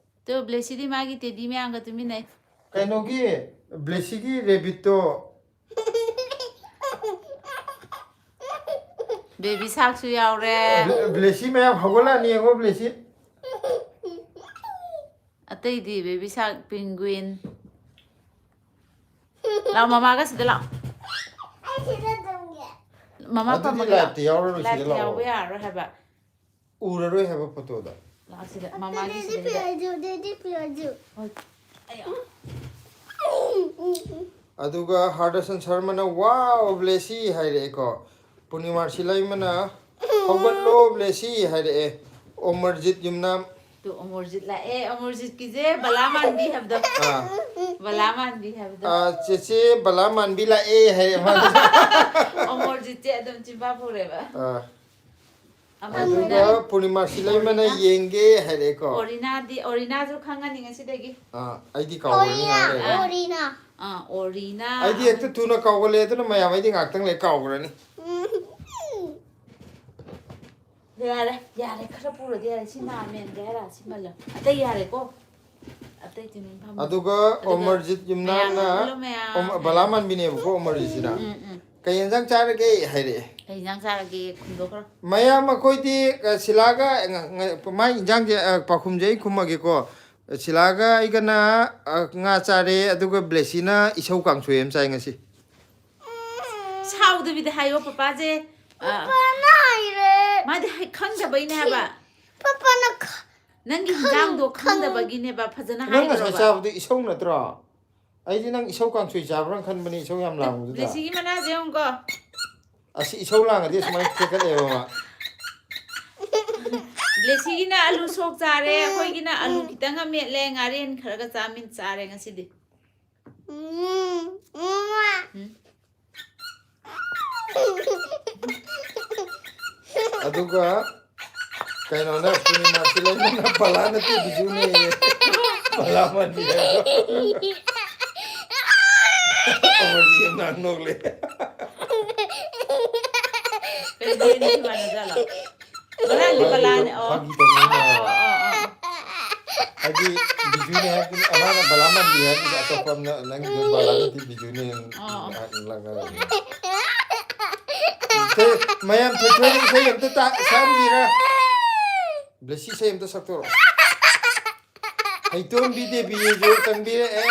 ꯇꯣ, ꯕ꯭ꯂꯦꯁꯤꯗꯤ ꯃꯥꯒꯤ ꯇꯦꯗꯤ ꯃꯌꯥꯝꯒ ꯇꯨꯃꯤꯟꯅꯩ꯫ ꯀꯩꯅꯣꯒꯤ, ꯕ꯭ꯂꯦꯁꯤꯒꯤ ꯔꯦꯕꯤꯠꯇꯣ꯫ ꯕꯦꯕꯤ ꯁꯥꯔꯛꯁꯨ ꯌꯥꯎꯔꯦ꯫ ꯕ꯭ꯂꯦ-, ꯕ꯭ꯂꯦꯁꯤ ꯃꯌꯥꯝ ꯍꯧꯒꯠꯂꯛꯑꯅꯤ, ꯌꯦꯡꯉꯣ ꯕ꯭ꯂꯦꯁꯤ꯫ ꯑꯇꯩꯗꯤ ꯕꯦꯕꯤ ꯁꯥꯔꯛ, ꯄꯤꯡꯒ꯭ꯋꯤꯟ꯫ ꯂꯥꯛꯑꯣ, ꯃꯃꯥꯒ ꯁꯤꯗ ꯂꯥꯛꯑꯣ꯫ ꯑꯩ ꯁꯤꯗ ꯇꯨꯝꯒꯦ꯫ ꯃꯃꯥ ꯑꯗꯨꯗꯤ ꯐꯝꯃꯒꯦ ꯂꯥꯛꯑꯣ꯫ ꯂꯥꯏꯞꯇ ꯌꯥꯎꯔꯔꯣꯏ, ꯁꯤꯗ ꯂꯥꯏꯞꯇ ꯂꯥꯛꯑꯣ꯫ ꯌꯥꯎꯕ ꯌꯥꯔꯔꯣꯏ ꯍꯥꯏꯕ꯫ ꯎꯔꯔꯣꯏ ꯍꯥꯏꯕ ꯐꯣꯇꯣꯗ꯫ ꯂꯥꯛꯑꯣ ꯁꯤꯗ, ꯃꯃꯥꯒꯤ ꯗꯦꯗꯤ ꯁꯤꯗ꯫ ꯄꯤꯌꯥꯖꯨ, ꯗꯦꯗꯤ ꯄꯤꯌꯥꯖꯨ꯫ ꯍꯣꯏ꯫ ꯑꯌꯥ꯫ ꯑꯗꯨꯒ ꯍꯥꯔꯗꯁꯟ ꯁꯔꯃꯅ "Wow, ꯕ꯭ꯂꯦꯁꯤ" ꯍꯥꯏꯔꯛꯑꯦꯀꯣ꯫ ꯄꯨꯔꯅꯤꯃꯥ ꯁꯤꯂꯩꯃꯅ "ꯍꯧꯒꯠꯂꯣ, ꯕ꯭ꯂꯦꯁꯤ" ꯍꯥꯏꯔꯛꯑꯦ꯫ ꯑꯣꯃꯔꯖꯤꯠ ꯌꯨꯝꯅꯥꯝ꯫ ꯇꯨ, ꯑꯃꯣꯔꯖꯤꯠ ꯂꯥꯛꯑꯦ꯫ ꯑꯃꯣꯔꯖꯤꯠꯀꯤꯁꯦ ꯕꯂꯥ ꯃꯥꯟꯕꯤ ꯍꯥꯏꯕꯗꯣ꯫ ꯑꯥ꯫ ꯕꯂꯥ ꯃꯥꯟꯕꯤ ꯍꯥꯏꯕꯗꯣ꯫ ꯑꯥ, "ꯆꯦꯆꯦ ꯕꯂꯥ ꯃꯥꯟꯕꯤ ꯂꯥꯛꯑꯦ" ꯍꯥꯏꯔꯛꯑꯦ ꯃꯥꯅ꯫ ꯑꯃꯣꯔꯖꯤꯠꯁꯦ ꯑꯗꯨꯝ ꯆꯤꯝꯕꯥ ꯄꯨꯔꯦꯕ꯫ ꯑꯥ꯫ ꯑꯃꯗꯨꯅ ꯑꯗꯨꯒ ꯄꯨꯔꯅꯤꯃꯥ ꯁꯤꯂꯩꯃꯅ ꯑꯣꯔꯤꯅꯥ꯫ "ꯌꯦꯡꯒꯦ" ꯍꯥꯏꯔꯛꯑꯦꯀꯣ꯫ ꯑꯣꯔꯤꯅꯥꯗꯤ, ꯑꯣꯔꯤꯅꯥꯁꯨ ꯈꯪꯉꯅꯤ ꯉꯁꯤꯗꯒꯤ꯫ ꯑꯥ, ꯑꯩꯗꯤ ꯀꯥꯎꯔꯅꯤ ꯑꯣꯔꯤꯅꯥ, ꯉꯥꯏꯍꯥꯛ ꯂꯩꯔꯒ꯫ ꯑꯣꯔꯤꯅꯥ꯫ ꯑꯥ, ꯑꯣꯔꯤꯅꯥ꯫ ꯑꯩꯗꯤ ꯍꯦꯛꯇ ꯊꯨꯅ ꯀꯥꯎꯒꯜꯂꯦ, ꯑꯗꯨꯅ ꯃꯌꯥꯝ ꯑꯩꯗꯤ ꯉꯥꯛꯇꯪ ꯂꯩ ꯀꯥꯎꯈ꯭ꯔꯅꯤ꯫ ꯌꯥꯔꯦ, ꯌꯥꯔꯦ, ꯈꯔ ꯄꯨꯔꯗꯤ ꯌꯥꯔꯦ꯫ ꯁꯤ ꯅꯥꯃꯦꯟꯒꯦ ꯍꯥꯏꯔ ꯁꯤꯃꯜꯂ꯫ ꯑꯇꯩ ꯌꯥꯔꯦꯀꯣ꯫ ꯑꯇꯩ ꯇꯨꯃꯤꯟ ꯐꯝꯃꯣ꯫ ꯑꯗꯨꯒ ꯑꯣꯃꯔꯖꯤꯠ ꯌꯨꯝꯅꯥꯝꯅ ꯃꯌꯥꯝ ꯂꯣꯏ ꯃꯌꯥꯝ ꯑꯣꯃ-, ꯕꯂꯥ ꯃꯥꯟꯕꯤꯅꯦꯕꯀꯣ ꯑꯣꯃꯔꯖꯤꯠꯁꯤꯅ꯫ ꯎꯝ, ꯎꯝ꯫ "ꯀꯩ ꯌꯦꯟꯖꯥꯡ ꯆꯥꯔꯒꯦ?" ꯍꯥꯏꯔꯛꯑꯦ꯫ ꯀꯩ ꯌꯦꯟꯖꯥꯡ ꯆꯥꯔꯒꯦ? ꯈꯨꯝꯗꯣꯛꯈ꯭ꯔꯣ꯫ ꯃꯌꯥꯝ ꯑꯩꯈꯣꯏꯗꯤ, ꯑ, ꯁꯤꯂꯥꯒ, ꯑ, ꯉ-, ꯉ-, ꯃꯥꯏ ꯏꯟꯖꯥꯡꯁꯦ, ꯑ, ꯄꯥꯎꯈꯨꯝꯁꯦ ꯑꯩ ꯈꯨꯝꯃꯒꯦꯀꯣ꯫ ꯁꯤꯂꯥꯒ ꯑꯩꯒꯅ, ꯑ, ꯉꯥ ꯆꯥꯔꯦ, ꯑꯗꯨꯒ ꯕ꯭ꯂꯦꯁꯤꯅ ꯏꯁꯧ ꯀꯥꯡꯁꯣꯏ ꯑꯃ ꯆꯥꯏ ꯉꯁꯤ꯫ ꯁꯥꯎꯗꯕꯤꯗ ꯍꯥꯏꯌꯣ, ꯄꯄꯥꯁꯦ꯫ ꯑ, ꯄꯄꯥꯅ ꯍꯥꯏꯔꯦ꯫ ꯃꯥꯗꯤ ꯍꯩ-, ꯈꯪꯗꯕꯩꯅꯦ ꯍꯥꯏꯕ꯫ ꯄꯄꯥꯅ ꯈ-, ꯅꯪꯒꯤ ꯍꯤꯟꯖꯥꯡꯗꯣ ꯈꯪ-, ꯈꯪꯗꯕꯒꯤꯅꯦꯕ, ꯐꯖꯅ ꯅꯪ ꯉꯁꯥꯏ ꯍꯥꯏꯗ꯭ꯔꯣꯕ꯫ ꯆꯥꯕꯗꯣ ꯏꯁꯧ ꯅꯠꯇ꯭ꯔꯣ? ꯑꯩꯗꯤ ꯅꯪ ꯏꯁꯧ ꯀꯥꯡꯁꯣꯏ ꯆꯥꯕ꯭ꯔꯥ ꯈꯟꯕꯅꯦ, ꯏꯁꯧ ꯌꯥꯝ ꯂꯥꯡꯕꯗꯨꯗ꯫ ꯕ꯭ꯂꯦꯁꯤꯒꯤ ꯃꯅꯥꯁꯦ ꯌꯦꯡꯉꯨꯀꯣ꯫ ꯑꯁꯤ ꯏꯁꯧ ꯂꯥꯡꯉꯗꯤ ꯑꯁꯨꯃꯥꯏꯅ ꯊꯦꯛꯀꯠꯂꯦꯕ ꯃꯥ꯫ ꯕ꯭ꯂꯦꯁꯤꯒꯤꯅ ꯑꯂꯨ ꯁꯣꯛ ꯆꯥꯔꯦ, ꯑꯩꯈꯣꯏꯒꯤꯅ ꯑꯂꯨ ꯈꯤꯇꯪ ꯑꯃ ꯃꯦꯠꯂꯦ, ꯉꯥꯔꯦꯟ ꯈꯔꯒ ꯆꯥꯃꯤꯟ ꯆꯥꯔꯦ ꯉꯁꯤꯗꯤ꯫ ꯎꯝ, ꯎꯝ꯫ ꯎꯝ꯫ ꯑꯗꯨꯒ ꯀꯩꯅꯣꯅ, ꯄꯨꯔꯅꯤꯃꯥꯁꯤ ꯂꯩꯃꯅ ꯕꯂꯥ ꯅꯠꯇꯦ, ꯕꯤꯖꯨꯅꯦ꯫ ꯕꯂꯥ ꯃꯥꯟꯕꯤ ꯍꯥꯏꯕ꯫ ꯑꯃꯔꯖꯤꯠ ꯌꯥꯝ ꯅꯣꯛꯂꯦ꯫ ꯀꯩ ꯗꯦꯠꯅꯤ ꯁꯤ ꯃꯥꯟꯅꯖꯥꯠꯂꯣ? ꯉꯔꯥꯡꯗꯤ ꯕꯂꯥꯅꯦ꯫ ꯑꯣ꯫ ꯐꯥꯒꯤ ꯇꯧꯕꯅꯤꯅ꯫ ꯑꯣ, ꯑꯣ, ꯑꯣ꯫ ꯍꯥꯏꯗꯤ ꯕꯤꯖꯨꯅꯦ ꯍꯥꯏꯕꯗꯤ ꯑꯃꯅ ꯕꯂꯥ ꯃꯥꯟꯕꯤ ꯍꯥꯏꯕꯗꯤ ꯑꯇꯣꯞꯄ ꯑꯃꯅ ꯅꯪꯒꯤꯗꯣ ꯕꯂꯥ ꯅꯠꯇꯦ ꯕꯤꯖꯨꯅꯦ ꯑꯣ, ꯑꯣ꯫ ꯂꯥꯛꯅꯔꯕꯅꯤ꯫ ꯏꯁꯩ, ꯃꯌꯥꯝ ꯊꯣꯏꯊꯣꯏꯅ ꯏꯁꯩ ꯑꯝꯇ ꯇꯥ-, ꯁꯛꯍꯟꯁꯤꯔꯥ? ꯕ꯭ꯂꯦꯁꯤ ꯏꯁꯩ ꯑꯝꯇ ꯁꯛꯇꯣꯔꯛꯑꯣ꯫ ꯍꯩꯇꯣꯝꯕꯤ ꯗꯦꯕꯤꯁꯨ ꯆꯪꯕꯤꯔꯛꯑꯦ꯫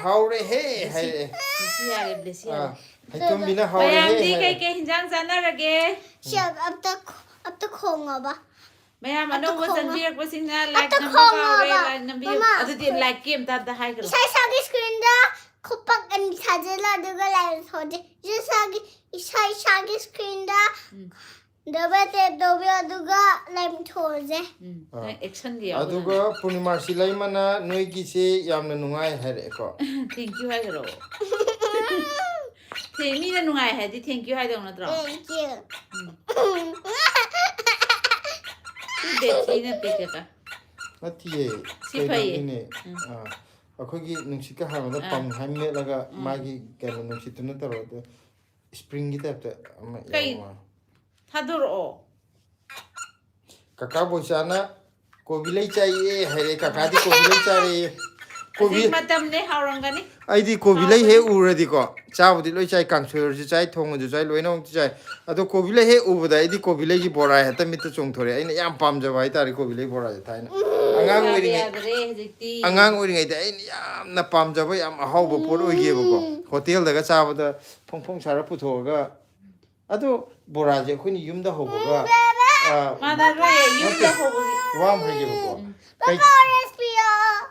ꯍꯥꯎꯔꯦꯍꯦ ꯍꯥꯏꯔꯛꯑꯦ꯫ ꯕ꯭ꯂꯦꯁꯤ ꯌꯥꯔꯦ, ꯕ꯭ꯂꯦꯁꯤ ꯑꯥ, ꯌꯥꯔꯦ꯫ ꯍꯩꯇꯣꯝꯕꯤꯅ ꯍꯥꯎꯔꯦꯍꯦ ꯃꯌꯥꯝꯗꯤ ꯍꯥꯏꯔꯦ꯫ ꯀꯩꯀꯩ ꯍꯤꯟꯖꯥꯡ ꯆꯥꯟꯅꯔꯒꯦ? ꯁꯤ ꯑꯝꯇ ꯈꯣ-, ꯑꯝꯇ ꯈꯣꯡꯉꯕ꯫ ꯃꯌꯥꯝ ꯑꯝꯇ ꯑꯅꯧꯕ ꯈꯣꯡꯉꯣ꯫ ꯆꯪꯕꯤꯔꯛꯄꯁꯤꯡꯅ ꯂꯥꯏꯛ ꯑꯝꯇ ꯅꯝꯕ ꯀꯥꯎꯔꯦ, ꯈꯣꯡꯉꯣꯕ꯫ ꯂꯥꯏꯛ ꯅꯝꯕꯤꯌꯨ꯫ ꯃꯃꯥ꯫ ꯑꯗꯨꯗꯤ ꯂꯥꯏꯛꯀꯤ ꯑꯝꯇ ꯑꯝꯇ ꯍꯥꯏꯈ꯭ꯔꯣ꯫ ꯏꯁꯥ ꯏꯁꯥꯒꯤ ꯁ꯭ꯀ꯭ꯔꯤꯟꯗ ꯈꯨꯄꯥꯛ ꯑꯅꯤ ꯊꯥꯖꯤꯜꯂ ꯑꯗꯨꯒ ꯂꯥꯏꯔꯤꯛ ꯊꯣꯛꯑꯁꯦ꯫ ꯏꯁꯥꯒꯤ, ꯏꯁꯥ ꯏꯁꯥꯒꯤ ꯁ꯭ꯀ꯭ꯔꯤꯟꯗ ꯎꯝ꯫ ꯗꯕꯜ ꯇꯦꯞ ꯇꯧꯕꯤꯌꯨ ꯑꯗꯨꯒ ꯂꯥꯏꯔꯤꯛ ꯊꯣꯛꯑꯁꯦ꯫ ꯎꯝ꯫ ꯑꯥ꯫ ꯑꯦꯛꯁꯟꯒꯤ ꯑꯗꯨꯒ ꯌꯥꯎꯕꯗꯨꯅ꯫ ꯄꯨꯔꯅꯤꯃꯥ ꯁꯤꯂꯩꯃꯅ ꯅꯣꯏꯒꯤꯁꯦ ꯌꯥꯝꯅ ꯅꯨꯡꯉꯥꯏ ꯍꯥꯏꯔꯛꯑꯦꯀꯣ꯫ Thank you ꯍꯥꯏꯈ꯭ꯔꯣ꯫ ꯊꯦꯡ-, ꯃꯤꯅ ꯅꯨꯡꯉꯥꯏ ꯍꯥꯏꯗꯤ thank you ꯍꯥꯏꯗꯧ ꯅꯠꯇ꯭ꯔꯣ? Thank you꯫ ꯎꯝ꯫ ꯁꯤ ꯕꯦꯇ꯭ꯔꯤ ꯅꯠꯇꯦ ꯀꯀꯥ꯫ ꯅꯠꯇꯤꯌꯦ꯫ ꯁꯤ ꯐꯩꯌꯦ꯫ ꯀꯩꯅꯣꯒꯤꯅꯦ꯫ ꯎꯝ꯫ ꯑꯥ, ꯑꯩꯈꯣꯏꯒꯤ ꯅꯨꯡꯁꯤꯠꯀ ꯍꯥꯡꯕꯗ ꯑꯥ꯫ ꯄꯝ ꯍꯥꯏ ꯃꯦꯠꯂꯒ ꯎꯝ꯫ ꯃꯥꯒꯤ ꯀꯩꯅꯣ ꯅꯨꯡꯁꯤꯠꯇꯨꯅ ꯇꯧꯔꯒ ꯏꯁꯄ꯭ꯔꯤꯡꯒꯤ ꯇꯥꯏꯞꯇ ꯑꯃ ꯀꯩ? ꯌꯥꯎꯕ ꯃꯥꯜꯂꯦ꯫ ꯊꯥꯗꯣꯔꯛꯑꯣ꯫ ꯀꯀꯥ ꯕꯣꯏꯆꯥꯅ ꯀꯣꯕꯤ ꯂꯩ ꯆꯥꯏꯌꯦ ꯍꯥꯏꯔꯦ꯫ ꯀꯀꯥꯗꯤ ꯀꯣꯕꯤ ꯂꯩ ꯆꯥꯔꯦꯌꯦ꯫ ꯀꯣꯕꯤ ꯍꯧꯖꯤꯛ ꯃꯇꯝꯅꯦ, ꯍꯥꯎꯔꯝꯒꯅꯤ꯫ ꯑꯩꯗꯤ ꯀꯣꯕꯤ ꯂꯩ ꯍꯦꯛ ꯎꯔꯗꯤꯀꯣ, ꯆꯥꯕꯨꯗꯤ ꯂꯣꯏ ꯆꯥꯏ, ꯀꯥꯡꯁꯣꯏ ꯑꯣꯏꯔꯁꯨ ꯆꯥꯏ, ꯊꯣꯡꯉꯁꯨ ꯆꯥꯏ, ꯂꯣꯏꯅꯃꯛꯇꯤ ꯆꯥꯏ꯫ ꯑꯗꯣ ꯀꯣꯕꯤ ꯂꯩ ꯍꯦꯛ ꯎꯕꯗ ꯑꯩꯗꯤ ꯀꯣꯕꯤ ꯂꯩꯒꯤ ꯕꯣꯔꯥ ꯍꯦꯛꯇ ꯃꯤꯠꯇ ꯆꯣꯡꯊꯣꯔꯛꯑꯦ꯫ ꯑꯩꯅ ꯌꯥꯝ ꯄꯥꯝꯖꯕ ꯍꯥꯏꯇꯥꯔꯦ ꯀꯣꯕꯤ ꯂꯩ ꯕꯣꯔꯥꯁꯦ ꯊꯥꯏꯅ꯫ ꯑꯉꯥꯡ ꯌꯥꯗꯦ, ꯑꯣꯏꯔꯤꯉꯩ-, ꯌꯥꯗ꯭ꯔꯦ ꯍꯧꯖꯤꯛꯇꯤ꯫ ꯑꯉꯥꯡ ꯑꯣꯏꯔꯤꯉꯩꯗ ꯑꯩꯅ ꯌꯥꯝꯅ ꯄꯥꯝꯖꯕ ꯌꯥꯝ ꯑꯍꯥꯎꯕ ꯄꯣꯠ ꯑꯣꯏꯈꯤꯑꯕꯀꯣ꯫ ꯍꯣꯇꯦꯜꯗꯒ ꯆꯥꯕꯗ ꯐꯣꯡ ꯐꯣꯡ ꯁꯥꯔ ꯄꯨꯊꯣꯛꯑꯒ꯫ ꯑꯗꯣ ꯕꯣꯔꯥꯁꯦ ꯑꯩꯈꯣꯏꯅ ꯌꯨꯝꯗ ꯍꯧꯕꯒ, ꯑ, ꯃꯥꯟꯅꯔꯣꯏꯌꯦ, ꯌꯨꯝꯗ ꯍꯧꯕꯒꯤ꯫ ꯋꯥ ꯑꯃ ꯍꯥꯏꯒꯦꯕꯀꯣ꯫ ꯎꯝ꯫ ꯀꯩ-, Orange ꯄꯤꯔꯛꯑꯣ꯫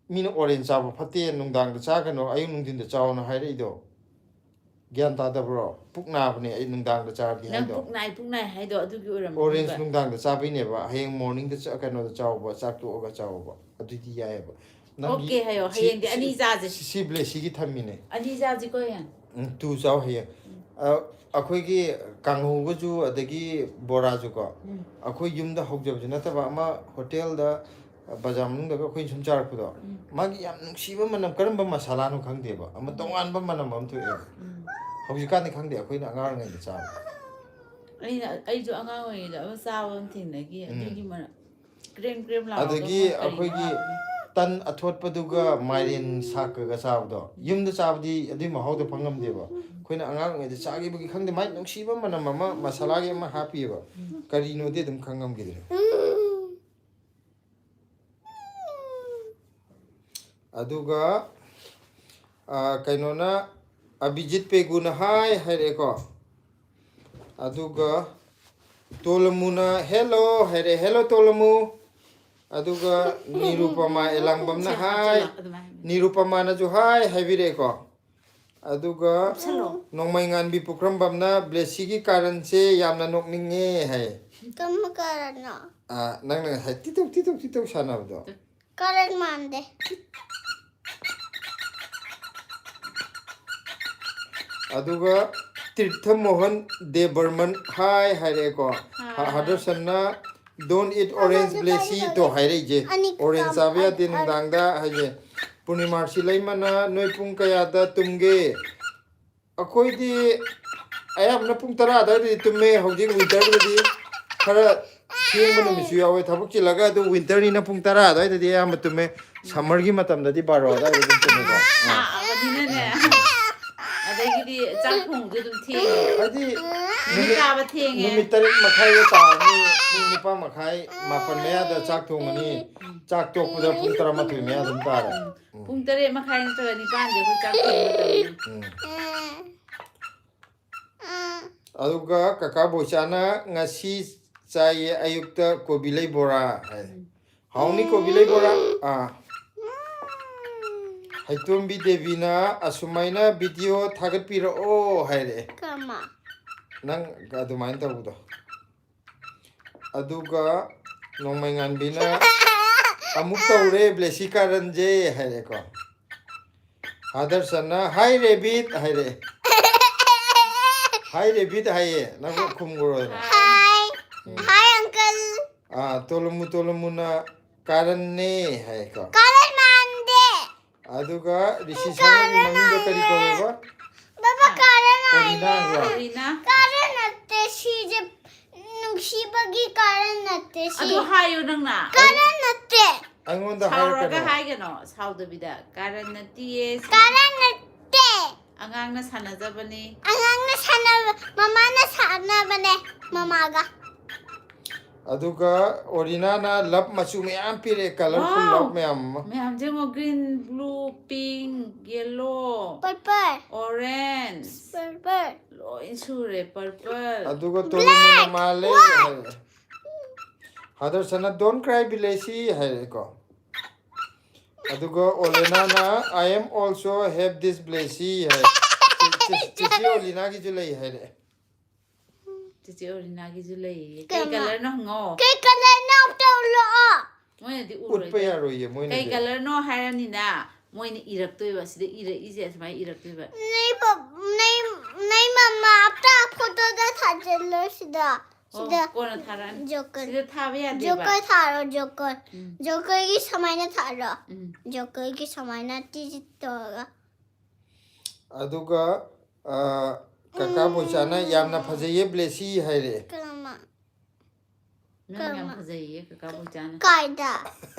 ꯃꯤꯅ ꯑꯣꯔꯦꯟꯖ ꯆꯥꯕ ꯐꯠꯇꯦ, ꯅꯨꯡꯗꯥꯡꯗ ꯆꯥꯒꯅꯨ, ꯑꯌꯨꯛ ꯅꯨꯡꯊꯤꯟꯗ ꯆꯥꯎꯅ ꯍꯥꯏꯔꯛꯏꯗꯣ꯫ ꯒ꯭ꯌꯥꯟ ꯇꯥꯗꯕ꯭ꯔꯣ? ꯄꯨꯛ ꯅꯥꯕꯅꯦ ꯑꯩ ꯅꯨꯡꯗꯥꯡꯗ ꯆꯥꯔꯗꯤ ꯅꯪ ꯍꯥꯏꯗꯣ꯫ ꯄꯨꯛ ꯅꯥꯏ, ꯄꯨꯛ ꯅꯥꯏ ꯍꯥꯏꯗꯣ ꯑꯗꯨꯒꯤ ꯑꯣꯔꯦꯟꯖ ꯑꯣꯏꯔꯝꯒꯅꯤꯕ꯫ ꯅꯨꯡꯗꯥꯡꯗ ꯆꯥꯕꯩꯅꯦꯕ꯫ ꯍꯌꯦꯡ ꯃꯣꯔꯅꯤꯡꯗ ꯆ-, ꯀꯩꯅꯣꯗ ꯆꯥꯎꯕ, ꯆꯥꯛ ꯇꯣꯛꯑꯒ ꯆꯥꯎꯕ꯫ ꯑꯗꯨꯏꯗꯤ ꯌꯥꯏꯑꯕ꯫ ꯑꯣꯀꯦ ꯍꯥꯏꯌꯣ, ꯍꯌꯦꯡꯗꯤ ꯑꯅꯤ ꯆꯥꯁꯦ꯫ ꯁꯤ ꯕ꯭ꯂꯦꯁꯤꯒꯤ ꯊꯝꯃꯤꯅꯦ. ꯑꯅꯤ ꯆꯥꯁꯤꯀꯣ ꯍꯌꯦꯡ. ꯎꯝ, ꯇꯨ ꯆꯥꯎ ꯍꯌꯦꯡ. ꯑ, ꯑꯩꯈꯣꯏꯒꯤ ꯀꯥꯡꯍꯧꯒꯁꯨ ꯑꯗꯒꯤ ꯕꯣꯔꯥꯁꯨꯀꯣ, ꯎꯝ. ꯑꯩꯈꯣꯏ ꯌꯨꯝꯗ ꯍꯧꯖꯕꯁꯨ ꯅꯠꯇꯕ, ꯑꯃ ꯍꯣꯇꯦꯜꯗ, ꯕꯖꯥꯔ ꯃꯅꯨꯡꯗꯒ ꯑꯩꯈꯣꯏꯅ ꯁꯨꯝ ꯆꯥꯔꯛꯄꯗꯣ, ꯎꯝ. ꯃꯥꯒꯤ ꯌꯥꯝ ꯅꯨꯡꯁꯤꯕ ꯃꯅꯝ, ꯀꯔꯝꯕ ꯃꯁꯥꯂꯥꯅꯣ ꯈꯪꯗꯦꯕ, ꯑꯃ ꯇꯣꯉꯥꯟꯕ ꯃꯅꯝ ꯑꯃ ꯊꯣꯛꯑꯦꯕ. ꯎꯝ. ꯍꯧꯖꯤꯛꯀꯥꯟꯗꯤ ꯈꯪꯗꯦ, ꯑꯩꯈꯣꯏꯅ ꯑꯉꯥꯡ ꯑꯣꯏꯔꯤꯉꯩꯗ ꯆꯥꯕ. ꯑꯩꯅ, ꯑꯩꯁꯨ ꯑꯉꯥꯡ ꯑꯣꯏꯔꯤꯉꯩꯗ ꯑꯃ ꯆꯥꯕ ꯑꯃ ꯊꯦꯡꯅꯈꯤ. ꯎꯝ. ꯑꯗꯨꯒꯤ ꯃꯔꯝ ꯀ꯭ꯔꯦꯝ ꯀ꯭ꯔꯦꯝ ꯂꯥꯎꯔꯒ ꯑꯗꯒꯤ ꯃꯣꯏ ꯀꯔꯤꯅꯣ ꯑꯩꯈꯣꯏꯒꯤ ꯍꯥꯞꯄꯅꯤ. ꯇꯟ ꯑꯊꯣꯠꯄꯗꯨꯒ ꯃꯥꯏꯔꯦꯟ ꯁꯥꯛꯀꯒ ꯆꯥꯕꯗꯣ, ꯌꯨꯝꯗ ꯆꯥꯕꯗꯤ ꯑꯗꯨꯏ ꯃꯍꯥꯎꯗꯣ ꯐꯪꯉꯝꯗꯦꯕ. ꯑꯩꯈꯣꯏꯅ ꯑꯉꯥꯡ ꯑꯣꯏꯔꯤꯉꯩꯗ ꯆꯥꯈꯤꯕꯒꯤ ꯈꯪꯗꯦ, ꯃꯥꯏ ꯅꯨꯡꯁꯤꯕ ꯃꯅꯝ ꯑꯃ ꯃꯁꯥꯂꯥꯒꯤ ꯑꯃ ꯍꯥꯞꯄꯤꯑꯕ. ꯀꯔꯤꯅꯣꯗꯤ ꯑꯗꯨꯝ ꯈꯪꯉꯝꯈꯤꯗ꯭ꯔꯦ. ꯑꯗꯨꯒ, ꯑ, ꯀꯩꯅꯣꯅ, ꯑꯕꯤꯖꯤꯠ ꯄꯦꯒꯨꯅ ꯍꯥꯏ ꯍꯥꯏꯔꯛꯑꯦꯀꯣ. ꯑꯗꯨꯒ ꯇꯣꯂꯃꯨꯅ hello ꯍꯥꯏꯔꯛꯑꯦ. Hello ꯇꯣꯂꯃꯨ. ꯑꯗꯨꯒ ꯅꯤꯔꯨꯄꯃꯥ ꯑꯦꯂꯥꯡꯕꯝꯅ ꯁꯦ, ꯍꯥꯏ. ꯍꯥꯞꯆꯜꯂꯣ, ꯑꯗꯨꯃꯥꯏꯅ. ꯅꯤꯔꯨꯄꯃꯥꯅꯁꯨ ꯍꯥꯏ ꯍꯥꯏꯕꯤꯔꯛꯑꯦꯀꯣ. ꯑꯗꯨꯒ ꯍꯥꯞꯆꯜꯂꯣ. ꯅꯣꯡꯃꯩꯉꯥꯟꯕꯤ ꯄꯨꯈ꯭ꯔꯝꯕꯝꯅ ꯕ꯭ꯂꯦꯁꯤꯒꯤ ꯀꯥꯔꯟꯁꯦ ꯌꯥꯝꯅ ꯅꯣꯛꯅꯤꯡꯉꯦ ꯍꯥꯏ. ꯀꯔꯝꯕ ꯀꯥꯔꯟꯅꯣ? ꯑ, ꯅꯪꯅ ꯉꯁꯥꯏ ꯇꯤꯇꯧ ꯇꯤꯇꯧ ꯇꯤꯇꯧ ꯁꯥꯟꯅꯕꯗꯣ. ꯀꯥꯔꯟ ꯃꯥꯟꯗꯦ. ꯑꯗꯨꯒ ꯇꯤꯔꯊ ꯃꯣꯍꯟ ꯗꯦꯕꯔꯃꯟ ꯍꯥꯏ ꯍꯥꯏꯔꯛꯑꯦꯀꯣ. ꯍ-, ꯍꯗꯔꯁꯟꯅ don't eat orange ꯕ꯭ꯂꯦꯁꯤ ꯇꯣ ꯍꯥꯏꯔꯛꯏꯁꯦ. ꯑꯅꯤ ꯑꯣꯔꯦꯟꯖ ꯆꯥꯕ ꯌꯥꯗꯦ ꯑꯅꯤ ꯅꯨꯡꯗꯥꯡꯗ ꯍꯥꯏꯁꯦ. ꯄꯨꯔꯅꯤꯃꯥ ꯁꯤꯂꯩꯃꯅ ꯅꯣꯏ ꯄꯨꯡ ꯀꯌꯥꯗ ꯇꯨꯝꯒꯦ? ꯑꯩꯈꯣꯏꯗꯤ ꯑꯌꯥꯝꯕꯅ ꯄꯨꯡ ꯇꯔꯥ ꯑꯗꯨꯋꯥꯏꯗꯗꯤ ꯇꯨꯝꯃꯦ. ꯍꯧꯖꯤꯛ ꯋꯤꯟꯇꯔꯗꯗꯤ ꯈꯔ ꯊꯦꯡꯕ ꯅꯨꯃꯤꯠꯁꯨ ꯌꯥꯎꯋꯦ ꯊꯕꯛ ꯆꯤꯜꯂꯒ, ꯑꯗꯨ ꯋꯤꯟꯇꯔꯅꯤꯅ ꯄꯨꯡ ꯇꯔꯥ ꯑꯗꯨꯋꯥꯏꯗꯗꯤ ꯑꯌꯥꯝꯕ ꯇꯨꯝꯃꯦ. ꯁꯝꯃꯔꯒꯤ ꯃꯇꯝꯗꯗꯤ ꯕꯥꯔꯣ ꯑꯗꯨꯋꯥꯏꯗ ꯑꯗꯨꯝ ꯇꯨꯝꯃꯦꯀꯣ. ꯑꯥ. ꯁꯥꯕꯅꯤꯅꯅꯦ. ꯑꯗꯒꯤꯗꯤ ꯆꯥꯛ ꯊꯣꯡꯕꯁꯨ ꯑꯗꯨꯝ ꯊꯦꯡꯉꯦ. ꯍꯥꯏꯗꯤ ꯅꯨꯃꯤꯠ ꯆꯥꯕ ꯊꯦꯡꯉꯦ. ꯅꯨꯃꯤꯠ ꯇꯔꯦꯠ ꯃꯈꯥꯏꯗ ꯇꯥꯔꯅꯤ. ꯄꯨꯡ ꯅꯤꯄꯥꯟ ꯃꯈꯥꯏ, ꯃꯥꯄꯟ ꯃꯌꯥꯗ ꯆꯥꯛ ꯊꯣꯡꯉꯅꯤ. ꯆꯥꯛ ꯇꯣꯛꯄꯗ ꯄꯨꯡ ꯇꯔꯥꯃꯥꯊꯣꯏ ꯃꯌꯥ ꯑꯗꯨꯝ ꯇꯥꯔꯦ. ꯎꯝ. ꯄꯨꯡ ꯇꯔꯦꯠ ꯃꯈꯥꯏ ꯅꯠꯇ꯭ꯔꯒ ꯅꯤꯄꯥꯟꯁꯦ ꯑꯩꯈꯣꯏ ꯆꯥꯛ ꯊꯣꯡꯕ ꯃꯇꯝꯅꯤ. ꯎꯝ. ꯑꯗꯨꯒ ꯀꯀꯥ ꯕꯣꯏꯆꯥꯅ ꯉꯁꯤ ꯆꯥꯏꯌꯦ ꯑꯌꯨꯛꯇ ꯀꯣꯕꯤ ꯂꯩ ꯕꯣꯔꯥ ꯍꯥꯏ. ꯍꯥꯎꯅꯤ ꯀꯣꯕꯤ ꯂꯩ ꯕꯣꯔꯥ. ꯑꯥ. ꯍꯩꯇꯣꯝꯕꯤ ꯗꯦꯕꯤꯅ ꯑꯁꯨꯃꯥꯏꯅ ꯚꯤꯗꯤꯑꯣ ꯊꯥꯒꯠꯄꯤꯔꯛꯑꯣ ꯍꯥꯏꯔꯛꯑꯦ. ꯀꯃ? ꯅꯪ ꯑꯗꯨꯃꯥꯏꯅ ꯇꯧꯕꯗꯣ. ꯑꯗꯨꯒ ꯅꯣꯡꯃꯩꯉꯥꯟꯕꯤꯅ ꯑꯃꯨꯛ ꯇꯧꯔꯦ ꯕ꯭ꯂꯦꯁꯤ ꯀꯥꯔꯟꯁꯦ ꯍꯥꯏꯔꯦꯀꯣ꯫ ꯍꯥꯗꯔꯁꯟꯅ "Hi Rabbit" ꯍꯥꯏꯔꯛꯑꯦ꯫ "Hi Rabbit" ꯍꯥꯏꯌꯦ, ꯅꯪ ꯈꯨꯝꯈ꯭ꯔꯣꯗꯅ꯫ Hi. ꯎꯝ꯫ Hi, uncle. ꯑꯥ, ꯇꯣꯂꯨꯃꯨ ꯇꯣꯂꯨꯃꯨꯅ "ꯀꯥꯔꯟꯅꯦ" ꯍꯥꯏꯀꯣ꯫ ꯀꯥꯔꯟ ꯃꯥꯟꯗꯦ꯫ ꯑꯗꯨꯒ ꯔꯤꯁꯤ ꯁꯅꯥꯒꯤ ꯃꯃꯤꯡꯗꯣ ꯀꯔꯤ ꯀꯧꯋꯦꯕ? ꯕꯕꯥ, ꯀꯥꯔꯟ ꯑꯣꯔꯤꯅꯥ ꯍꯥꯏꯌꯦ꯫ ꯍꯥꯏꯕ꯭ꯔꯣ? ꯑꯣꯔꯤꯅꯥ, ꯀꯥꯔꯟ ꯅꯠꯇꯦ, ꯁꯤꯁꯦ ꯅꯨꯡꯁꯤꯕꯒꯤ ꯀꯥꯔꯟ ꯅꯠꯇꯦ, ꯁꯤ꯫ ꯑꯗꯨ ꯍꯥꯏꯌꯨ ꯅꯪꯅ꯫ ꯀꯥꯔꯟ ꯅꯠꯇꯦ꯫ ꯑꯩꯉꯣꯟꯗ ꯁꯥꯎꯔꯒ ꯍꯥꯏꯔꯛꯀꯅꯣ꯫ ꯍꯥꯏꯒꯅꯣ, ꯁꯥꯎꯗꯕꯤꯗ꯫ ꯀꯥꯔꯟ ꯅꯠꯇꯤꯌꯦ, ꯁꯤ ꯀꯥꯔꯟ ꯅꯠꯇꯦ꯫ ꯑꯉꯥꯡꯅ ꯁꯥꯟꯅꯖꯕꯅꯤ꯫ ꯑꯉꯥꯡꯅ ꯁꯥꯟꯅꯕ, ꯃꯃꯥꯅ ꯁꯥꯟꯅꯕꯅꯦ, ꯃꯃꯥꯒ꯫ ꯑꯗꯨꯒ ꯑꯣꯔꯤꯅꯥꯅ ꯂꯞ ꯃꯆꯨ ꯃꯌꯥꯝ ꯄꯤꯔꯛꯑꯦ, ꯀꯂꯔꯐꯨꯜ Wow! ꯂꯞ ꯃꯌꯥꯝ ꯑꯃ꯫ ꯃꯌꯥꯝꯁꯦ ꯌꯦꯡꯉꯣ, green, blue, pink, yellow, Purple, orange, purple. ꯂꯣꯏ ꯁꯨꯔꯦ, purple. ꯑꯗꯨꯒ ꯇꯣꯂꯨꯃꯨꯅ "ꯃꯥꯜꯂꯦ" ꯍꯥꯏꯔꯦ꯫ ꯍꯥꯗꯔꯁꯟꯅ "Don't cry ꯕ꯭ꯂꯦꯁꯤ" ꯍꯥꯏꯔꯦꯀꯣ꯫ ꯑꯗꯨꯒ ꯑꯣꯂꯦꯅꯥꯅ "I am also have this ꯕ꯭ꯂꯦꯁꯤ" ꯍꯥꯏ꯫ ꯆꯦ-, ꯆꯦ-, ꯆꯦꯆꯦ ꯑꯣꯂꯤꯅꯥꯒꯤꯁꯨ ꯂꯩ ꯍꯥꯏꯔꯛꯑꯦ꯫ ꯆꯦꯆꯦ ꯑꯣꯔꯤꯅꯥꯒꯤꯁꯨ ꯂꯩꯌꯦ꯫ ꯀꯩ ꯀꯩꯅꯣ? ꯀꯂꯔꯅꯣ ꯍꯪꯉꯣ꯫ ꯀꯩ ꯀꯂꯔꯅꯣ ꯑꯝꯇ ꯎꯠꯂꯛꯑꯣ꯫ ꯃꯣꯏꯅꯗꯤ ꯎꯠꯄ ꯎꯔꯣꯏꯗ꯫ ꯌꯥꯔꯣꯏꯌꯦ ꯀꯩ ꯃꯣꯏꯅꯗꯤ꯫ ꯀꯂꯔꯅꯣ ꯍꯥꯏꯔꯅꯤꯅ ꯃꯣꯏꯅ ꯏꯔꯛꯇꯣꯏꯕ꯫ ꯁꯤꯗ ꯏꯔꯛꯏꯁꯦ ꯁꯨꯃꯥꯏꯅ ꯏꯔꯛꯇꯣꯏꯕ꯫ ꯅꯣꯏ ꯄꯞ-, ꯅꯣꯏ, ꯅꯣꯏ ꯃꯃꯥ ꯑꯝꯇ ꯐꯣꯇꯣꯗ ꯊꯥꯖꯤꯜꯂꯣ ꯁꯤꯗ꯫ ꯑꯣ, ꯁꯤꯗ ꯀꯣꯟꯅ ꯊꯥꯔꯛꯑꯅꯤ꯫ ꯖꯣꯀꯔ꯫ ꯁꯤꯗ ꯊꯥꯕ ꯌꯥꯗꯦꯕ꯫ ꯖꯣꯀꯔ ꯊꯥꯔꯣ, ꯖꯣꯀꯔ꯫ ꯎꯝ꯫ ꯖꯣꯀꯔꯒꯤ ꯁꯨꯃꯥꯏꯅ ꯊꯥꯔꯣ꯫ ꯎꯝ꯫ ꯖꯣꯀꯔꯒꯤ ꯁꯨꯃꯥꯏꯅ ꯇꯤꯖꯤꯠ ꯇꯧꯔꯒ꯫ ꯑꯗꯨꯒ ꯑ, ꯀꯀꯥ ꯕꯣꯏꯆꯥꯅ "ꯌꯥꯝꯅ ꯐꯖꯩꯌꯦ ꯕ꯭ꯂꯦꯁꯤ" ꯍꯥꯏꯔꯛꯑꯦ꯫ ꯀꯔꯝꯃ? ꯅꯪ ꯌꯥꯝ ꯀꯔꯝꯕ? ꯐꯖꯩꯌꯦ ꯀꯀꯥ ꯕꯣꯏꯆꯥꯅ꯫ ꯀꯥꯏꯗ?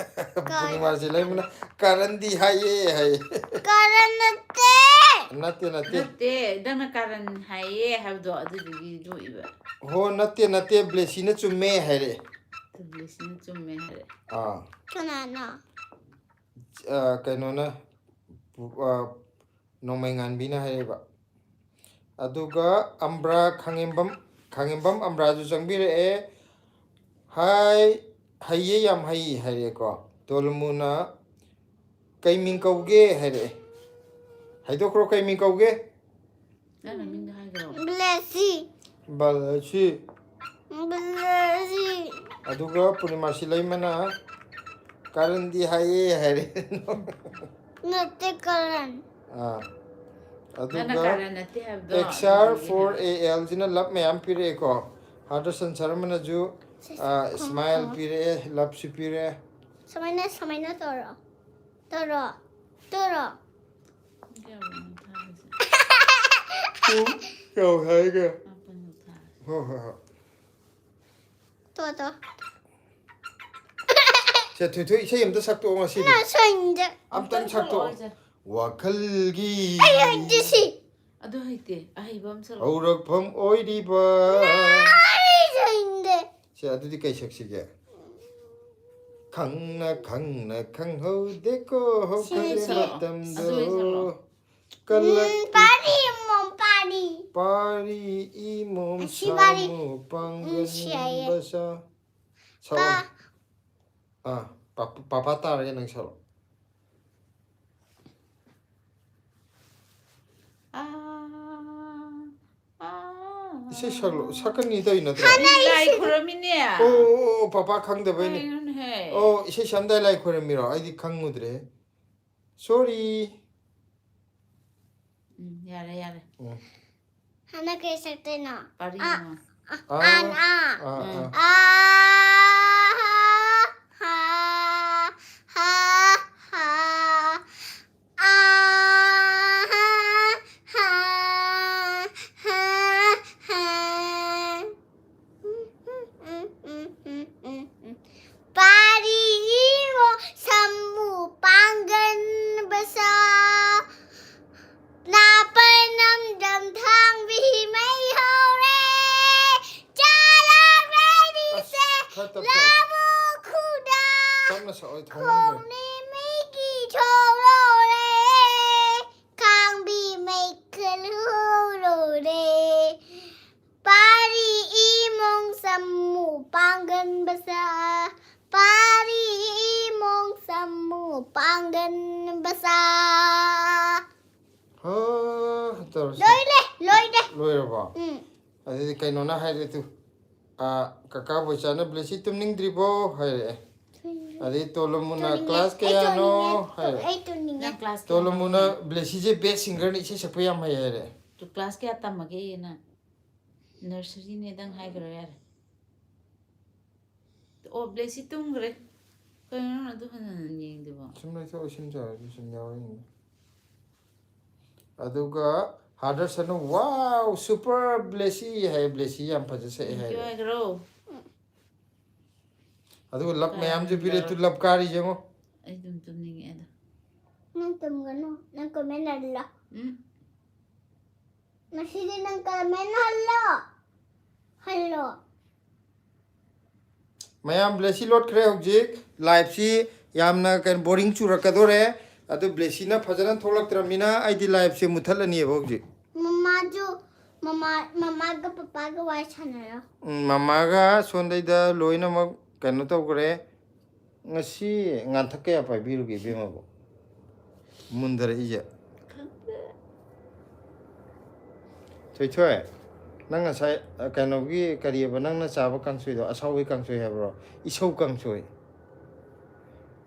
ꯄꯨꯔꯅꯤꯃꯥꯁꯤ ꯂꯩꯃꯅ "ꯀꯥꯔꯟꯗꯤ ꯍꯥꯏꯌꯦ" ꯍꯥꯏꯌꯦ꯫ ꯀꯥꯔꯟ ꯅꯠꯇꯦ꯫ ꯅꯠꯇꯦ, ꯅꯠꯇꯦ꯫ ꯅꯠꯇꯦ, ꯅꯪꯅ ꯀꯥꯔꯟ ꯍꯥꯏꯌꯦ ꯍꯥꯏꯕꯗꯣ ꯑꯗꯨꯗꯨꯒꯤ ꯅꯣꯛꯏꯕ꯫ "ꯍꯣ, ꯅꯠꯇꯦ, ꯅꯠꯇꯦ, ꯕ꯭ꯂꯦꯁꯤꯅ ꯆꯨꯝꯃꯦ" ꯍꯥꯏꯔꯛꯑꯦ꯫ ꯕ꯭ꯂꯦꯁꯤꯅ ꯆꯨꯝꯃꯦ ꯍꯥꯏꯔꯦ꯫ ꯑꯥ꯫ ꯀꯅꯥꯅꯣ? ꯑ, ꯀꯩꯅꯣꯅ, ꯄꯨ-, ꯑ, ꯅꯣꯡꯃꯩꯉꯥꯟꯕꯤꯅ ꯍꯥꯏꯔꯛꯏꯕ꯫ ꯑꯗꯨꯒ ꯑꯝꯕ꯭ꯔꯥ ꯈꯥꯉꯦꯝꯕꯝ, ꯈꯥꯉꯦꯝꯕꯝ ꯑꯝꯕ꯭ꯔꯥꯁꯨ ꯆꯪꯕꯤꯔꯛꯑꯦ꯫ "ꯍꯥꯏ, ꯍꯩꯌꯦ, ꯌꯥꯝ ꯍꯩ" ꯍꯥꯏꯔꯛꯑꯦꯀꯣ꯫ ꯇꯣꯂꯨꯃꯨꯅ "ꯀꯩ ꯃꯤꯡ ꯀꯧꯒꯦ?" ꯍꯥꯏꯔꯛꯑꯦ꯫ ꯍꯥꯏꯗꯣꯛꯈ꯭ꯔꯣ, "ꯀꯩ ꯃꯤꯡ ꯀꯧꯒꯦ?" ꯅꯪ ꯅꯃꯤꯡꯗꯣ ꯍꯥꯏꯈ꯭ꯔꯣ꯫ ꯕ꯭ꯂꯦꯁꯤ꯫ ꯕ꯭ꯂꯦꯁꯤ꯫ ꯕ꯭ꯂꯦꯁꯤ꯫ ꯑꯗꯨꯒ ꯄꯨꯔꯅꯤꯃꯥꯁꯤ ꯂꯩꯃꯅ ꯀꯥꯔꯟꯗꯤ ꯍꯥꯏꯌꯦ ꯍꯥꯏꯔꯦ꯫ ꯅꯠꯇꯦ ꯀꯥꯔꯟ꯫ ꯑꯥ꯫ ꯅꯪꯅ ꯑꯗꯨꯒ ꯀꯥꯔꯟ ꯅꯠꯇꯦ ꯍꯥꯏꯕꯗꯣ ꯑꯦꯛꯁ ꯑꯥꯔ ꯐꯣꯔ ꯑꯦ ꯑꯦꯜꯁꯤꯅ ꯂꯞ ꯃꯌꯥꯝ ꯄꯤꯔꯛꯑꯦꯀꯣ꯫ ꯍꯥꯔꯗꯔꯁꯟ ꯁꯔꯃꯅꯁꯨ ꯏꯁꯃꯥꯏꯜ ꯄꯤꯔꯛꯑꯦ, ꯂꯞꯁꯨ ꯄꯤꯔꯛꯑꯦ꯫ ꯁꯨꯃꯥꯏꯅ ꯁꯨꯃꯥꯏꯅ ꯇꯧꯔꯣ꯫ ꯇꯧꯔꯣ꯫ ꯇꯧꯔꯣ꯫ ꯌꯥꯎ ꯍꯥꯏꯒ꯫ ꯍꯣꯏ ꯍꯣꯏ ꯍꯣꯏ꯫ ꯇꯣ ꯇꯣ꯫ ꯁꯦ ꯊꯣꯏꯊꯣꯏ ꯏꯁꯩ ꯑꯝꯇ ꯁꯛꯇꯣꯛꯑꯣ ꯉꯁꯤꯗꯤ꯫ ꯅ ꯁꯣꯏꯗ꯫ ꯑꯝꯇꯪ ꯁꯛꯇꯣꯛꯑꯣ꯫ ꯋꯥꯈꯜꯒꯤ ꯑꯩ ꯍꯩꯇꯦ ꯁꯤ꯫ ꯑꯗꯨ ꯍꯩꯇꯦ, ꯑꯍꯩꯕ ꯑꯃ ꯁꯛꯂꯛꯑꯣ꯫ ꯍꯧꯔꯛꯐꯝ ꯑꯣꯏꯔꯤꯕ꯫ ꯑꯩ ꯁꯣꯏꯗꯦ꯫ ꯁꯦ ꯑꯗꯨꯗꯤ ꯀꯩ ꯁꯛꯁꯤꯒꯦ? ꯈꯪꯅ ꯈꯪꯅ ꯈꯪꯍꯧꯗꯦꯀꯣ ꯍꯧꯈ꯭ꯔꯦ ꯁꯤꯁꯦ ꯁꯛꯂꯛꯑꯣ꯫ ꯃꯇꯝꯗꯣ꯫ ꯑꯗꯨ ꯑꯣꯏ ꯁꯛꯂꯛꯑꯣ꯫ ꯀꯜꯂꯛ ꯎꯝ, ꯄꯥꯔꯤ ꯃꯣꯝ ꯄꯥꯔꯤ꯫ ꯄꯥꯔꯤ ꯏꯃꯣꯝ ꯑꯁꯤ ꯄꯥꯔꯤ꯫ ꯁꯥꯃꯨ ꯎꯝ, ꯁꯤ ꯍꯥꯏꯌꯦ꯫ ꯄꯥꯡꯒꯟ ꯕꯁꯥ꯫ ꯄꯥ꯫ ꯑꯥ ꯄꯥꯄꯥ ꯇꯥꯔꯒꯦ, ꯅꯪ ꯁꯛꯂꯛꯑꯣ꯫ ꯑꯥ, ꯑꯥ, ꯏꯁꯩ ꯁꯛꯂꯛꯑꯣ, ꯁꯛꯀꯅꯤ ꯇꯧꯔꯤ ꯅꯠꯇ꯭ꯔꯣ? ꯃꯤ ꯂꯥꯏ ꯈꯨꯔꯝꯃꯤꯅꯦ꯫ ꯑꯣ ꯑꯣ ꯑꯣ, ꯄꯥꯄꯥ ꯈꯪꯗꯕꯩꯅꯦ꯫ ꯀꯩꯅꯣꯅꯦꯍꯦ? ꯑꯣ, ꯏꯁꯩ ꯁꯛꯑꯝꯗꯥꯏ ꯂꯥꯏ ꯈꯣꯏꯔꯝꯃꯤꯔꯣ? ꯑꯩꯗꯤ ꯈꯪꯉꯨꯗ꯭ꯔꯦ꯫ ꯁꯣꯔꯤ꯫ ꯎꯝ, ꯌꯥꯔꯦ ꯌꯥꯔꯦ꯫ ꯎꯝ꯫ ꯍꯥꯟꯅ ꯀꯩ ꯁꯛꯇꯣꯏꯅꯣ? ꯄꯥꯔꯤ ꯑꯥ, ꯏꯃꯣꯝ꯫ ꯑꯥ, ꯑꯥꯟ ꯑꯥ꯫ ꯑꯥ, ꯎꯝ꯫ ꯑꯥ꯫ ꯑꯥ, ꯍꯥ, ꯍꯥ, ꯍꯥ, ꯍꯥ꯫ ꯑꯥ, ꯍꯥ, ꯍꯥ, ꯍꯥ, ꯍꯥ꯫ ꯄꯥꯔꯤ ꯏꯃꯣ ꯁꯥꯃꯨ ꯄꯥꯡꯒꯟ ꯕꯁꯥ꯫ ꯅꯥꯄꯟ ꯅꯝꯗꯝ ꯊꯥꯡꯕꯤ ꯃꯩ ꯍꯧꯔꯦ꯫ ꯆꯥꯂꯥꯛ ꯂꯩꯔꯤꯁꯦ ꯑꯁ, ꯈꯔ ꯇꯞ ꯇꯞ꯫ ꯂꯥꯕꯨ ꯈꯨꯗꯥ꯫ ꯇꯞꯅ ꯁꯛꯑꯣ, ꯑꯩ ꯊꯣꯡ ꯂꯣꯟꯒ꯭ꯔꯦ꯫ ꯈꯣꯡꯅꯤ ꯃꯩꯒꯤ ꯊꯣꯛꯂꯣꯔꯦ꯫ ꯈꯥꯡꯕꯤ ꯃꯩꯈꯜ ꯍꯧꯔꯣꯔꯦ꯫ ꯄꯥꯔꯤ ꯏꯃꯣꯡ ꯁꯥꯃꯨ ꯄꯥꯡꯒꯟ ꯕꯁꯥ꯫ ꯄꯥꯔꯤ ꯏꯃꯣꯡ ꯁꯥꯃꯨ ꯄꯥꯡꯒꯟ ꯕꯁꯥ꯫ ꯍꯥ, ꯇꯧꯔꯁꯤ꯫ ꯂꯣꯏꯔꯦ, ꯂꯣꯏꯔꯦ꯫ ꯂꯣꯏꯔꯕꯣ? ꯎꯝ꯫ ꯑꯗꯨꯗꯤ ꯀꯩꯅꯣꯅ ꯍꯥꯏꯔꯦ ꯇꯨ꯫ ꯑꯥ, ꯀꯀꯥ ꯕꯣꯏꯆꯥꯅ "ꯕ꯭ꯂꯦꯁꯤ ꯇꯨꯝꯅꯤꯡꯗ꯭ꯔꯤꯕꯣ?" ꯍꯥꯏꯔꯛꯑꯦ꯫ ꯑꯗꯩ ꯇꯣꯂꯣꯃꯨꯅ ꯀ꯭ꯂꯥꯁ ꯀꯌꯥꯅꯣ ꯍꯥꯏꯔꯦ꯫ ꯑꯩ ꯇꯨꯝꯅꯤꯡꯉꯦ꯫ ꯅꯪ ꯀ꯭ꯂꯥꯁ ꯇꯣꯂꯣꯃꯨꯅ ꯕ꯭ꯂꯦꯁꯤꯁꯦ ꯕꯦꯁ ꯁꯤꯡꯒꯔꯅꯤ, ꯏꯁꯩ ꯁꯛꯄ ꯌꯥꯝ ꯍꯩ ꯍꯥꯏꯔꯦ꯫ ꯀ꯭ꯂꯥꯁ ꯀꯌꯥ ꯇꯝꯃꯒꯦ ꯅꯪ? ꯅꯔꯁꯔꯤꯅꯦꯗꯪ ꯍꯥꯏꯈ꯭ꯔꯣ ꯌꯥꯔꯦ꯫ ꯑꯣ ꯕ꯭ꯂꯦꯁꯤ ꯇꯨꯝꯈ꯭ꯔꯦ꯫ ꯀꯩꯅꯣ ꯅꯪ ꯑꯗꯨ ꯍꯟꯅ ꯍꯟꯅ ꯌꯦꯡꯗꯨꯕꯣ? ꯁꯨꯝ ꯂꯩꯊꯣꯛꯑꯣ, ꯏꯁꯤꯡ ꯆꯥꯔꯁꯨ ꯁꯨꯝ ꯌꯥꯎꯔ ꯌꯦꯡꯉꯦ꯫ ꯑꯗꯨꯒ ꯍꯥꯗꯔꯁꯟꯅ wow super ꯕ꯭ꯂꯦꯁꯤ ꯍꯥꯏ, ꯕ꯭ꯂꯦꯁꯤ ꯌꯥꯝ ꯐꯖ ꯁꯛꯑꯦ ꯀꯩ ꯍꯥꯏ꯫ ꯍꯥꯏꯈ꯭ꯔꯣ? ꯑꯗꯨꯒ ꯂꯞ ꯃꯌꯥꯝꯁꯨ ꯄꯤꯔꯦ, ꯇꯨ ꯂꯞ ꯀꯥꯔꯤ ꯌꯦꯡꯉꯣ꯫ ꯑꯩ ꯑꯗꯨꯝ ꯇꯨꯝꯅꯤꯡꯉꯦ ꯑꯗꯣ꯫ ꯅꯪ ꯇꯨꯝꯒꯅꯨ꯫ ꯅꯪ ꯀꯃꯦꯟ ꯍꯜꯂꯣ꯫ ꯎꯝ꯫ ꯉꯁꯤꯗꯤ ꯅꯪ ꯀꯃꯦꯟ ꯍꯜꯂꯣ꯫ ꯍꯜꯂꯣ꯫ ꯃꯌꯥꯝ ꯕ꯭ꯂꯦꯁꯤ ꯂꯣꯠꯈ꯭ꯔꯦ ꯍꯧꯖꯤꯛ꯫ ꯂꯥꯏꯐꯁꯤ ꯌꯥꯝꯅ ꯀꯩꯅꯣ ꯕꯣꯔꯤꯡ ꯆꯨꯔꯛꯀꯗꯣꯔꯦ꯫ ꯑꯗꯨ ꯕ꯭ꯂꯦꯁꯤꯅ ꯐꯖꯅ ꯊꯣꯛꯂꯛꯇ꯭ꯔꯕꯅꯤꯅ ꯑꯩꯗꯤ ꯂꯥꯏꯐꯁꯦ ꯃꯨꯠꯊꯠꯂꯅꯤꯕ ꯍꯧꯖꯤꯛ꯫ ꯃꯃꯥꯁꯨ ꯃꯃꯥ ꯃꯃꯥꯒ ꯄꯄꯥꯒ ꯋꯥꯔꯤ ꯁꯥꯟꯅꯔꯣ꯫ ꯎꯝ, ꯃꯃꯥꯒ ꯁꯣꯟꯗꯩꯗ ꯂꯣꯏꯅꯃꯛ ꯀꯩꯅꯣ ꯇꯧꯈ꯭ꯔꯦ꯫ ꯉꯁꯤ ꯉꯥꯟꯊꯛ ꯀꯌꯥ ꯄꯥꯏꯕꯤꯔꯨꯒꯦ ꯏꯕꯦꯝꯃꯕꯨ? ꯃꯨꯟꯊꯔꯛꯏꯁꯦ꯫ ꯊꯣꯏꯊꯣꯏ, ꯅꯪ ꯉꯁꯥꯏ ꯑ, ꯀꯩꯅꯣꯒꯤ ꯀꯔꯤꯑꯕ ꯅꯪꯅ ꯆꯥꯕ ꯀꯥꯡꯁꯣꯏꯗꯣ? ꯑꯁꯥꯎꯕꯤ ꯀꯥꯡꯁꯣꯏ ꯍꯥꯏꯕ꯭ꯔꯣ? ꯏꯁꯧ ꯀꯥꯡꯁꯣꯏ꯫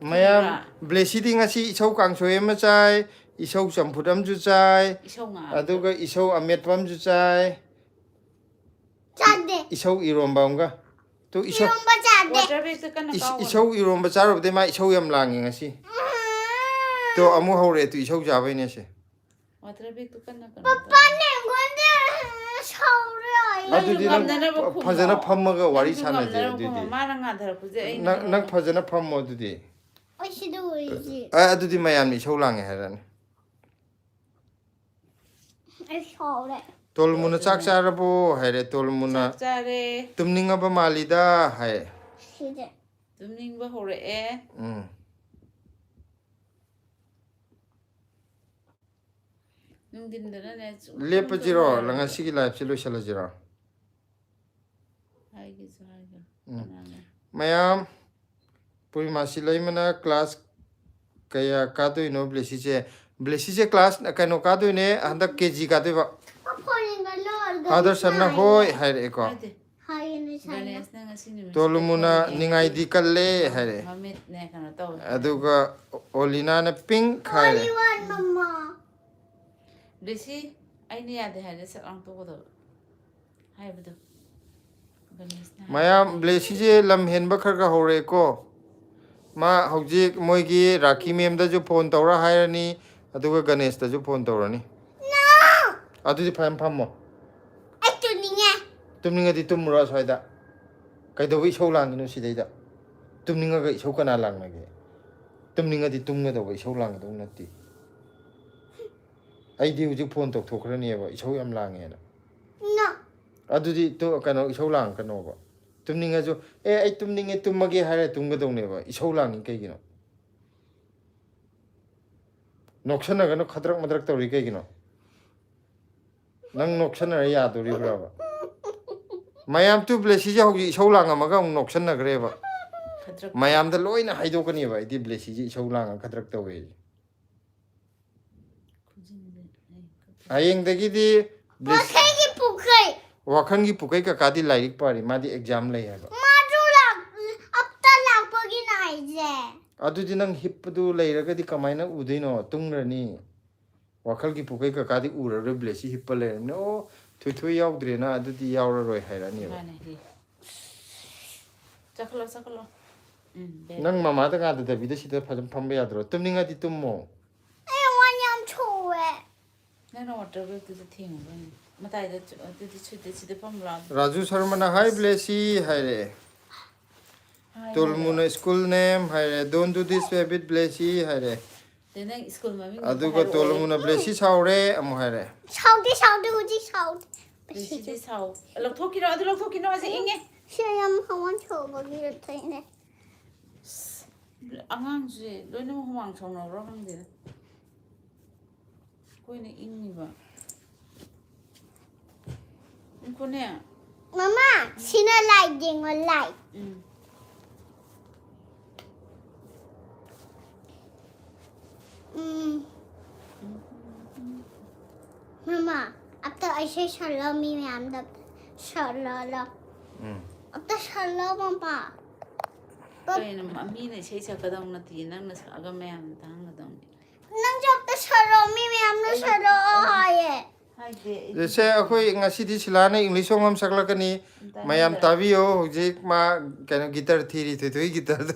ꯃꯌꯥꯝ ꯈꯪꯕ꯭ꯔꯥ? ꯕ꯭ꯂꯦꯁꯤꯗꯤ ꯉꯁꯤ ꯏꯁꯧ ꯀꯥꯡꯁꯣꯏ ꯑꯃ ꯆꯥꯏ, ꯏꯁꯧ ꯆꯝꯐꯨꯠ ꯑꯃꯁꯨ ꯆꯥꯏ, ꯏꯁꯧ ꯉꯥ꯫ ꯑꯗꯨꯒ ꯏꯁꯧ ꯑꯃꯦꯠꯄ ꯑꯃꯁꯨ ꯆꯥꯏ, ꯆꯥꯗꯦ꯫ ꯏꯁꯧ ꯏꯔꯣꯝꯕ ꯑꯃꯒ꯫ ꯇꯨ ꯏꯁꯧ ꯏꯔꯣꯝꯕ ꯆꯥꯗꯦ꯫ ꯋꯥꯇꯔ ꯕꯦꯒꯇ ꯀꯟꯅ ꯏꯁ- ꯀꯥꯎꯒꯅꯨ꯫ ꯏꯁꯧ ꯏꯔꯣꯝꯕ ꯆꯥꯔꯨꯕꯗꯩ ꯃꯥ ꯏꯁꯧ ꯌꯥꯝ ꯂꯥꯡꯉꯦ ꯉꯁꯤ꯫ ꯇꯣ ꯑꯃꯨꯛ ꯍꯧꯔꯛꯑꯦ ꯇꯨ ꯏꯁꯧ ꯆꯥꯕꯩꯅꯦ ꯁꯦ꯫ ꯋꯥꯇꯔ ꯕꯦꯒꯇꯨ ꯀꯟꯅ ꯀꯩꯅꯣ ꯄꯄꯥꯅ ꯑꯩꯉꯣꯟꯗ ꯁꯥꯎꯔꯦ꯫ ꯅꯪꯁꯨ ꯑꯗꯨꯗꯤ ꯅꯪ ꯉꯝꯅꯅꯕ ꯐ- ꯈꯨꯝꯃꯣ꯫ ꯐꯖꯅ ꯐꯝꯃꯒ ꯋꯥꯔꯤ ꯅꯪꯁꯨ ꯁꯥꯟꯅꯁꯦ ꯉꯝꯅꯅꯕ ꯑꯗꯨꯗꯤ꯫ ꯈꯨꯝꯃꯣ꯫ ꯃꯥꯅ ꯉꯥꯊꯔꯛꯄꯁꯦ ꯑꯩꯅ ꯅꯪ ꯅꯪ ꯀꯩꯅꯣ ꯐꯖꯅ ꯐꯝꯃꯣ ꯑꯗꯨꯗꯤ꯫ ꯑꯩ ꯁꯤꯗ ꯎꯔꯤꯁꯤ꯫ ꯑ, ꯑꯗꯨꯗꯤ ꯃꯌꯥꯝꯅ ꯏꯁꯧ ꯂꯥꯡꯉꯦ ꯍꯥꯏꯔꯅꯤ꯫ ꯑꯩ ꯁꯥꯎꯔꯦ꯫ ꯇꯣꯜꯃꯨꯅ ꯆꯥꯛ ꯆꯥꯔꯕꯣ ꯍꯥꯏꯔꯦ꯫ ꯇꯣꯜꯃꯨꯅ ꯆꯥꯛ ꯆꯥꯔꯦ꯫ ꯇꯨꯝꯅꯤꯡꯉꯕ ꯃꯥꯜꯂꯤꯗ ꯍꯥꯏ꯫ ꯁꯤꯗ꯫ ꯇꯨꯝꯅꯤꯡꯕ ꯍꯧꯔꯛꯑꯦ꯫ ꯎꯝ꯫ ꯅꯨꯡꯊꯤꯟꯗꯅꯅꯦ ꯁꯨꯝ ꯂꯦꯞꯄꯁꯤꯔꯣ? ꯇꯨꯝ ꯇꯨꯝ ꯉꯁꯤꯒꯤ ꯂꯥꯏꯐꯁꯦ ꯂꯣꯏꯁꯤꯜꯂꯁꯤꯔꯣ? ꯍꯥꯏꯒꯦꯁꯨ ꯍꯥꯏꯒꯦ꯫ ꯎꯝ꯫ ꯀꯅꯥꯅꯣ? ꯃꯌꯥꯝ, ꯄꯨꯔꯅꯤꯃꯥꯁꯤ ꯂꯩꯃꯅ ꯀ꯭ꯂꯥꯁ ꯀꯌꯥ ꯀꯥꯗꯣꯏꯅꯣ ꯕ꯭ꯂꯦꯁꯤꯁꯦ? ꯕ꯭ꯂꯦꯁꯤꯁꯦ ꯀ꯭ꯂꯥꯁ ꯀꯩꯅꯣ ꯀꯥꯗꯣꯏꯅꯦ, ꯍꯟꯗꯛ ꯀꯦ ꯖꯤ ꯀꯥꯗꯣꯏꯕ꯫ ꯐꯣꯟ ꯌꯦꯡꯒꯜꯂꯣ꯫ ꯑꯥꯗꯔꯁꯟꯅ ꯍꯣꯏ ꯍꯥꯏꯔꯛꯑꯦꯀꯣ꯫ ꯍꯥꯏꯗꯦ꯫ ꯍꯥꯏꯌꯦ꯫ ꯒꯅꯦꯁꯅ ꯉꯁꯤ ꯅꯨꯃꯤꯠꯁꯤꯗ ꯇꯣꯂꯨꯃꯨꯅ ꯈꯣꯡ ꯃꯦꯠ-, ꯅꯤꯡꯉꯥꯏꯗꯤ ꯀꯜꯂꯦ ꯍꯥꯏꯔꯦ꯫ ꯃꯃꯤꯠꯅꯦ ꯀꯩꯅꯣ ꯇꯧꯋꯦ꯫ ꯑꯗꯨꯒ ꯑꯣꯂꯤꯅꯥꯅ ꯄꯤꯡ ꯍꯥꯏꯔꯦ꯫ Only one, Mama. ꯕ꯭ꯂꯦꯁꯤ, ꯑꯩꯅ ꯌꯥꯗꯦ ꯍꯥꯏꯔꯗꯤ ꯁꯠ ꯂꯥꯡꯊꯣꯛꯀꯗꯕ ꯍꯥꯏꯕꯗꯣ꯫ ꯒꯅꯦꯁꯅ ꯍꯥꯏ-, ꯃꯌꯥꯝ ꯕ꯭ꯂꯦꯁꯤꯁꯦ ꯂꯝ ꯍꯦꯟꯕ ꯈꯔ ꯈꯔ ꯍꯧꯔꯛꯑꯦꯀꯣ꯫ ꯃꯥ ꯍꯧꯖꯤꯛ ꯃꯣꯏꯒꯤ ꯔꯥꯈꯤ ꯃꯦꯝꯗꯁꯨ ꯐꯣꯟ ꯇꯧꯔ ꯍꯥꯏꯔꯅꯤ, ꯑꯗꯨꯒ ꯒꯅꯦꯁꯇꯁꯨ ꯐꯣꯟ ꯇꯧꯔꯅꯤ꯫ ꯑꯗꯨꯗꯤ ꯐꯖꯅ ꯐꯝꯃꯣ꯫ ꯑꯩ ꯇꯨꯝꯅꯤꯡꯉꯦ꯫ ꯇꯨꯝꯅꯤꯡꯉꯗꯤ ꯇꯨꯝꯃꯨꯔꯣ ꯑꯁ꯭ꯋꯥꯏꯗ꯫ ꯀꯩꯗꯧꯕ ꯏꯁꯧ ꯂꯥꯡꯉꯤꯅꯣ ꯁꯤꯗꯩꯗ? ꯇꯨꯝꯅꯤꯡꯉꯒ ꯏꯁꯧ ꯀꯅꯥ ꯂꯥꯡꯅꯒꯦ? ꯇꯨꯝꯅꯤꯡꯉꯗꯤ ꯇꯨꯝꯒꯗꯧꯕ, ꯏꯁꯧ ꯂꯥꯡꯒꯗꯧ ꯅꯠꯇꯦ꯫ ꯑꯩꯗꯤ ꯍꯧꯖꯤꯛ ꯐꯣꯟ ꯇꯧꯊꯣꯛꯈ꯭ꯔꯅꯦꯕ, ꯏꯁꯧ ꯌꯥꯝ ꯂꯥꯡꯉꯦꯅ꯫ No. ꯑꯗꯨꯗꯤ ꯇꯨ-, ꯀꯩꯅꯣ, ꯏꯁꯧ ꯂꯥꯡꯉꯛꯀꯅꯣꯕ꯫ ꯇꯨꯝꯅꯤꯡꯉꯁꯨ, "ꯑꯦ, ꯑꯩ ꯇꯨꯝꯅꯤꯡꯉꯦ, ꯇꯨꯝꯃꯒꯦ" ꯍꯥꯏꯔ ꯇꯨꯝꯒꯗꯧꯅꯦꯕ꯫ ꯏꯁꯧ ꯂꯥꯡꯉꯤ ꯀꯩꯒꯤꯅꯣ? ꯅꯣꯛꯁꯟꯅꯒꯅꯨ, ꯈꯗ꯭ꯔꯛ ꯃꯗ꯭ꯔꯛ ꯇꯧꯔꯤ ꯀꯩꯒꯤꯅꯣ? ꯅꯪ ꯅꯣꯛꯁꯟꯅꯔ ꯌꯥꯗꯣꯔꯤꯕ꯭ꯔꯕ? ꯃꯌꯥꯝ ꯇꯨ ꯕ꯭ꯂꯦꯁꯤꯁꯦ ꯍꯧꯖꯤꯛ ꯏꯁꯧ ꯂꯥꯡꯉꯝꯃꯒ ꯑꯃꯨꯛ ꯅꯣꯛꯁꯟꯅꯈ꯭ꯔꯦꯕ꯫ ꯈꯗ꯭ꯔꯛ ꯃꯌꯥꯝꯗ ꯂꯣꯏꯅ ꯍꯥꯏꯗꯣꯛꯀꯅꯦꯕ ꯑꯩꯗꯤ ꯕ꯭ꯂꯦꯁꯤꯁꯦ ꯏꯁꯧ ꯂꯥꯡꯉ ꯈꯗ꯭ꯔꯛ ꯇꯧꯋꯦ꯫ ꯈꯨꯖꯤꯟꯗꯤ ꯂꯩ꯫ ꯍꯌꯦꯡꯗꯒꯤꯗꯤ ꯕ꯭ꯂꯦꯁ-, ꯋꯥꯈꯜꯒꯤ ꯄꯨꯈꯩ꯫ ꯋꯥꯈꯜꯒꯤ ꯄꯨꯀꯩ ꯀꯀꯥꯗꯤ ꯂꯥꯏꯔꯤꯛ ꯄꯥꯔꯤ, ꯃꯥꯗꯤ ꯑꯦꯛꯖꯥꯝ ꯂꯩ ꯍꯥꯏꯕ꯫ ꯃꯥꯁꯨ ꯂꯥꯛ-, ꯍꯞꯇꯥ ꯂꯥꯛꯄꯒꯤꯅ ꯍꯥꯏꯁꯦ꯫ ꯑꯗꯨꯗꯤ ꯅꯪ ꯍꯤꯞꯄꯗꯨ ꯂꯩꯔꯒꯗꯤ ꯀꯃꯥꯏꯅ ꯎꯗꯣꯏꯅꯣ? ꯇꯨꯝꯈ꯭ꯔꯅꯤ꯫ ꯋꯥꯈꯜꯒꯤ ꯄꯨꯀꯩ ꯀꯀꯥꯗꯤ ꯎꯔꯔꯣꯏ, ꯕ꯭ꯂꯦꯁꯤ ꯍꯤꯞꯄ ꯂꯩꯔꯕꯅꯤꯅ, "ꯑꯣ, ꯊꯣꯏꯊꯣꯏ ꯌꯥꯎꯗ꯭ꯔꯦꯅ ꯑꯗꯨꯗꯤ ꯌꯥꯎꯔꯔꯣꯏ" ꯍꯥꯏꯔꯛꯑꯅꯦꯕ꯫ ꯃꯥꯅꯦ, ꯍꯤ꯫ ꯆꯠꯈꯠꯂꯣ, ꯆꯠꯈꯠꯂꯣ꯫ ꯎꯝ, ꯕꯦ-, ꯅꯪ ꯃꯃꯥꯗ ꯉꯥꯗꯗꯕꯤꯗ ꯁꯤꯗ ꯐꯖꯅ ꯐꯝꯕ ꯌꯥꯗ꯭ꯔꯣ? ꯇꯨꯝꯅꯤꯡꯉꯗꯤ ꯇꯨꯝꯃꯣ꯫ ꯑꯩ ꯋꯥꯟ ꯌꯥꯝ ꯁꯣꯛꯑꯦ꯫ ꯅꯪꯅ ꯋꯥꯇꯔ ꯕꯦꯒꯇꯨꯗ ꯊꯦꯡꯉꯨꯕꯅꯤ꯫ ꯃꯇꯥꯏꯗ ꯆꯨ-, ꯑꯗꯨꯗꯤ ꯁꯤꯗ, ꯁꯤꯗ ꯐꯝ ꯂꯥꯛꯑꯣ꯫ ꯔꯥꯖꯨ ꯁꯔꯃꯅ, "Hi ꯕ꯭ꯂꯦꯁꯤ" ꯍꯥꯏꯔꯛꯑꯦ꯫ ꯍꯥꯏ, ꯇꯣꯜꯃꯨꯅ, ꯍꯥꯏꯔꯣ꯫ "School name" ꯍꯥꯏꯔꯦ, "Don't do this habit ꯕ꯭ꯂꯦꯁꯤ" ꯍꯥꯏꯔꯦ꯫ ꯑꯗꯩ ꯅꯪ ꯁ꯭ꯀꯨꯜ ꯃꯃꯤꯡ ꯑꯗꯨꯒ ꯍꯥꯏꯔꯛꯑꯣ꯫ ꯇꯣꯜꯃꯨꯅ, "ꯕ꯭ꯂꯦꯁꯤ ꯁꯥꯎꯔꯦ" ꯑꯃꯨꯛ ꯍꯥꯏꯔꯦ꯫ ꯁꯥꯎꯗꯦ, ꯁꯥꯎꯗꯦ, ꯍꯧꯖꯤꯛ ꯁꯥꯎꯗꯦ꯫ ꯕ꯭ꯂꯦꯁꯤꯗꯤ ꯁꯥꯎ-, ꯂꯧꯊꯣꯛꯈꯤꯅꯣ, ꯑꯗꯨ ꯂꯧꯊꯣꯛꯈꯤꯅꯣ, ꯍꯧꯖꯤꯛ ꯏꯪꯉꯦ꯫ ꯁꯤ ꯌꯥꯝ ꯍꯋꯥ ꯁꯧꯕꯒꯤ ꯂꯧꯊꯣꯛꯏꯅꯦ꯫ ꯑꯉꯥꯡꯁꯦ ꯂꯣꯏꯅꯃꯛ ꯍꯨꯃꯥꯡ ꯁꯧꯅꯕ꯭ꯔꯣ ꯈꯪꯗꯦꯗ꯫ ꯑꯩꯈꯣꯏꯅ ꯏꯪꯉꯤꯕ꯫ ꯏꯪꯈꯣꯅꯦ꯫ ꯃꯃꯥ, ꯁꯤꯅ ꯂꯥꯏꯠ ꯌꯦꯡꯉꯣ, ꯂꯥꯏꯠ꯫ ꯎꯝ꯫ ꯎꯝ꯫ ꯃꯃꯥ, ꯑꯝꯇ ꯑꯩꯁꯦ ꯁꯛꯂꯣ, ꯃꯤ ꯃꯌꯥꯝꯗ ꯁꯛꯂꯣꯂꯣ꯫ ꯎꯝ꯫ ꯑꯝꯇ ꯁꯜꯂꯣ ꯃꯄꯥ꯫ ꯀꯩꯅꯣ? ꯃꯤꯅ ꯏꯁꯩ ꯁꯛꯀꯗꯧ ꯅꯠꯇꯦ, ꯅꯪꯅ ꯁꯛꯑꯒ ꯃꯌꯥꯝꯅ ꯇꯥꯍꯟꯒꯗꯧꯅꯤ꯫ ꯅꯪꯁꯨ ꯑꯝꯇ ꯁꯜꯂꯣ, ꯃꯤ ꯃꯌꯥꯝꯅ ꯁꯜꯂꯣ ꯍꯥꯏꯌꯦ꯫ ꯍꯥꯏꯗꯦ ꯑꯩ꯫ ꯖꯦꯁꯦ, ꯑꯩꯈꯣꯏ ꯉꯁꯤꯗꯤ ꯁꯤꯂꯥꯅ ꯏꯪꯂꯤꯁ ꯁꯣꯡ ꯑꯃ ꯁꯛꯂꯛꯀꯅꯤ꯫ ꯑꯝꯇ ꯃꯌꯥꯝ ꯍꯥꯏꯗꯦ꯫ ꯇꯥꯕꯤꯌꯣ꯫ ꯍꯧꯖꯤꯛ ꯃꯥ ꯀꯩꯅꯣ ꯒꯤꯇꯔ ꯊꯤꯔꯤ, ꯊꯣꯏꯊꯣꯏ ꯒꯤꯇꯔꯗꯣ꯫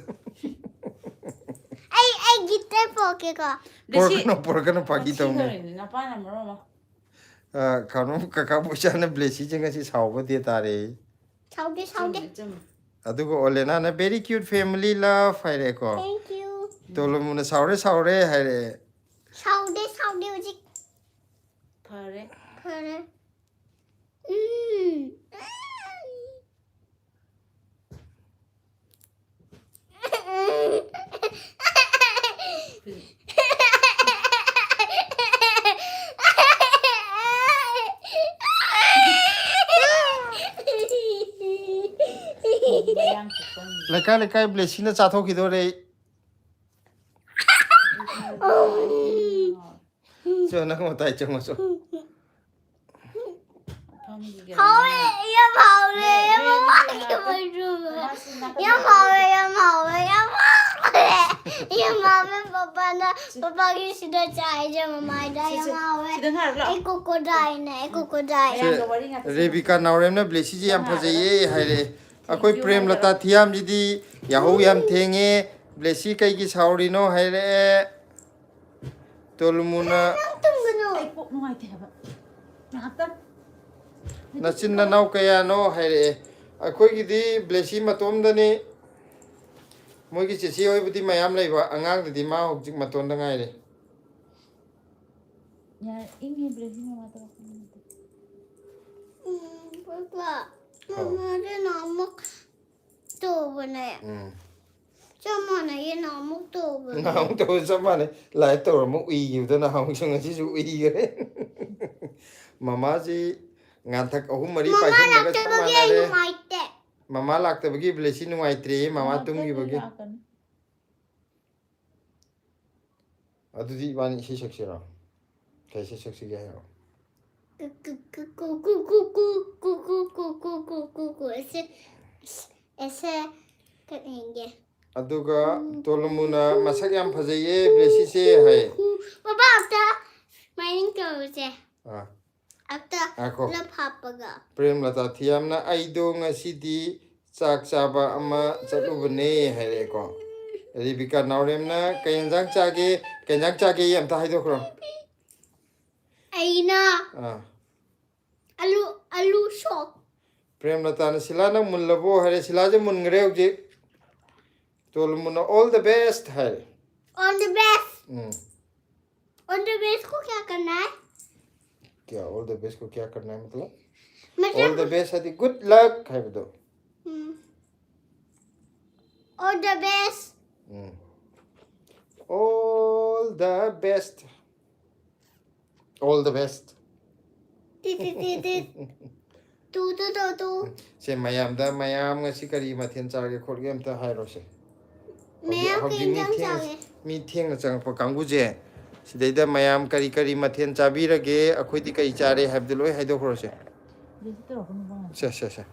ꯑꯩ ꯑꯩ ꯒꯤꯇꯔ ꯄꯣꯛꯀꯦꯀꯣ꯫ ꯕ꯭ꯂꯦꯁꯤ, ꯄꯣꯔꯛꯀꯅꯨ, ꯄꯣꯔꯛꯀꯅꯨ, ꯐꯥꯒꯤ ꯋꯥꯊꯤ ꯇꯧꯅꯦ꯫ ꯇꯧꯔꯤꯅꯦ, ꯅꯄꯥꯅ ꯃꯔꯣꯟ ꯑꯃ꯫ ꯑ, ꯀꯩꯅꯣ, ꯀꯀꯥ ꯕꯣꯏꯆꯥꯅ ꯕ꯭ꯂꯦꯁꯤꯁꯦ ꯉꯁꯤ ꯁꯥꯎꯕ ꯗꯦ ꯇꯥꯔꯦ꯫ ꯁꯥꯎꯗꯦ ꯁꯥꯎꯗꯦ꯫ ꯆꯨꯝꯃꯦ, ꯆꯨꯝꯃꯦ꯫ ꯑꯗꯨꯒ ꯑꯣꯂꯦꯅꯥꯅ very cute family love ꯍꯥꯏꯔꯛꯑꯦꯀꯣ꯫ Thank you. ꯇꯣꯂꯨꯃꯨꯅ ꯁꯥꯎꯔꯦ ꯁꯥꯎꯔꯦ ꯍꯥꯏꯔꯛꯑꯦ꯫ ꯁꯥꯎꯗꯦ ꯁꯥꯎꯗꯦ ꯍꯧꯖꯤꯛ꯫ ꯐꯔꯦ꯫ ꯐꯔꯦ꯫ ꯎꯝ꯫ ꯃꯌꯥꯡ ꯈꯛꯇꯪ꯫ ꯂꯩꯀꯥꯏ ꯂꯩꯀꯥꯏ ꯕ꯭ꯂꯦꯁꯤꯅ ꯆꯥꯊꯣꯛꯈꯤꯗꯣꯔꯦ꯫ ꯆꯣ, ꯅꯪ ꯃꯇꯥꯏ ꯆꯪꯉꯣ, ꯆꯣ꯫ ꯐꯝꯈꯤꯒꯦ꯫ ꯍꯥꯎꯋꯦ, ꯌꯥꯝ ꯍꯥꯎꯋꯦ, ꯌꯥꯝ ꯍꯥꯎꯋꯦ, ꯌꯥꯝ ꯍꯥꯎꯋꯦ, ꯌꯥꯝ ꯍꯥꯎꯋꯦ, ꯌꯥꯝ ꯍꯥꯎꯋꯦ, ꯌꯥꯝ ꯍꯥꯎꯋꯦ, ꯌꯥꯝ ꯍꯥꯎꯋꯦ꯫ ꯄꯄꯥꯅ, ꯄꯄꯥꯒꯤ ꯁꯤꯗ ꯆꯥꯏꯁꯦ ꯃꯃꯥꯏꯗ, ꯌꯥꯝ ꯍꯥꯎꯋꯦ꯫ ꯁꯤꯗ ꯉꯥꯏꯔꯛꯂꯣ꯫ ꯑꯩ ꯀꯣꯀꯣꯗꯥꯏꯅꯦ, ꯑꯩ ꯀꯣꯀꯣꯗꯥꯏ꯫ ꯃꯌꯥꯝꯒ ꯋꯥꯔꯤ ꯉꯥꯛꯇ ꯁꯥꯟꯅ꯫ ꯔꯦꯕꯤꯀꯥ ꯅꯥꯎꯔꯦꯝꯅ ꯕ꯭ꯂꯦꯁꯤꯁꯦ ꯌꯥꯝ ꯐꯖꯩꯌꯦ ꯍꯥꯏꯔꯛꯑꯦ꯫ ꯑꯩꯈꯣꯏ ꯄ꯭ꯔꯦꯝꯂꯇꯥ ꯊꯤꯌꯥꯝꯁꯤꯗꯤ ꯌꯥꯍꯧ ꯌꯥꯝ ꯊꯦꯡꯉꯦ, ꯕ꯭ꯂꯦꯁꯤ ꯀꯩꯒꯤ ꯁꯥꯎꯔꯤꯅꯣ ꯍꯥꯏꯔꯛꯑꯦ꯫ ꯇꯣꯂꯨꯃꯨꯅ ꯅꯪ ꯇꯨꯝꯒꯅꯨ꯫ ꯑꯩ ꯀꯣꯛ ꯅꯨꯡꯉꯥꯏꯇꯦ ꯍꯥꯏꯕ꯫ ꯉꯥꯏꯍꯥꯛꯇꯪ꯫ ꯅꯆꯤꯟ ꯅꯅꯥꯎ ꯀꯌꯥꯅꯣ ꯍꯥꯏꯔꯛꯑꯦ꯫ ꯑꯩꯈꯣꯏꯒꯤꯗꯤ ꯕ꯭ꯂꯦꯁꯤ ꯃꯇꯣꯝꯗꯅꯤ꯫ ꯃꯣꯏꯒꯤ ꯆꯦꯆꯦ ꯍꯣꯏꯕꯨꯗꯤ ꯃꯌꯥꯝ ꯂꯩꯕ, ꯑꯉꯥꯡꯗꯨꯗꯤ ꯃꯥ ꯍꯧꯖꯤꯛ ꯃꯇꯣꯝꯗ ꯉꯥꯏꯔꯦ꯫ ꯌꯥꯔꯦ, ꯏꯪꯉꯦ, ꯕ꯭ꯂꯦꯁꯤ ꯃꯃꯥ ꯇꯧꯔꯛꯀꯅꯨ꯫ ꯎꯝ, ꯄꯄꯥ, ꯍꯥꯎ꯫ ꯃꯃꯥꯗꯤ ꯅꯍꯥꯟꯃꯨꯛ ꯇꯧꯕꯅꯦ꯫ ꯎꯝ꯫ ꯆꯞ ꯃꯥꯟꯅꯩꯌꯦ, ꯅꯍꯥꯟꯃꯨꯛ ꯇꯧꯕꯅꯦ꯫ ꯅꯍꯥꯟꯃꯨꯛ ꯇꯧꯕ ꯆꯞ ꯃꯥꯟꯅꯩ꯫ ꯂꯥꯏꯚ ꯇꯧꯔꯝꯃ ꯎꯏꯈꯤꯕꯗꯣ ꯅꯍꯥꯟꯃꯨꯛꯁꯨ ꯉꯁꯤꯁꯨ ꯎꯏꯈꯔꯦ꯫ ꯃꯃꯥꯁꯤ ꯉꯥꯟꯊꯛ ꯑꯍꯨꯝ ꯃꯔꯤ ꯃꯃꯥ ꯄꯥꯏꯁꯤꯟꯕꯒ ꯆꯞ ꯂꯥꯛꯇꯕꯒꯤ ꯑꯩ ꯃꯥꯟꯅꯔꯦ꯫ ꯅꯨꯡꯉꯥꯏꯇꯦ꯫ ꯃꯃꯥ ꯂꯥꯛꯇꯕꯒꯤ ꯕ꯭ꯂꯦꯁꯤ ꯅꯨꯡꯉꯥꯏꯇ꯭ꯔꯦꯌꯦ, ꯃꯃꯥ ꯉꯥꯛꯇꯪꯗꯤ ꯇꯨꯝꯈꯤꯕꯒꯤ꯫ ꯂꯥꯛꯀꯅꯤ꯫ ꯑꯗꯨꯗꯤ ꯏꯕꯥꯅꯤ ꯏꯁꯩ ꯁꯛꯁꯤꯔꯣ? ꯀꯩ ꯏꯁꯩ ꯁꯛꯁꯤꯒꯦ ꯍꯥꯏꯔꯣ? ꯀꯨ, ꯀꯨ, ꯀꯨ, ꯀꯨ, ꯀꯨ, ꯀꯨ, ꯀꯨ, ꯀꯨ, ꯀꯨ, ꯀꯨ, ꯀꯨ, ꯀꯨ, ꯀꯨ, ꯀꯨ, ꯀꯨ, ꯑꯁꯦ, ꯑꯁꯦ ꯀꯛꯅꯤꯡꯒꯦ꯫ ꯑꯗꯨꯒ ꯇꯣꯂꯨꯃꯨꯅ ꯃꯁꯛ ꯌꯥꯝ ꯐꯖꯩꯌꯦ ꯕ꯭ꯂꯦꯁꯤꯁꯦ ꯍꯥꯏ꯫ ꯕꯕꯥ, ꯑꯝꯇ ꯁꯨꯃꯥꯏꯅ ꯇꯧꯔꯁꯦ꯫ ꯑꯥ, ꯑꯝꯇ ꯉꯥꯏꯈꯣ꯫ ꯄꯨꯂꯞ ꯍꯥꯞꯄꯒ꯫ ꯄ꯭ꯔꯦꯝꯂꯇꯥ ꯊꯤꯌꯥꯝꯅ, "ꯑꯩꯗꯣ ꯉꯁꯤꯗꯤ ꯆꯥꯛ ꯆꯥꯕ ꯑꯃ ꯆꯠꯂꯨꯕꯅꯦ" ꯍꯥꯏꯔꯛꯑꯦꯀꯣ꯫ ꯔꯤꯕꯤꯀꯥ ꯅꯥꯎꯔꯦꯝꯅ, "ꯀꯩ ꯌꯦꯟꯖꯥꯡ ꯆꯥꯒꯦ? ꯀꯩ ꯌꯦꯟꯖꯥꯡ ꯆꯥꯒꯦ? ꯑꯝꯇ ꯍꯥꯏꯗꯣꯛꯈ꯭ꯔꯣ"꯫ ꯑꯩꯅ ꯑꯥ꯫ ꯑꯂꯨ, ꯑꯂꯨ ꯁꯣꯛ꯫ ꯄ꯭ꯔꯦꯝꯂꯇꯥꯅ, "ꯁꯤꯂꯥ, ꯅꯪ ꯃꯨꯜꯂꯕꯣ?" ꯍꯥꯏꯔꯦ꯫ ꯁꯤꯂꯥꯁꯦ ꯃꯨꯟꯈ꯭ꯔꯦ ꯍꯧꯖꯤꯛ꯫ ꯇꯣꯂꯨꯃꯨꯅ, "All the best" ꯍꯥꯏꯔꯦ꯫ All the best. ꯎꯝ꯫ All the best को क्या करना है? क्या, all the best को क्या करना है मतलब? मतलब, All the best ꯍꯥꯏꯗꯤ good luck ꯍꯥꯏꯕꯗꯣ꯫ ꯎꯝ꯫ All the best. ꯎꯝ꯫ All the best. All the best. ꯇꯤ, ꯇꯤ, ꯇꯤ, ꯇꯤ꯫ ꯇꯨ, ꯇꯨ, ꯇꯨ, ꯇꯨ꯫ ꯁꯦ, ꯃꯌꯥꯝꯗ, ꯃꯌꯥꯝ ꯉꯁꯤ ꯀꯔꯤ ꯃꯊꯦꯜ ꯆꯥꯒꯦ ꯈꯣꯠꯀꯦ ꯑꯝꯇ ꯍꯥꯏꯔꯣꯁꯦ꯫ ꯃꯌꯥꯝ ꯍꯧꯖꯤꯛ ꯀꯩ ꯃꯤ ꯏꯟꯖꯥꯡ ꯊꯦꯡꯅ, ꯆꯥꯒꯦ? ꯃꯤ ꯊꯦꯡꯅ ꯆꯪꯉꯛꯄ ꯀꯥꯡꯕꯨꯁꯦ, ꯁꯤꯗꯩꯗ ꯃꯌꯥꯝ ꯀꯔꯤ ꯀꯔꯤ ꯃꯊꯦꯜ ꯆꯥꯕꯤꯔꯒꯦ, ꯑꯩꯈꯣꯏꯗꯤ ꯀꯔꯤ ꯆꯥꯔꯦ ꯍꯥꯏꯕꯗꯨ ꯂꯣꯏ ꯍꯥꯏꯗꯣꯛꯈ꯭ꯔꯣꯁꯦ꯫ ꯁꯦ, ꯁꯦ, ꯁꯦ꯫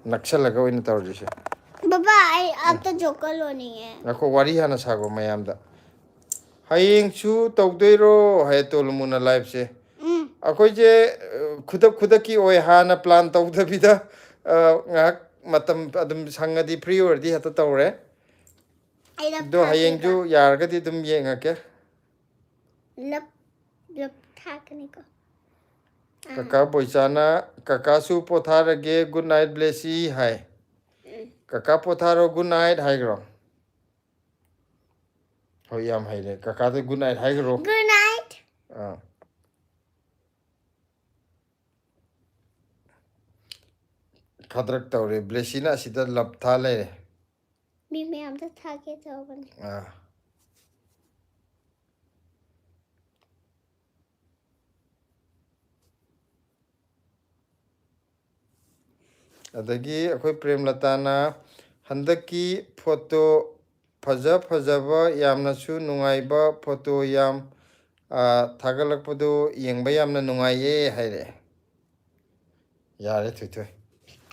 ꯅꯛꯁꯜꯂꯒ ꯑꯣꯏꯅ ꯇꯧꯔꯁꯤꯁꯦ꯫ ꯕꯕꯥ, ꯑꯩ ꯑꯝꯇ ꯖꯣꯀꯔ ꯂꯣꯟꯅꯤꯡꯉꯦ꯫ ꯉꯥꯏꯈꯣ, ꯋꯥꯔꯤ ꯍꯥꯟꯅ ꯁꯥꯈꯣ ꯃꯌꯥꯝꯗ꯫ "ꯍꯌꯦꯡꯁꯨ ꯇꯧꯗꯣꯏꯔꯣ?" ꯍꯥꯏ ꯇꯣꯂꯨꯃꯨꯅ liveꯁꯦ꯫ ꯎꯝ꯫ ꯑꯩꯈꯣꯏꯁꯦ, ꯑ, ꯈꯨꯗꯛ ꯈꯨꯗꯛꯀꯤ ꯑꯣꯏ, ꯍꯥꯟꯅ plan ꯇꯧꯗꯕꯤꯗ, ꯑ, ꯉꯥꯏꯍꯥꯛ ꯃꯇꯝ ꯑꯗꯨꯝ ꯁꯪꯉꯗꯤ, free ꯑꯣꯏꯔꯗꯤ ꯍꯦꯛꯇ ꯇꯧꯔꯦ꯫ ꯑꯩꯅ ꯑꯗꯣ ꯍꯌꯦꯡꯁꯨ ꯐꯥꯒꯦꯕ꯫ ꯌꯥꯔꯒꯗꯤ ꯑꯗꯨꯝ ꯌꯦꯡꯉꯛꯀꯦ꯫ ꯂꯞ, ꯂꯞ ꯊꯥꯛꯀꯅꯤꯀꯣ꯫ ꯀꯀꯥ ꯕꯣꯏꯆꯥꯅ, "ꯀꯀꯥꯁꯨ ꯄꯣꯊꯥꯔꯒꯦ, good night ꯕ꯭ꯂꯦꯁꯤ" ꯍꯥꯏ꯫ ꯎꯝ꯫ "ꯀꯀꯥ ꯄꯣꯊꯥꯔꯣ, good night" ꯍꯥꯏꯈ꯭ꯔꯣ꯫ ꯍꯣꯏ, ꯌꯥꯝ ꯍꯩꯔꯦ꯫ ꯀꯀꯥꯗ good night ꯍꯥꯏꯈ꯭ꯔꯣ꯫ Good night. ꯑꯥ꯫ ꯈꯗ꯭ꯔꯛ ꯇꯧꯔꯦ꯫ ꯕ꯭ꯂꯦꯁꯤꯅ ꯑꯁꯤꯗ ꯂꯞ ꯊꯥ ꯂꯩꯔꯦ꯫ ꯃꯤ ꯃꯌꯥꯝꯗ ꯊꯥꯒꯦ ꯇꯧꯕꯅꯦ꯫ ꯑꯥ꯫ ꯑꯗꯒꯤ ꯑꯩꯈꯣꯏ ꯄ꯭ꯔꯦꯝꯂꯇꯥꯅ, "ꯍꯟꯗꯛꯀꯤ photo ꯐꯖ ꯐꯖꯕ, ꯌꯥꯝꯅꯁꯨ ꯅꯨꯡꯉꯥꯏꯕ photo ꯌꯥꯝ ꯑꯥ, ꯊꯥꯒꯠꯂꯛꯄꯗꯨ ꯌꯦꯡꯕ ꯌꯥꯝꯅ ꯅꯨꯡꯉꯥꯏꯌꯦ ꯍꯥꯏꯔꯛꯑꯦ꯫ ꯌꯥꯔꯦ, ꯊꯣꯏꯊꯣꯏ꯫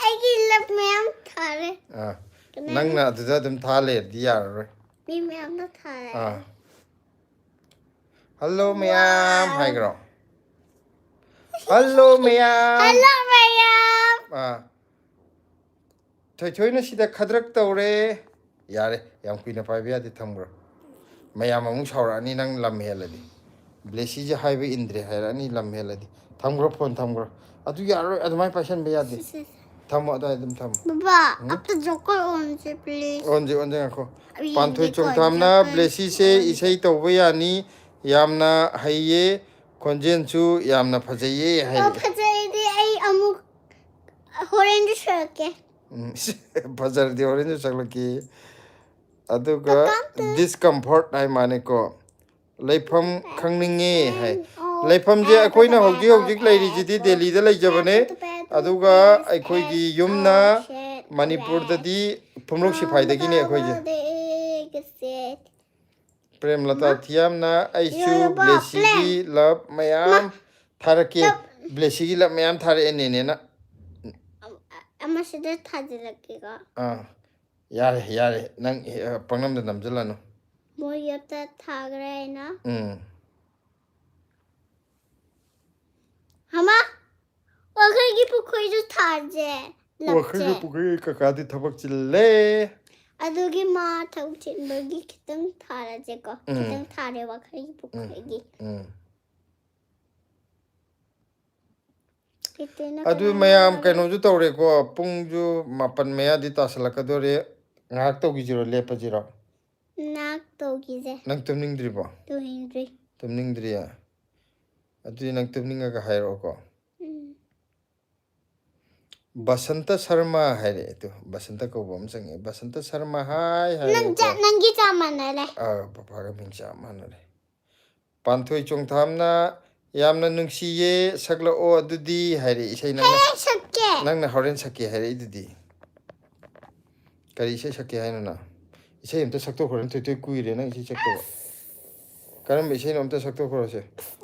ꯑꯩꯒꯤ ꯂꯞ ꯃꯌꯥꯝ ꯊꯥꯔꯦ꯫ ꯑꯥ, ꯀꯅꯥꯅ? ꯅꯪꯅ ꯑꯗꯨꯗ ꯑꯗꯨꯝ ꯊꯥ ꯂꯩꯔꯗꯤ ꯌꯥꯔꯔꯣꯏ꯫ ꯃꯤ ꯃꯌꯥꯝꯅ ꯊꯥꯔꯦ꯫ ꯑꯥ꯫ "ꯍꯜꯂꯣ ꯃꯌꯥꯝ" ꯍꯥꯏꯈ꯭ꯔꯣ꯫ "ꯍꯜꯂꯣ ꯃꯌꯥꯝ"꯫ ꯍꯜꯂꯣ ꯃꯌꯥꯝ꯫ ꯑꯥ꯫ ꯊꯣꯏꯊꯣꯏꯅ ꯁꯤꯗ ꯈꯗ꯭ꯔꯛ ꯇꯧꯔꯦ꯫ ꯌꯥꯔꯦ, ꯌꯥꯝ ꯀꯨꯏꯅ ꯄꯥꯏꯕ ꯌꯥꯗꯦ, ꯊꯝꯈ꯭ꯔꯣ꯫ ꯃꯌꯥꯝ ꯑꯃꯨꯛ ꯁꯥꯎꯔꯛꯑꯅꯤ ꯅꯪ ꯂꯝ ꯍꯦꯜꯂꯗꯤ꯫ ꯕ꯭ꯂꯦꯁꯤꯁꯦ ꯍꯥꯏꯕ ꯏꯟꯗ꯭ꯔꯦ ꯍꯥꯏꯔꯛꯑꯅꯤ ꯂꯝ ꯍꯦꯜꯂꯗꯤ꯫ ꯊꯝꯈ꯭ꯔꯣ, ꯐꯣꯟ ꯊꯝꯈ꯭ꯔꯣ꯫ ꯑꯗꯨ ꯌꯥꯔꯣꯏ, ꯑꯗꯨꯃꯥꯏꯅ ꯄꯥꯏꯁꯟꯕ ꯌꯥꯗꯦ꯫ ꯊꯝꯃꯣ, ꯑꯗꯨꯋꯥꯏ ꯑꯗꯨꯝ ꯊꯝꯃꯣ꯫ ꯕꯕꯥ, ꯎꯝ? ꯑꯝꯇ ꯖꯣꯀꯔ ꯑꯣꯟꯁꯦ, please꯫ ꯑꯣꯟꯁꯦ, ꯑꯣꯟꯁꯦ, ꯉꯥꯏꯈꯣ꯫ ꯑꯩ ꯄꯥꯟꯊꯣꯏ ꯌꯦꯡꯒꯦꯀꯣ, ꯆꯣꯡꯊꯥꯝꯅ ꯖꯣꯀꯔ "ꯕ꯭ꯂꯦꯁꯤꯁꯦ ꯑꯣꯟꯁꯦ꯫ ꯏꯁꯩ ꯇꯧꯕ ꯌꯥꯅꯤ, ꯌꯥꯝꯅ ꯍꯩꯌꯦ, ꯈꯣꯟꯖꯦꯜꯁꯨ ꯌꯥꯝꯅ ꯐꯖꯩꯌꯦ" ꯑꯣ, ꯍꯥꯏꯔꯛꯑꯦ꯫ ꯐꯖꯩꯗꯤ ꯑꯩ ꯑꯃꯨꯛ ꯍꯣꯔꯦꯟꯗꯤ ꯁꯨꯔꯛꯀꯦ꯫ ꯎꯝ, ꯐꯖꯔꯗꯤ ꯍꯣꯔꯦꯟꯁꯨ ꯁꯛꯂꯛꯀꯦ꯫ ꯑꯗꯨꯒ ꯀꯀꯥꯝꯇ꯫ Discomfort ꯍꯥꯏ ꯃꯥꯅꯦꯀꯣ꯫ "ꯂꯩꯐꯝ ꯈꯪꯅꯤꯡꯉꯦ" ꯍꯥꯏ꯫ ꯑꯣ, ꯂꯩꯐꯝꯁꯦ ꯑꯦ, ꯑꯩꯈꯣꯏꯅ ꯑꯗꯨ ꯍꯧꯖꯤꯛ ꯍꯧꯖꯤꯛ ꯑꯦ, ꯂꯩꯔꯤꯁꯤꯗꯤ ꯗꯦꯜꯂꯤꯗ ꯂꯩꯖꯕꯅꯦ꯫ ꯑꯦ, ꯑꯗꯨ ꯑꯦ, ꯑꯗꯨꯒ ꯑꯦ, ꯑꯩꯈꯣꯏꯒꯤ ꯑꯦ, ꯌꯨꯝꯅ ꯑꯣ, shit, ꯃꯅꯤꯄꯨꯔꯗꯗꯤ ꯑꯦ, ꯐꯨꯝꯂꯣꯛ ꯁꯤꯐꯥꯏꯗꯒꯤꯅꯦ ꯑꯩꯈꯣꯏꯁꯦ꯫ ꯑꯦ, shit꯫ ꯄ꯭ꯔꯦꯝꯂꯇꯥ ꯃꯥ? ꯊꯤꯌꯥꯝꯅ "ꯑꯩꯁꯨ ꯌꯥꯔꯕꯣ? ꯕ꯭ꯂꯦꯁꯤꯒꯤ ꯄ꯭ꯔꯦꯝ? ꯂꯞ ꯃꯌꯥꯝ ꯃꯥ? ꯊꯥꯔꯛꯀꯦ"꯫ ꯂꯞ? ꯕ꯭ꯂꯦꯁꯤꯒꯤ ꯂꯞ ꯃꯌꯥꯝ ꯊꯥꯔꯛꯑꯦ ꯅꯦꯅꯦꯅ꯫ ꯑꯃ-, ꯑꯃꯁꯤꯗ ꯊꯥꯖꯤꯜꯂꯛꯀꯦꯀꯣ꯫ ꯑꯥ, ꯌꯥꯔꯦ, ꯌꯥꯔꯦ, ꯅꯪ, ꯑ, ꯄꯪꯅꯝꯗ ꯅꯝꯁꯤꯜꯂꯅꯨ꯫ ꯃꯣꯏ ꯑꯞꯇ ꯊꯥꯈ꯭ꯔꯦ ꯑꯩꯅ꯫ ꯎꯝ꯫ ꯍꯃꯥ, ꯋꯥꯈꯜꯒꯤ ꯄꯨꯈ꯭ꯔꯤꯁꯨ ꯊꯥꯁꯦ꯫ ꯂꯞꯁꯦ꯫ ꯋꯥꯈꯜꯒꯤ ꯄꯨꯈ꯭ꯔꯤ ꯀꯀꯥꯗꯤ ꯊꯕꯛ ꯆꯤꯜꯂꯦ꯫ ꯑꯗꯨꯒꯤ ꯃꯥ ꯊꯕꯛ ꯆꯤꯟꯕꯒꯤ ꯈꯤꯇꯪ ꯊꯥꯔꯁꯦꯀꯣ꯫ ꯎꯝ꯫ ꯈꯤꯇꯪ ꯊꯥꯔꯦ ꯋꯥꯈꯜꯒꯤ ꯄꯨꯈ꯭ꯔꯤꯒꯤ꯫ ꯎꯝ꯫ ꯈꯤꯇꯪꯅ ꯑꯗꯨ ꯀꯅꯥꯅ ꯃꯌꯥꯝ ꯀꯅꯥꯅ ꯀꯩꯅꯣꯁꯨ ꯇꯧꯔꯦꯀꯣ, ꯄꯨꯡꯁꯨ ꯃꯥꯄꯟ ꯃꯌꯥꯗꯤ ꯇꯥꯁꯜꯂꯛꯀꯗꯣꯔꯦ꯫ ꯉꯥꯏꯍꯥꯛ ꯇꯧꯈꯤꯁꯤꯔꯣ, ꯂꯦꯞꯄꯁꯤꯔꯣ? ꯅꯥꯛ ꯇꯧꯈꯤꯁꯦ꯫ ꯅꯪ ꯇꯨꯝꯅꯤꯡꯗ꯭ꯔꯤꯕꯣ? ꯇꯨꯝꯅꯤꯡꯗ꯭ꯔꯤ꯫ ꯇꯨꯝꯅꯤꯡꯗ꯭ꯔꯤꯌꯦ? ꯑꯗꯨꯗꯤ ꯅꯪ ꯇꯨꯝꯅꯤꯡꯉꯒ ꯍꯥꯏꯔꯛꯑꯣꯀꯣ꯫ ꯎꯝ꯫ ꯕꯁꯟꯇ ꯁꯔꯃ ꯍꯥꯏꯔꯛꯑꯦ꯫ ꯇꯨ, ꯕꯁꯟꯇ ꯀꯧꯕ ꯑꯃ ꯆꯪꯉꯛꯑꯦ꯫ ꯕꯁꯟꯇ ꯁꯔꯃ, ꯍꯥꯏ ꯅꯪ ꯆ-, ꯍꯥꯏꯔꯛꯑꯦꯀꯣ꯫ ꯅꯪꯒꯤ ꯆꯞ ꯃꯥꯟꯅꯔꯦ꯫ ꯑꯥ, ꯄꯄꯥꯒ ꯃꯤꯡ ꯆꯞ ꯃꯥꯟꯅꯔꯦ꯫ ꯄꯥꯟꯊꯣꯏ ꯆꯣꯡꯊꯥꯝꯅ "ꯌꯥꯝꯅ ꯅꯨꯡꯁꯤꯌꯦ, ꯁꯛꯂꯛꯑꯣ ꯑꯗꯨꯗꯤ" ꯍꯥꯏꯔꯛꯑꯦ꯫ ꯏꯁꯩ ꯅꯪꯅ, ꯍꯌꯦꯡ ꯁꯛꯀꯦ꯫ ꯅꯪꯅ ꯍꯣꯔꯦꯟ ꯁꯛꯀꯦ ꯍꯥꯏꯔꯛꯏꯗꯨꯗꯤ꯫ ꯀꯔꯤ ꯏꯁꯩ ꯁꯛꯀꯦ ꯍꯥꯏꯅꯣ ꯅꯪ? ꯏꯁꯩ ꯑꯝꯇ ꯁꯛꯇꯣꯛꯈ꯭ꯔꯣ, ꯊꯣꯏꯊꯣꯏ, ꯀꯨꯏꯔꯦ ꯅꯪ ꯏꯁꯩ ꯁꯛꯇꯕ꯫ ꯀꯔꯝꯕ ꯏꯁꯩꯅꯣ ꯑꯝꯇ ꯁꯛꯇꯣꯛꯈ꯭ꯔꯣꯁꯦ꯫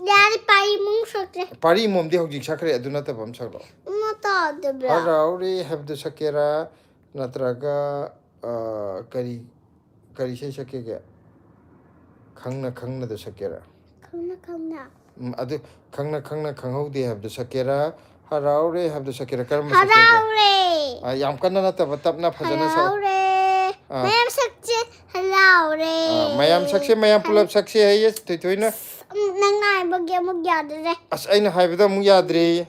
ꯌꯥꯔꯦ, ꯄꯥꯔꯤ ꯃꯨꯡ ꯁꯛꯁꯦ꯫ ꯄꯥꯔꯤ ꯃꯣꯝꯗꯤ ꯍꯧꯖꯤꯛ ꯁꯛꯈ꯭ꯔꯦ, ꯑꯗꯨ ꯅꯠꯇꯕ ꯑꯃ ꯁꯛꯂꯣ꯫ ꯑꯃ ꯇꯥꯗꯕ꯭ꯔꯥ? ꯍꯔꯥꯎꯔꯦ ꯍꯥꯏꯕꯗꯨ ꯁꯛꯀꯦꯔꯥ, ꯅꯠꯇ꯭ꯔꯒ ꯑ, ꯀꯔꯤ ꯀꯔꯤ ꯏꯁꯩ ꯁꯛꯀꯦꯒꯦ? ꯈꯪꯅ ꯈꯪꯅꯗ ꯁꯛꯀꯦꯔꯥ? ꯈꯪꯅ ꯈꯪꯅ꯫ ꯎꯝ, ꯑꯗꯨ ꯈꯪꯅ ꯈꯪꯅ ꯈꯪꯍꯧꯗꯦ ꯍꯥꯏꯕꯗꯨ ꯁꯛꯀꯦꯔꯥ? ꯍꯔꯥꯎꯔꯦ ꯍꯥꯏꯕꯗꯨ ꯁꯛꯀꯦꯔꯥ? ꯀꯔꯝꯕ ꯁꯛꯀꯦꯒꯦ? ꯍꯔꯥꯎꯔꯦ꯫ ꯑ, ꯌꯥꯝ ꯀꯟꯅ ꯅꯠꯇꯕ, ꯇꯞꯅ ꯐꯖꯅ ꯁꯛꯑꯣ꯫ ꯍꯔꯥꯎꯔꯦ꯫ ꯑꯥ꯫ ꯃꯌꯥꯝ ꯁꯛꯁꯦ꯫ ꯍꯔꯥꯎꯔꯦ꯫ ꯑ, ꯃꯌꯥꯝ ꯁꯛꯁꯦ, ꯃꯌꯥꯝ ꯄꯨꯂꯞ ꯁꯛꯁꯦ ꯍꯥꯏꯌꯦ ꯊꯣꯏꯊꯣꯏꯅ꯫ ꯎꯝ, ꯅꯪ ꯍꯥꯏꯕꯒꯤ ꯑꯃꯨꯛ ꯌꯥꯗ꯭ꯔꯦ꯫ ꯑꯁ, ꯑꯩꯅ ꯍꯥꯏꯕꯗ ꯑꯃꯨꯛ ꯌꯥꯗ꯭ꯔꯦ꯫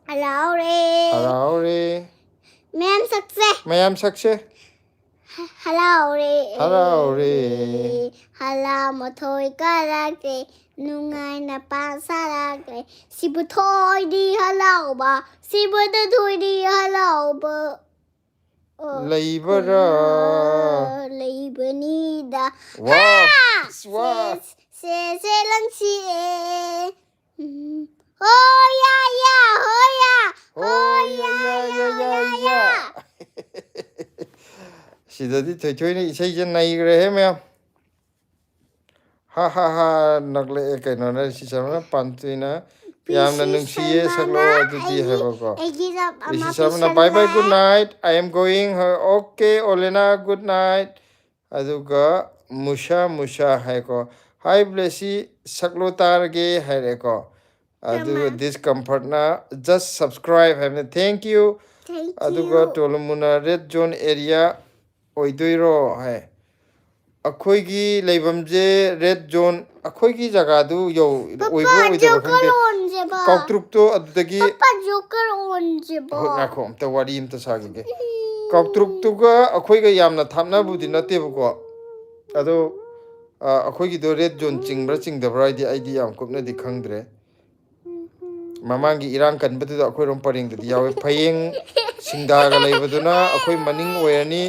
ꯍꯔꯥꯎꯔꯦ꯫ ꯍꯔꯥꯎꯔꯦ꯫ ꯃꯌꯥꯝ ꯁꯛꯁꯦ꯫ ꯃꯌꯥꯝ ꯁꯛꯁꯦ꯫ ꯍꯔꯥꯎꯔꯦ꯫ ꯍꯔꯥꯎꯔꯦ꯫ ꯍꯔꯥꯎ ꯃꯊꯣꯏ ꯀꯥꯔꯛꯂꯦ꯫ ꯅꯨꯡꯉꯥꯏꯅ ꯄꯥꯟ ꯁꯥꯔꯛꯂꯦ꯫ ꯁꯤꯕꯨ ꯊꯣꯏꯗꯤ ꯍꯔꯥꯎꯕ꯫ ꯁꯤꯕꯨꯗ ꯊꯣꯏꯗꯤ ꯍꯔꯥꯎꯕ꯫ ꯑꯣ, ꯂꯩꯕꯔꯥ? ꯂꯩꯕꯅꯤꯗ꯫ ꯋꯥ! ꯍꯥ! ꯋꯥ! ꯁꯦ, ꯁꯦ, ꯁꯦ ꯂꯪꯁꯤꯑꯦ꯫ ꯎꯝ꯫ ꯍꯣ ꯌꯥ ꯌꯥ, ꯍꯣ ꯌꯥ, ꯍꯣ ꯌꯥ ꯌꯥ ꯌꯥ ꯌꯥ ꯌꯥ꯫ ꯁꯤꯗꯗꯤ ꯊꯣꯏꯊꯣꯏꯅ ꯏꯁꯩꯁꯦ ꯅꯩꯈ꯭ꯔꯦꯍꯦ ꯃꯌꯥꯝ꯫ ꯍꯥ ꯍꯥ ꯍꯥ ꯅꯛꯂꯛꯑꯦ ꯀꯩꯅꯣꯅ ꯁꯤ ꯆꯝꯅ ꯄꯥꯟꯇꯨꯏꯅ꯫ ꯌꯥꯝꯅ ꯅꯨꯡꯁꯤꯌꯦ ꯁꯛꯂꯛꯑꯣ ꯑꯗꯨꯗꯤ ꯍꯥꯏꯕꯀꯣ꯫ ꯔꯤꯁꯤ ꯁꯔꯃꯅ, "Bye bye, good night, I am going." Okay, Olena, good night. ꯑꯗꯨꯒ ꯃꯨꯁꯥ ꯃꯨꯁꯥ ꯍꯥꯏꯀꯣ꯫ "Hi ꯕ꯭ꯂꯦꯁꯤ, ꯁꯛꯂꯣ ꯇꯥꯔꯒꯦ" ꯍꯥꯏꯔꯦꯀꯣ꯫ ꯑꯗꯨꯒ ꯗꯤꯁꯀꯝꯐꯔꯠꯅ "Just subscribe" ꯍꯥꯏꯕꯅ "Thank you." ꯑꯗꯨꯒ ꯇꯣꯂꯨꯃꯨꯅ "Red zone area ꯑꯣꯏꯗꯣꯏꯔꯣ?" ꯍꯥꯏ꯫ ꯑꯩꯈꯣꯏꯒꯤ ꯂꯩꯐꯝꯁꯦ red zone, ꯑꯩꯈꯣꯏꯒꯤ ꯖꯒꯥꯗꯨ ꯌꯧ-, ꯑꯣꯏꯕ꯭ꯔꯥ ꯑꯣꯏꯗꯕ꯭ꯔꯥ ꯈꯪꯗꯦ꯫ ꯖꯣꯀꯔ ꯑꯣꯟꯁꯦꯕ꯫ ꯀꯥꯎꯇ꯭ꯔꯨꯛꯇꯣ ꯑꯗꯨꯗꯒꯤ ꯄꯄꯥ ꯖꯣꯀꯔ ꯑꯣꯟꯁꯦꯕ꯫ ꯍꯣꯏ, ꯉꯥꯏꯈꯣ, ꯑꯝꯇ ꯋꯥꯔꯤ ꯑꯝꯇ ꯁꯥꯈꯤꯒꯦ꯫ ꯀꯥꯎꯇ꯭ꯔꯨꯛꯇꯨꯒ ꯑꯩꯈꯣꯏꯒ ꯌꯥꯝꯅ ꯊꯥꯞꯅꯕꯨꯗꯤ ꯅꯠꯇꯦꯕꯀꯣ꯫ ꯑꯗꯣ, ꯑ, ꯑꯩꯈꯣꯏꯒꯤꯗꯣ red zone ꯆꯤꯡꯕ꯭ꯔꯥ ꯆꯤꯡꯗꯕ꯭ꯔꯥ ꯍꯥꯏꯗꯤ ꯑꯩꯗꯤ ꯌꯥꯝ ꯀꯨꯞꯅꯗꯤ ꯈꯪꯗ꯭ꯔꯦ꯫ ꯃꯃꯥꯡꯒꯤ ꯏꯔꯥꯡ ꯀꯟꯕꯗꯨꯗ ꯑꯩꯈꯣꯏꯔꯣꯝ ꯄꯔꯦꯡꯗꯗꯤ ꯌꯥꯎꯋꯦ꯫ ꯐꯌꯦꯡ ꯁꯤꯡꯗꯥꯒ ꯂꯩꯕꯗꯨꯅ ꯑꯩꯈꯣꯏ ꯃꯅꯤꯡ ꯑꯣꯏꯔꯅꯤ꯫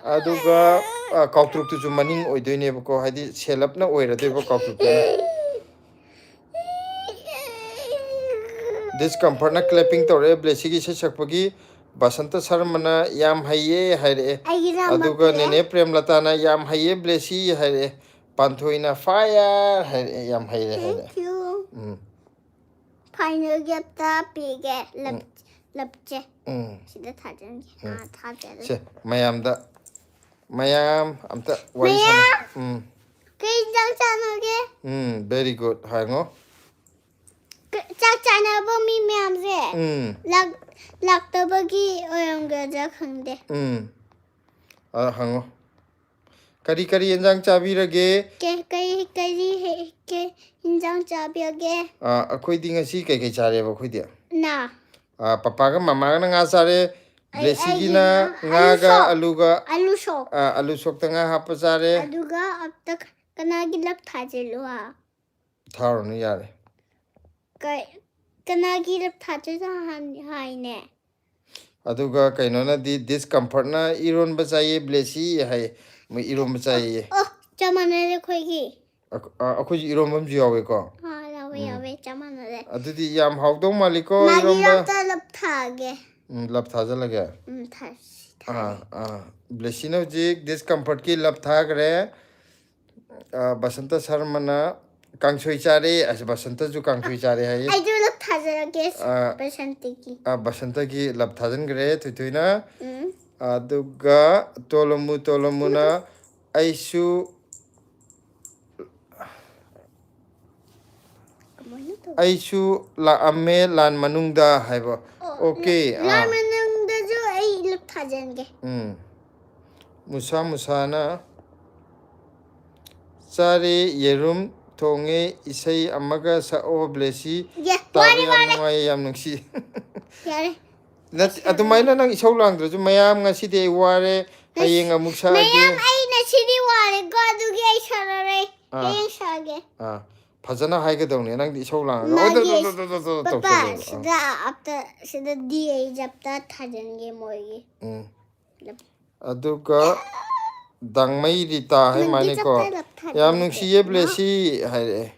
ꯑꯗꯨꯒ, ꯑ, ꯀꯥꯎꯇ꯭ꯔꯨꯛꯇꯨꯁꯨ ꯃꯅꯤꯡ ꯑꯣꯏꯗꯣꯏꯅꯦꯕꯀꯣ, ꯍꯥꯏꯗꯤ ꯁꯦꯜꯂꯞꯅ ꯑꯣꯏꯔꯗꯣꯏꯕ ꯀꯥꯎꯇ꯭ꯔꯨꯛꯇꯨꯅ꯫ ꯗꯤꯁꯀꯝꯐꯔꯠꯅ clapping ꯇꯧꯔꯛꯑꯦ ꯕ꯭ꯂꯦꯁꯤꯒꯤ ꯏꯁꯩ ꯁꯛꯄꯒꯤ꯫ ꯕꯁꯟꯇ ꯁꯔꯃꯅ "ꯌꯥꯝ ꯍꯩꯌꯦ" ꯍꯥꯏꯔꯛꯑꯦ꯫ ꯑꯩꯒꯤꯅ ꯑꯗꯨꯒ ꯑꯃ ꯄꯤꯔꯦ꯫ ꯅꯦꯅꯦ ꯄ꯭ꯔꯦꯝꯂꯇꯥꯅ "ꯌꯥꯝ ꯍꯩꯌꯦ ꯕ꯭ꯂꯦꯁꯤ" ꯍꯥꯏꯔꯛꯑꯦ꯫ ꯄꯥꯟꯊꯣꯏꯅ fire ꯍꯥꯏꯔꯛꯑꯦ, ꯌꯥꯝ ꯍꯩꯔꯦ ꯍꯥꯏꯔꯦ꯫ Thank you. Um Final gift ꯇ ꯄꯤꯒꯦ꯫ ꯂꯞ ꯂꯞꯁꯦ꯫ ꯎꯝ ꯁꯤꯗ ꯊꯥꯖꯟꯒꯦ꯫ ꯎꯝ꯫ ꯑꯥ ꯊꯥꯖꯜꯂꯦ꯫ ꯁꯦ, ꯃꯌꯥꯝꯗ, ꯃꯌꯥꯝ ꯑꯝꯇ ꯋꯥꯔꯤ ꯁꯥꯟꯅ꯫ ꯎꯝ ꯀꯩ ꯏꯟꯖꯥꯡ ꯆꯥꯅꯒꯦ? ꯎꯝ very good ꯍꯥꯏꯉꯣ꯫ ꯆꯥꯛ ꯆꯥꯅꯕ ꯃꯤ ꯃꯌꯥꯝꯁꯦ ꯎꯝ ꯂꯥꯛꯇꯕꯒꯤ ꯑꯣꯏꯔꯝꯒꯗ꯭ꯔꯥ ꯈꯪꯗꯦ꯫ ꯎꯝ ꯑ ꯍꯪꯉꯣ꯫ ꯀꯔꯤ ꯀꯔꯤ ꯌꯦꯟꯖꯥꯡ ꯆꯥꯕꯤꯔꯒꯦ? ꯀꯩ ꯀꯩ ꯀꯔꯤ ꯍꯦꯛ ꯀꯩ ꯏꯟꯖꯥꯡ ꯆꯥꯕꯤꯔꯒꯦ? ꯑ, ꯑꯩꯈꯣꯏꯗꯤ ꯉꯁꯤ ꯀꯩꯀꯩ ꯆꯥꯔꯦꯕ ꯑꯩꯈꯣꯏꯗꯤ? ꯅꯥ ꯑ, ꯄꯄꯥꯒ ꯃꯃꯥꯒꯅ ꯉꯥ ꯆꯥꯔꯦ꯫ ꯑꯩ- ꯕ꯭ꯂꯦꯁꯤꯒꯤꯅ ꯑꯩꯒꯤꯅ ꯉꯥꯒ ꯑꯂꯨ ꯁꯣꯛ꯫ ꯑꯂꯨꯒ ꯑꯂꯨ ꯁꯣꯛ꯫ ꯑ, ꯑꯂꯨ ꯁꯣꯛꯇ ꯉꯥ ꯍꯥꯞꯄ ꯆꯥꯔꯦ꯫ ꯑꯗꯨꯒ ꯑꯝꯇ ꯀꯅꯥꯒꯤ ꯂꯞ ꯊꯥꯖꯤꯜꯂꯨ ꯍꯥ? ꯊꯥꯔꯨꯅꯨ ꯌꯥꯔꯦ꯫ ꯀꯩ- ꯀꯅꯥꯒꯤ ꯂꯞ ꯊꯥꯖꯤꯜꯂꯨ ꯍꯥꯏ- ꯍꯥꯏꯅꯦ? ꯑꯗꯨꯒ ꯀꯩꯅꯣꯅꯗꯤ ꯗꯤꯁꯀꯝꯐꯔꯠꯅ ꯏꯔꯣꯟꯕ ꯆꯥꯏꯌꯦ ꯕ꯭ꯂꯦꯁꯤ ꯍꯥꯏ꯫ ꯃꯣꯏ ꯏꯔꯣꯟꯕ ꯆꯥꯏꯌꯦ꯫ ꯑꯣ ꯆꯞ ꯃꯥꯟꯅꯔꯦ ꯑꯩꯈꯣꯏꯒꯤ꯫ ꯑꯩꯈꯣꯏꯁꯨ ꯏꯔꯣꯝꯕ ꯑꯃꯁꯨ ꯌꯥꯎꯋꯦꯀꯣ꯫ ꯑꯥ ꯌꯥꯎꯋꯦ ꯌꯥꯎꯋꯦ ꯆꯞ ꯃꯥꯟꯅꯔꯦ꯫ ꯑꯗꯨꯗꯤ ꯌꯥꯝ ꯍꯥꯎꯗꯧ ꯃꯥꯜꯂꯤꯀꯣ ꯃꯥꯒꯤ ꯏꯔꯣꯝꯕ꯫ ꯂꯞꯇ ꯂꯞ ꯊꯥꯒꯦ꯫ ꯎꯝ, ꯂꯞ ꯊꯥꯖꯜꯂꯒꯦ꯫ ꯎꯝ ꯊꯥꯁꯤ꯫ ꯑꯥ ꯑꯥ ꯕ꯭ꯂꯦꯁꯤꯅ ꯍꯧꯖꯤꯛ ꯗꯤꯁꯀꯝꯐꯔꯠꯀꯤ ꯂꯞ ꯊꯥꯈ꯭ꯔꯦ꯫ ꯑꯥ, ꯕꯁꯟꯇ ꯁꯔꯃꯅ ꯀꯥꯡꯁꯣꯏ ꯆꯥꯔꯦ꯫ ꯑꯁ, ꯕꯁꯟꯇꯁꯨ ꯀꯥꯡꯁꯣꯏ ꯆꯥꯔꯦ ꯍꯥꯏꯌꯦ꯫ ꯑꯩꯁꯨ ꯂꯞ ꯊꯥꯖꯔꯒꯦ꯫ ꯑꯥ꯫ ꯕꯁꯟꯇꯒꯤ꯫ ꯑꯥ, ꯕꯁꯟꯇꯒꯤ ꯂꯞ ꯊꯥꯖꯤꯟꯈ꯭ꯔꯦ ꯊꯣꯏꯊꯣꯏꯅ꯫ ꯎꯝ ꯑꯗꯨꯒ ꯇꯣꯂꯣꯃꯨ ꯇꯣꯂꯣꯃꯨꯅ ꯑꯩꯁꯨ ꯀꯃꯥꯏꯅ ꯇꯧ- ꯑꯩꯁꯨ ꯂꯥꯛꯑꯝꯃꯦ ꯂꯥꯟ ꯃꯅꯨꯡꯗ ꯍꯥꯏꯕ꯫ ꯑꯣ, ꯑꯣꯀꯦ, ꯂꯥꯟ ꯑꯥ꯫ ꯃꯅꯨꯡꯗꯁꯨ ꯑꯩ ꯂꯞ ꯊꯥꯖꯤꯟꯒꯦ꯫ ꯎꯝ꯫ ꯃꯨꯁꯥ ꯃꯨꯁꯥꯅ ꯆꯥꯔꯦ ꯌꯦꯔꯨꯝ ꯊꯣꯡꯉꯦ ꯏꯁꯩ ꯑꯃꯒ ꯁꯛꯑꯣ ꯕ꯭ꯂꯦꯁꯤ꯫ ꯌꯦ, ꯇꯥꯕ ꯋꯥꯔꯦ, ꯌꯥꯝ ꯋꯥꯔꯦ꯫ ꯅꯨꯡꯉꯥꯏꯌꯦ ꯌꯥꯝ ꯅꯨꯡꯁꯤ꯫ ꯌꯥꯔꯦ꯫ ꯅꯠꯇꯦ, ꯑꯗꯨꯃꯥꯏꯅ ꯅꯪ ꯏꯁꯧ ꯂꯥꯡꯗ꯭ꯔꯁꯨ ꯃꯌꯥꯝ ꯉꯁꯤꯗꯤ ꯑꯩ ꯋꯥꯔꯦ ꯍꯌꯦꯡ ꯑꯃꯨꯛ ꯁꯛꯑꯒꯦ꯫ ꯃꯌꯥꯝ ꯑꯩ ꯉꯁꯤꯗꯤ ꯋꯥꯔꯦꯀꯣ ꯑꯗꯨꯒꯤ ꯑꯩ ꯁꯥꯟꯅꯔꯣꯏ꯫ ꯑꯥ꯫ ꯍꯌꯦꯡ ꯁꯥꯒꯦ꯫ ꯑꯥ, ꯐꯖꯅ ꯍꯥꯏꯒꯗꯧꯅꯦ ꯅꯪꯗꯤ ꯏꯁꯧ ꯂꯥꯡꯉꯒ ꯃꯥꯒꯤ ꯑꯣ, ꯗꯣ, ꯗꯣ, ꯗꯣ, ꯗꯣ, ꯗꯣ, ꯗꯣ ꯄꯄꯥ ꯇꯧꯁꯜꯂꯦꯕ꯫ ꯑꯥ꯫ ꯁꯤꯗ ꯑꯞꯇ ꯁꯤꯗ ꯗꯤ ꯑꯩ ꯖꯞꯇ ꯊꯥꯖꯤꯟꯒꯦ ꯃꯣꯏꯒꯤ꯫ ꯎꯝ꯫ ꯑꯗꯨꯒ ꯗꯥꯡꯃꯩ ꯔꯤꯇꯥ ꯍꯥꯏ ꯅꯪꯗꯤ ꯃꯥꯅꯤꯀꯣ꯫ ꯆꯞ ꯆꯥꯅ ꯊꯥꯖꯤꯜꯂꯦ꯫ ꯌꯥꯝ ꯅꯨꯡꯁꯤꯌꯦ ꯕ꯭ꯂꯦꯁꯤ ꯍꯥꯏꯔꯛꯑꯦ꯫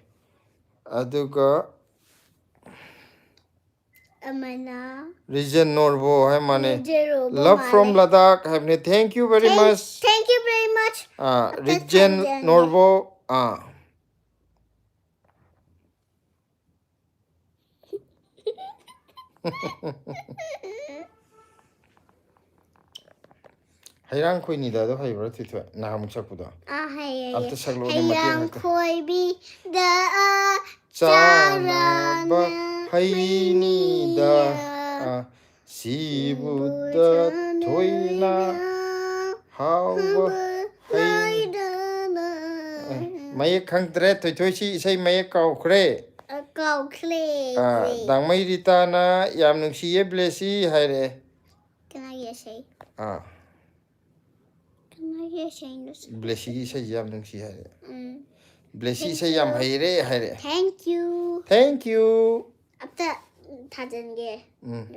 ꯑꯗꯨꯒ ꯑꯃꯅ Region Norvo ꯍꯥꯏ ꯃꯥꯅꯦ꯫ Region Norvo Love from ꯃꯥꯜꯂꯦ꯫ Ladakh ꯍꯥꯏꯕꯅꯦ꯫ Thank you very Thank- much. Thank you very much. ꯑꯥ, ꯑꯝꯇ Region ꯊꯝꯖꯟꯒꯦ꯫ Norvo. ꯑꯥ, ꯍꯩꯔꯥꯡ ꯈꯣꯏꯅꯤꯗ ꯑꯗꯣ ꯍꯩꯕ꯭ꯔꯥ, ꯊꯣꯏꯊꯣꯏ? ꯅꯍꯥꯟꯃꯨꯛ ꯁꯛꯄꯗꯣ꯫ ꯑꯥ, ꯍꯩꯌꯦ, ꯑꯝꯇ ꯍꯩꯌꯦ꯫ ꯁꯛꯂꯛꯑꯣꯅꯦ, ꯃꯇꯦꯛ ꯍꯩꯔꯥꯡ ꯑꯃꯇ꯫ ꯈꯣꯏꯕꯤꯗ ꯆꯥꯅꯕ ꯆꯥꯅ ꯍꯩꯅꯤꯗ꯫ ꯍꯩꯅꯤꯗ꯫ ꯑꯥ, ꯁꯤꯕꯨꯗ ꯊꯣꯏꯅ ꯍꯥꯎꯕ ꯍꯩ꯫ ꯂꯣꯏꯗꯅ꯫ ꯑꯦ, ꯃꯌꯦꯛ ꯈꯪꯗ꯭ꯔꯦ, ꯊꯣꯏꯊꯣꯏꯁꯤ ꯏꯁꯩ ꯃꯌꯦꯛ ꯀꯥꯎꯈ꯭ꯔꯦ꯫ ꯑ, ꯀꯥꯎꯈ꯭ꯔꯦ꯫ ꯑꯥ, ꯗꯥꯡꯃꯩ ꯔꯤꯇꯥꯅ ꯌꯥꯝ ꯅꯨꯡꯁꯤꯌꯦ ꯕ꯭ꯂꯦꯁꯤ ꯍꯥꯏꯔꯛꯑꯦ꯫ ꯀꯅꯥꯒꯤ ꯏꯁꯩ? ꯑꯥ, ꯀꯅꯥꯒꯤ ꯏꯁꯩꯅꯣ ꯁꯤ? ꯕ꯭ꯂꯦꯁꯤꯒꯤ ꯏꯁꯩꯁꯦ ꯌꯥꯝ ꯅꯨꯡꯁꯤ ꯍꯥꯏꯔꯛꯑꯦ꯫ ꯎꯝ. ꯕ꯭ꯂꯦꯁꯤ Thank ꯏꯁꯩ ꯌꯥꯝ you. ꯍꯩꯔꯦ ꯍꯥꯏꯔꯛꯑꯦ꯫ Thank you. Thank you. ꯑꯝꯇ ꯊꯥꯖꯤꯟꯒꯦ꯫ ꯎꯝ.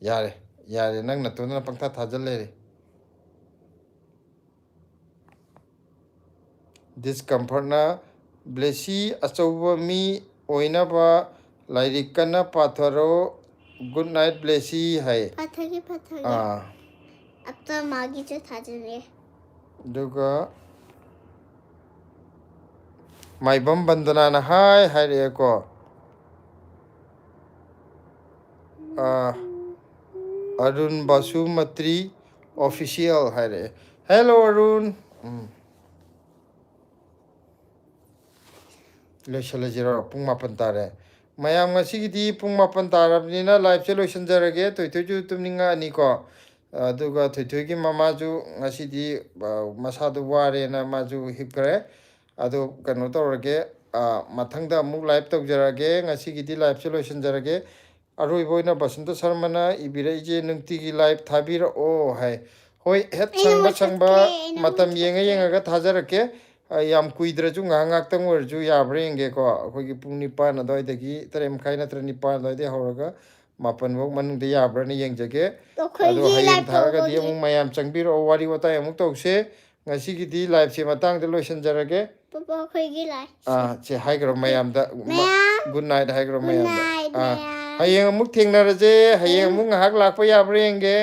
ꯌꯥꯔꯦ, ꯌꯥꯔꯦ, ꯅꯪ ꯅꯇꯣꯟꯗꯅ ꯄꯪꯊꯥ ꯊꯥꯖꯜ ꯂꯩꯔꯦ꯫ ꯗꯤꯁꯀꯝꯐꯔꯠꯅ ꯕ꯭ꯂꯦꯁꯤ ꯑꯆꯧꯕ ꯃꯤ ꯑꯣꯏꯅꯕ ꯂꯥꯏꯔꯤꯛ ꯀꯟꯅ ꯄꯥꯊꯔꯣ꯫ Good night ꯕ꯭ꯂꯦꯁꯤ ꯍꯥꯏ꯫ ꯄꯥꯊꯒꯦ, ꯄꯥꯊꯒꯦ꯫ ꯑꯥ, ꯑꯝꯇ ꯃꯥꯒꯤꯁꯨ ꯊꯥꯖꯤꯟꯒꯦ꯫ ꯑꯗꯨꯒ ꯃꯥꯏꯕꯝ ꯕꯟꯗꯅꯥꯅ ꯍꯥꯏ ꯍꯥꯏꯔꯛꯑꯦꯀꯣ꯫ ꯑꯥ, ꯑꯔꯨꯟ ꯕꯥꯁꯨꯃꯇ꯭ꯔꯤ official ꯍꯥꯏꯔꯛꯑꯦ꯫ Hello ꯑꯔꯨꯟ꯫ ꯎꯝ꯫ ꯂꯣꯏꯁꯤꯜꯂꯁꯤꯔꯣ? ꯄꯨꯡ ꯃꯥꯄꯟ ꯇꯥꯔꯦ꯫ ꯃꯌꯥꯝ, ꯉꯁꯤꯒꯤꯗꯤ ꯄꯨꯡ ꯃꯥꯄꯟ ꯇꯥꯔꯕꯅꯤꯅ liveꯁꯦ ꯂꯣꯏꯁꯤꯟꯖꯔꯒꯦ꯫ ꯊꯣꯏꯊꯣꯏꯁꯨ ꯇꯨꯝꯅꯤꯡꯉꯛꯑꯅꯤꯀꯣ꯫ ꯑꯗꯨꯒ ꯊꯣꯏꯊꯣꯏꯒꯤ ꯃꯃꯥꯁꯨ ꯉꯁꯤꯗꯤ, ꯑ, ꯃꯁꯥꯗꯣ ꯋꯥꯔꯦꯅ ꯃꯥꯁꯨ ꯍꯤꯞꯈ꯭ꯔꯦ꯫ ꯑꯗꯣ ꯀꯩꯅꯣ ꯇꯧꯔꯒꯦ, ꯑ, ꯃꯊꯪꯗ ꯑꯃꯨꯛ live ꯇꯧꯖꯔꯛꯑꯒꯦ꯫ ꯉꯁꯤꯒꯤꯗꯤ liveꯁꯦ ꯂꯣꯏꯁꯤꯟꯖꯔꯒꯦ꯫ ꯑꯔꯣꯏꯕ ꯑꯣꯏꯅ ꯕꯁꯟꯇ ꯁꯔꯃꯅ ꯏꯕꯤꯔꯛꯏꯁꯦ, "ꯅꯨꯡꯇꯤꯒꯤ live ꯊꯥꯕꯤꯔꯛꯑꯣ" ꯍꯥꯏ꯫ ꯍꯣꯏ, ꯍꯦꯠ ꯑꯩꯅ ꯁꯪꯕ ꯃꯨꯠꯊꯠꯀꯦ, ꯁꯪꯕ ꯑꯩꯅ ꯃꯇꯝ ꯃꯨꯠꯊꯠꯀꯦ꯫ ꯌꯦꯡꯉ ꯌꯦꯡꯉꯒ ꯊꯥꯖꯔꯛꯀꯦ꯫ ꯑ, ꯌꯥꯝ ꯀꯨꯏꯗ꯭ꯔꯁꯨ ꯉꯥꯏꯍꯥꯛ ꯉꯥꯏꯍꯥꯛꯇꯪ ꯑꯣꯏꯔꯁꯨ ꯌꯥꯕ꯭ꯔꯥ ꯌꯦꯡꯒꯦꯀꯣ꯫ ꯑꯩꯈꯣꯏꯒꯤ ꯄꯨꯡ ꯅꯤꯄꯥꯟ ꯑꯗꯨꯋꯥꯏꯗꯒꯤ, ꯇꯔꯦꯠ ꯃꯈꯥꯏ ꯅꯠꯇ꯭ꯔ ꯅꯤꯄꯥꯟ ꯑꯗꯨꯋꯥꯏꯗꯒꯤ ꯍꯧꯔꯒ ꯃꯥꯄꯟ ꯐꯥꯎ ꯃꯅꯨꯡꯗ ꯌꯥꯕ꯭ꯔꯥꯅ ꯌꯦꯡꯖꯒꯦ꯫ ꯑꯗꯣ ꯑꯩꯈꯣꯏꯒꯤ ꯍꯌꯦꯡ live ꯊꯥꯔꯒꯗꯤ ꯇꯧꯕꯒꯤ ꯑꯃꯨꯛ ꯃꯌꯥꯝ ꯆꯪꯕꯤꯔꯛꯑꯣ, ꯋꯥꯔꯤ ꯋꯥꯇꯥꯏ ꯑꯃꯨꯛ ꯇꯧꯁꯦ꯫ ꯉꯁꯤꯒꯤꯗꯤ liveꯁꯦ ꯃꯇꯥꯡꯗ ꯂꯣꯏꯁꯤꯟꯖꯔꯒꯦ꯫ ꯄꯄꯥ, ꯑꯩꯈꯣꯏꯒꯤ live꯫ ꯑꯥ, ꯁꯦ ꯍꯥꯏꯈ꯭ꯔꯣ ꯃꯌꯥꯝꯗ, ꯃ-, ꯃꯌꯥꯝ, good night ꯍꯥꯏꯈ꯭ꯔꯣ good ꯃꯌꯥꯝꯗ꯫ night, ꯑꯥ꯫ ꯃꯌꯥꯝ꯫ ꯍꯌꯦꯡ ꯑꯃꯨꯛ ꯊꯦꯡꯅꯔꯁꯦ꯫ ꯍꯌꯦꯡ ꯑꯃꯨꯛ ꯉꯥꯏꯍꯥꯛ ꯂꯥꯛꯄ ꯌꯥꯕ꯭ꯔꯥ ꯌꯦꯡꯒꯦ꯫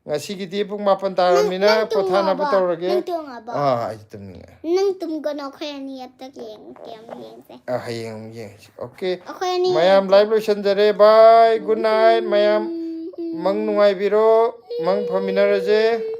ꯉꯁꯤꯒꯤꯗꯤ ꯄꯨꯡ ꯃꯥꯄꯟ ꯇꯥꯔꯃꯤꯅ ꯅꯪ ꯄꯣꯊꯥꯅꯕ ꯇꯨꯝꯃꯕꯣ? ꯇꯧꯔꯒꯦ꯫ ꯅꯪ ꯇꯨꯝꯃꯕꯣ? ꯑꯥ, ꯑꯩ ꯇꯨꯝꯅꯤꯡꯉꯦ꯫ ꯅꯪ ꯇꯨꯝꯒꯅꯣ, ꯑꯩꯈꯣꯏ ꯑꯅꯤ ꯑꯝꯇ ꯌꯦꯡ ꯀꯦꯝ ꯌꯦꯡꯁꯦ꯫ ꯑꯥ, ꯍꯌꯦꯡ ꯑꯃꯨꯛ ꯌꯦꯡꯁꯤ꯫ ꯑꯣꯀꯦ꯫ ꯑꯩꯈꯣꯏ ꯑꯅꯤ ꯃꯌꯥꯝ, live ꯂꯣꯏꯁꯟꯖꯔꯦ꯫ Bye, good night ꯃꯌꯥꯝ꯫ ꯃꯪ ꯅꯨꯡꯉꯥꯏꯕꯤꯔꯣ꯫ ꯃꯪ ꯐꯃꯤꯟꯅꯔꯁꯦ꯫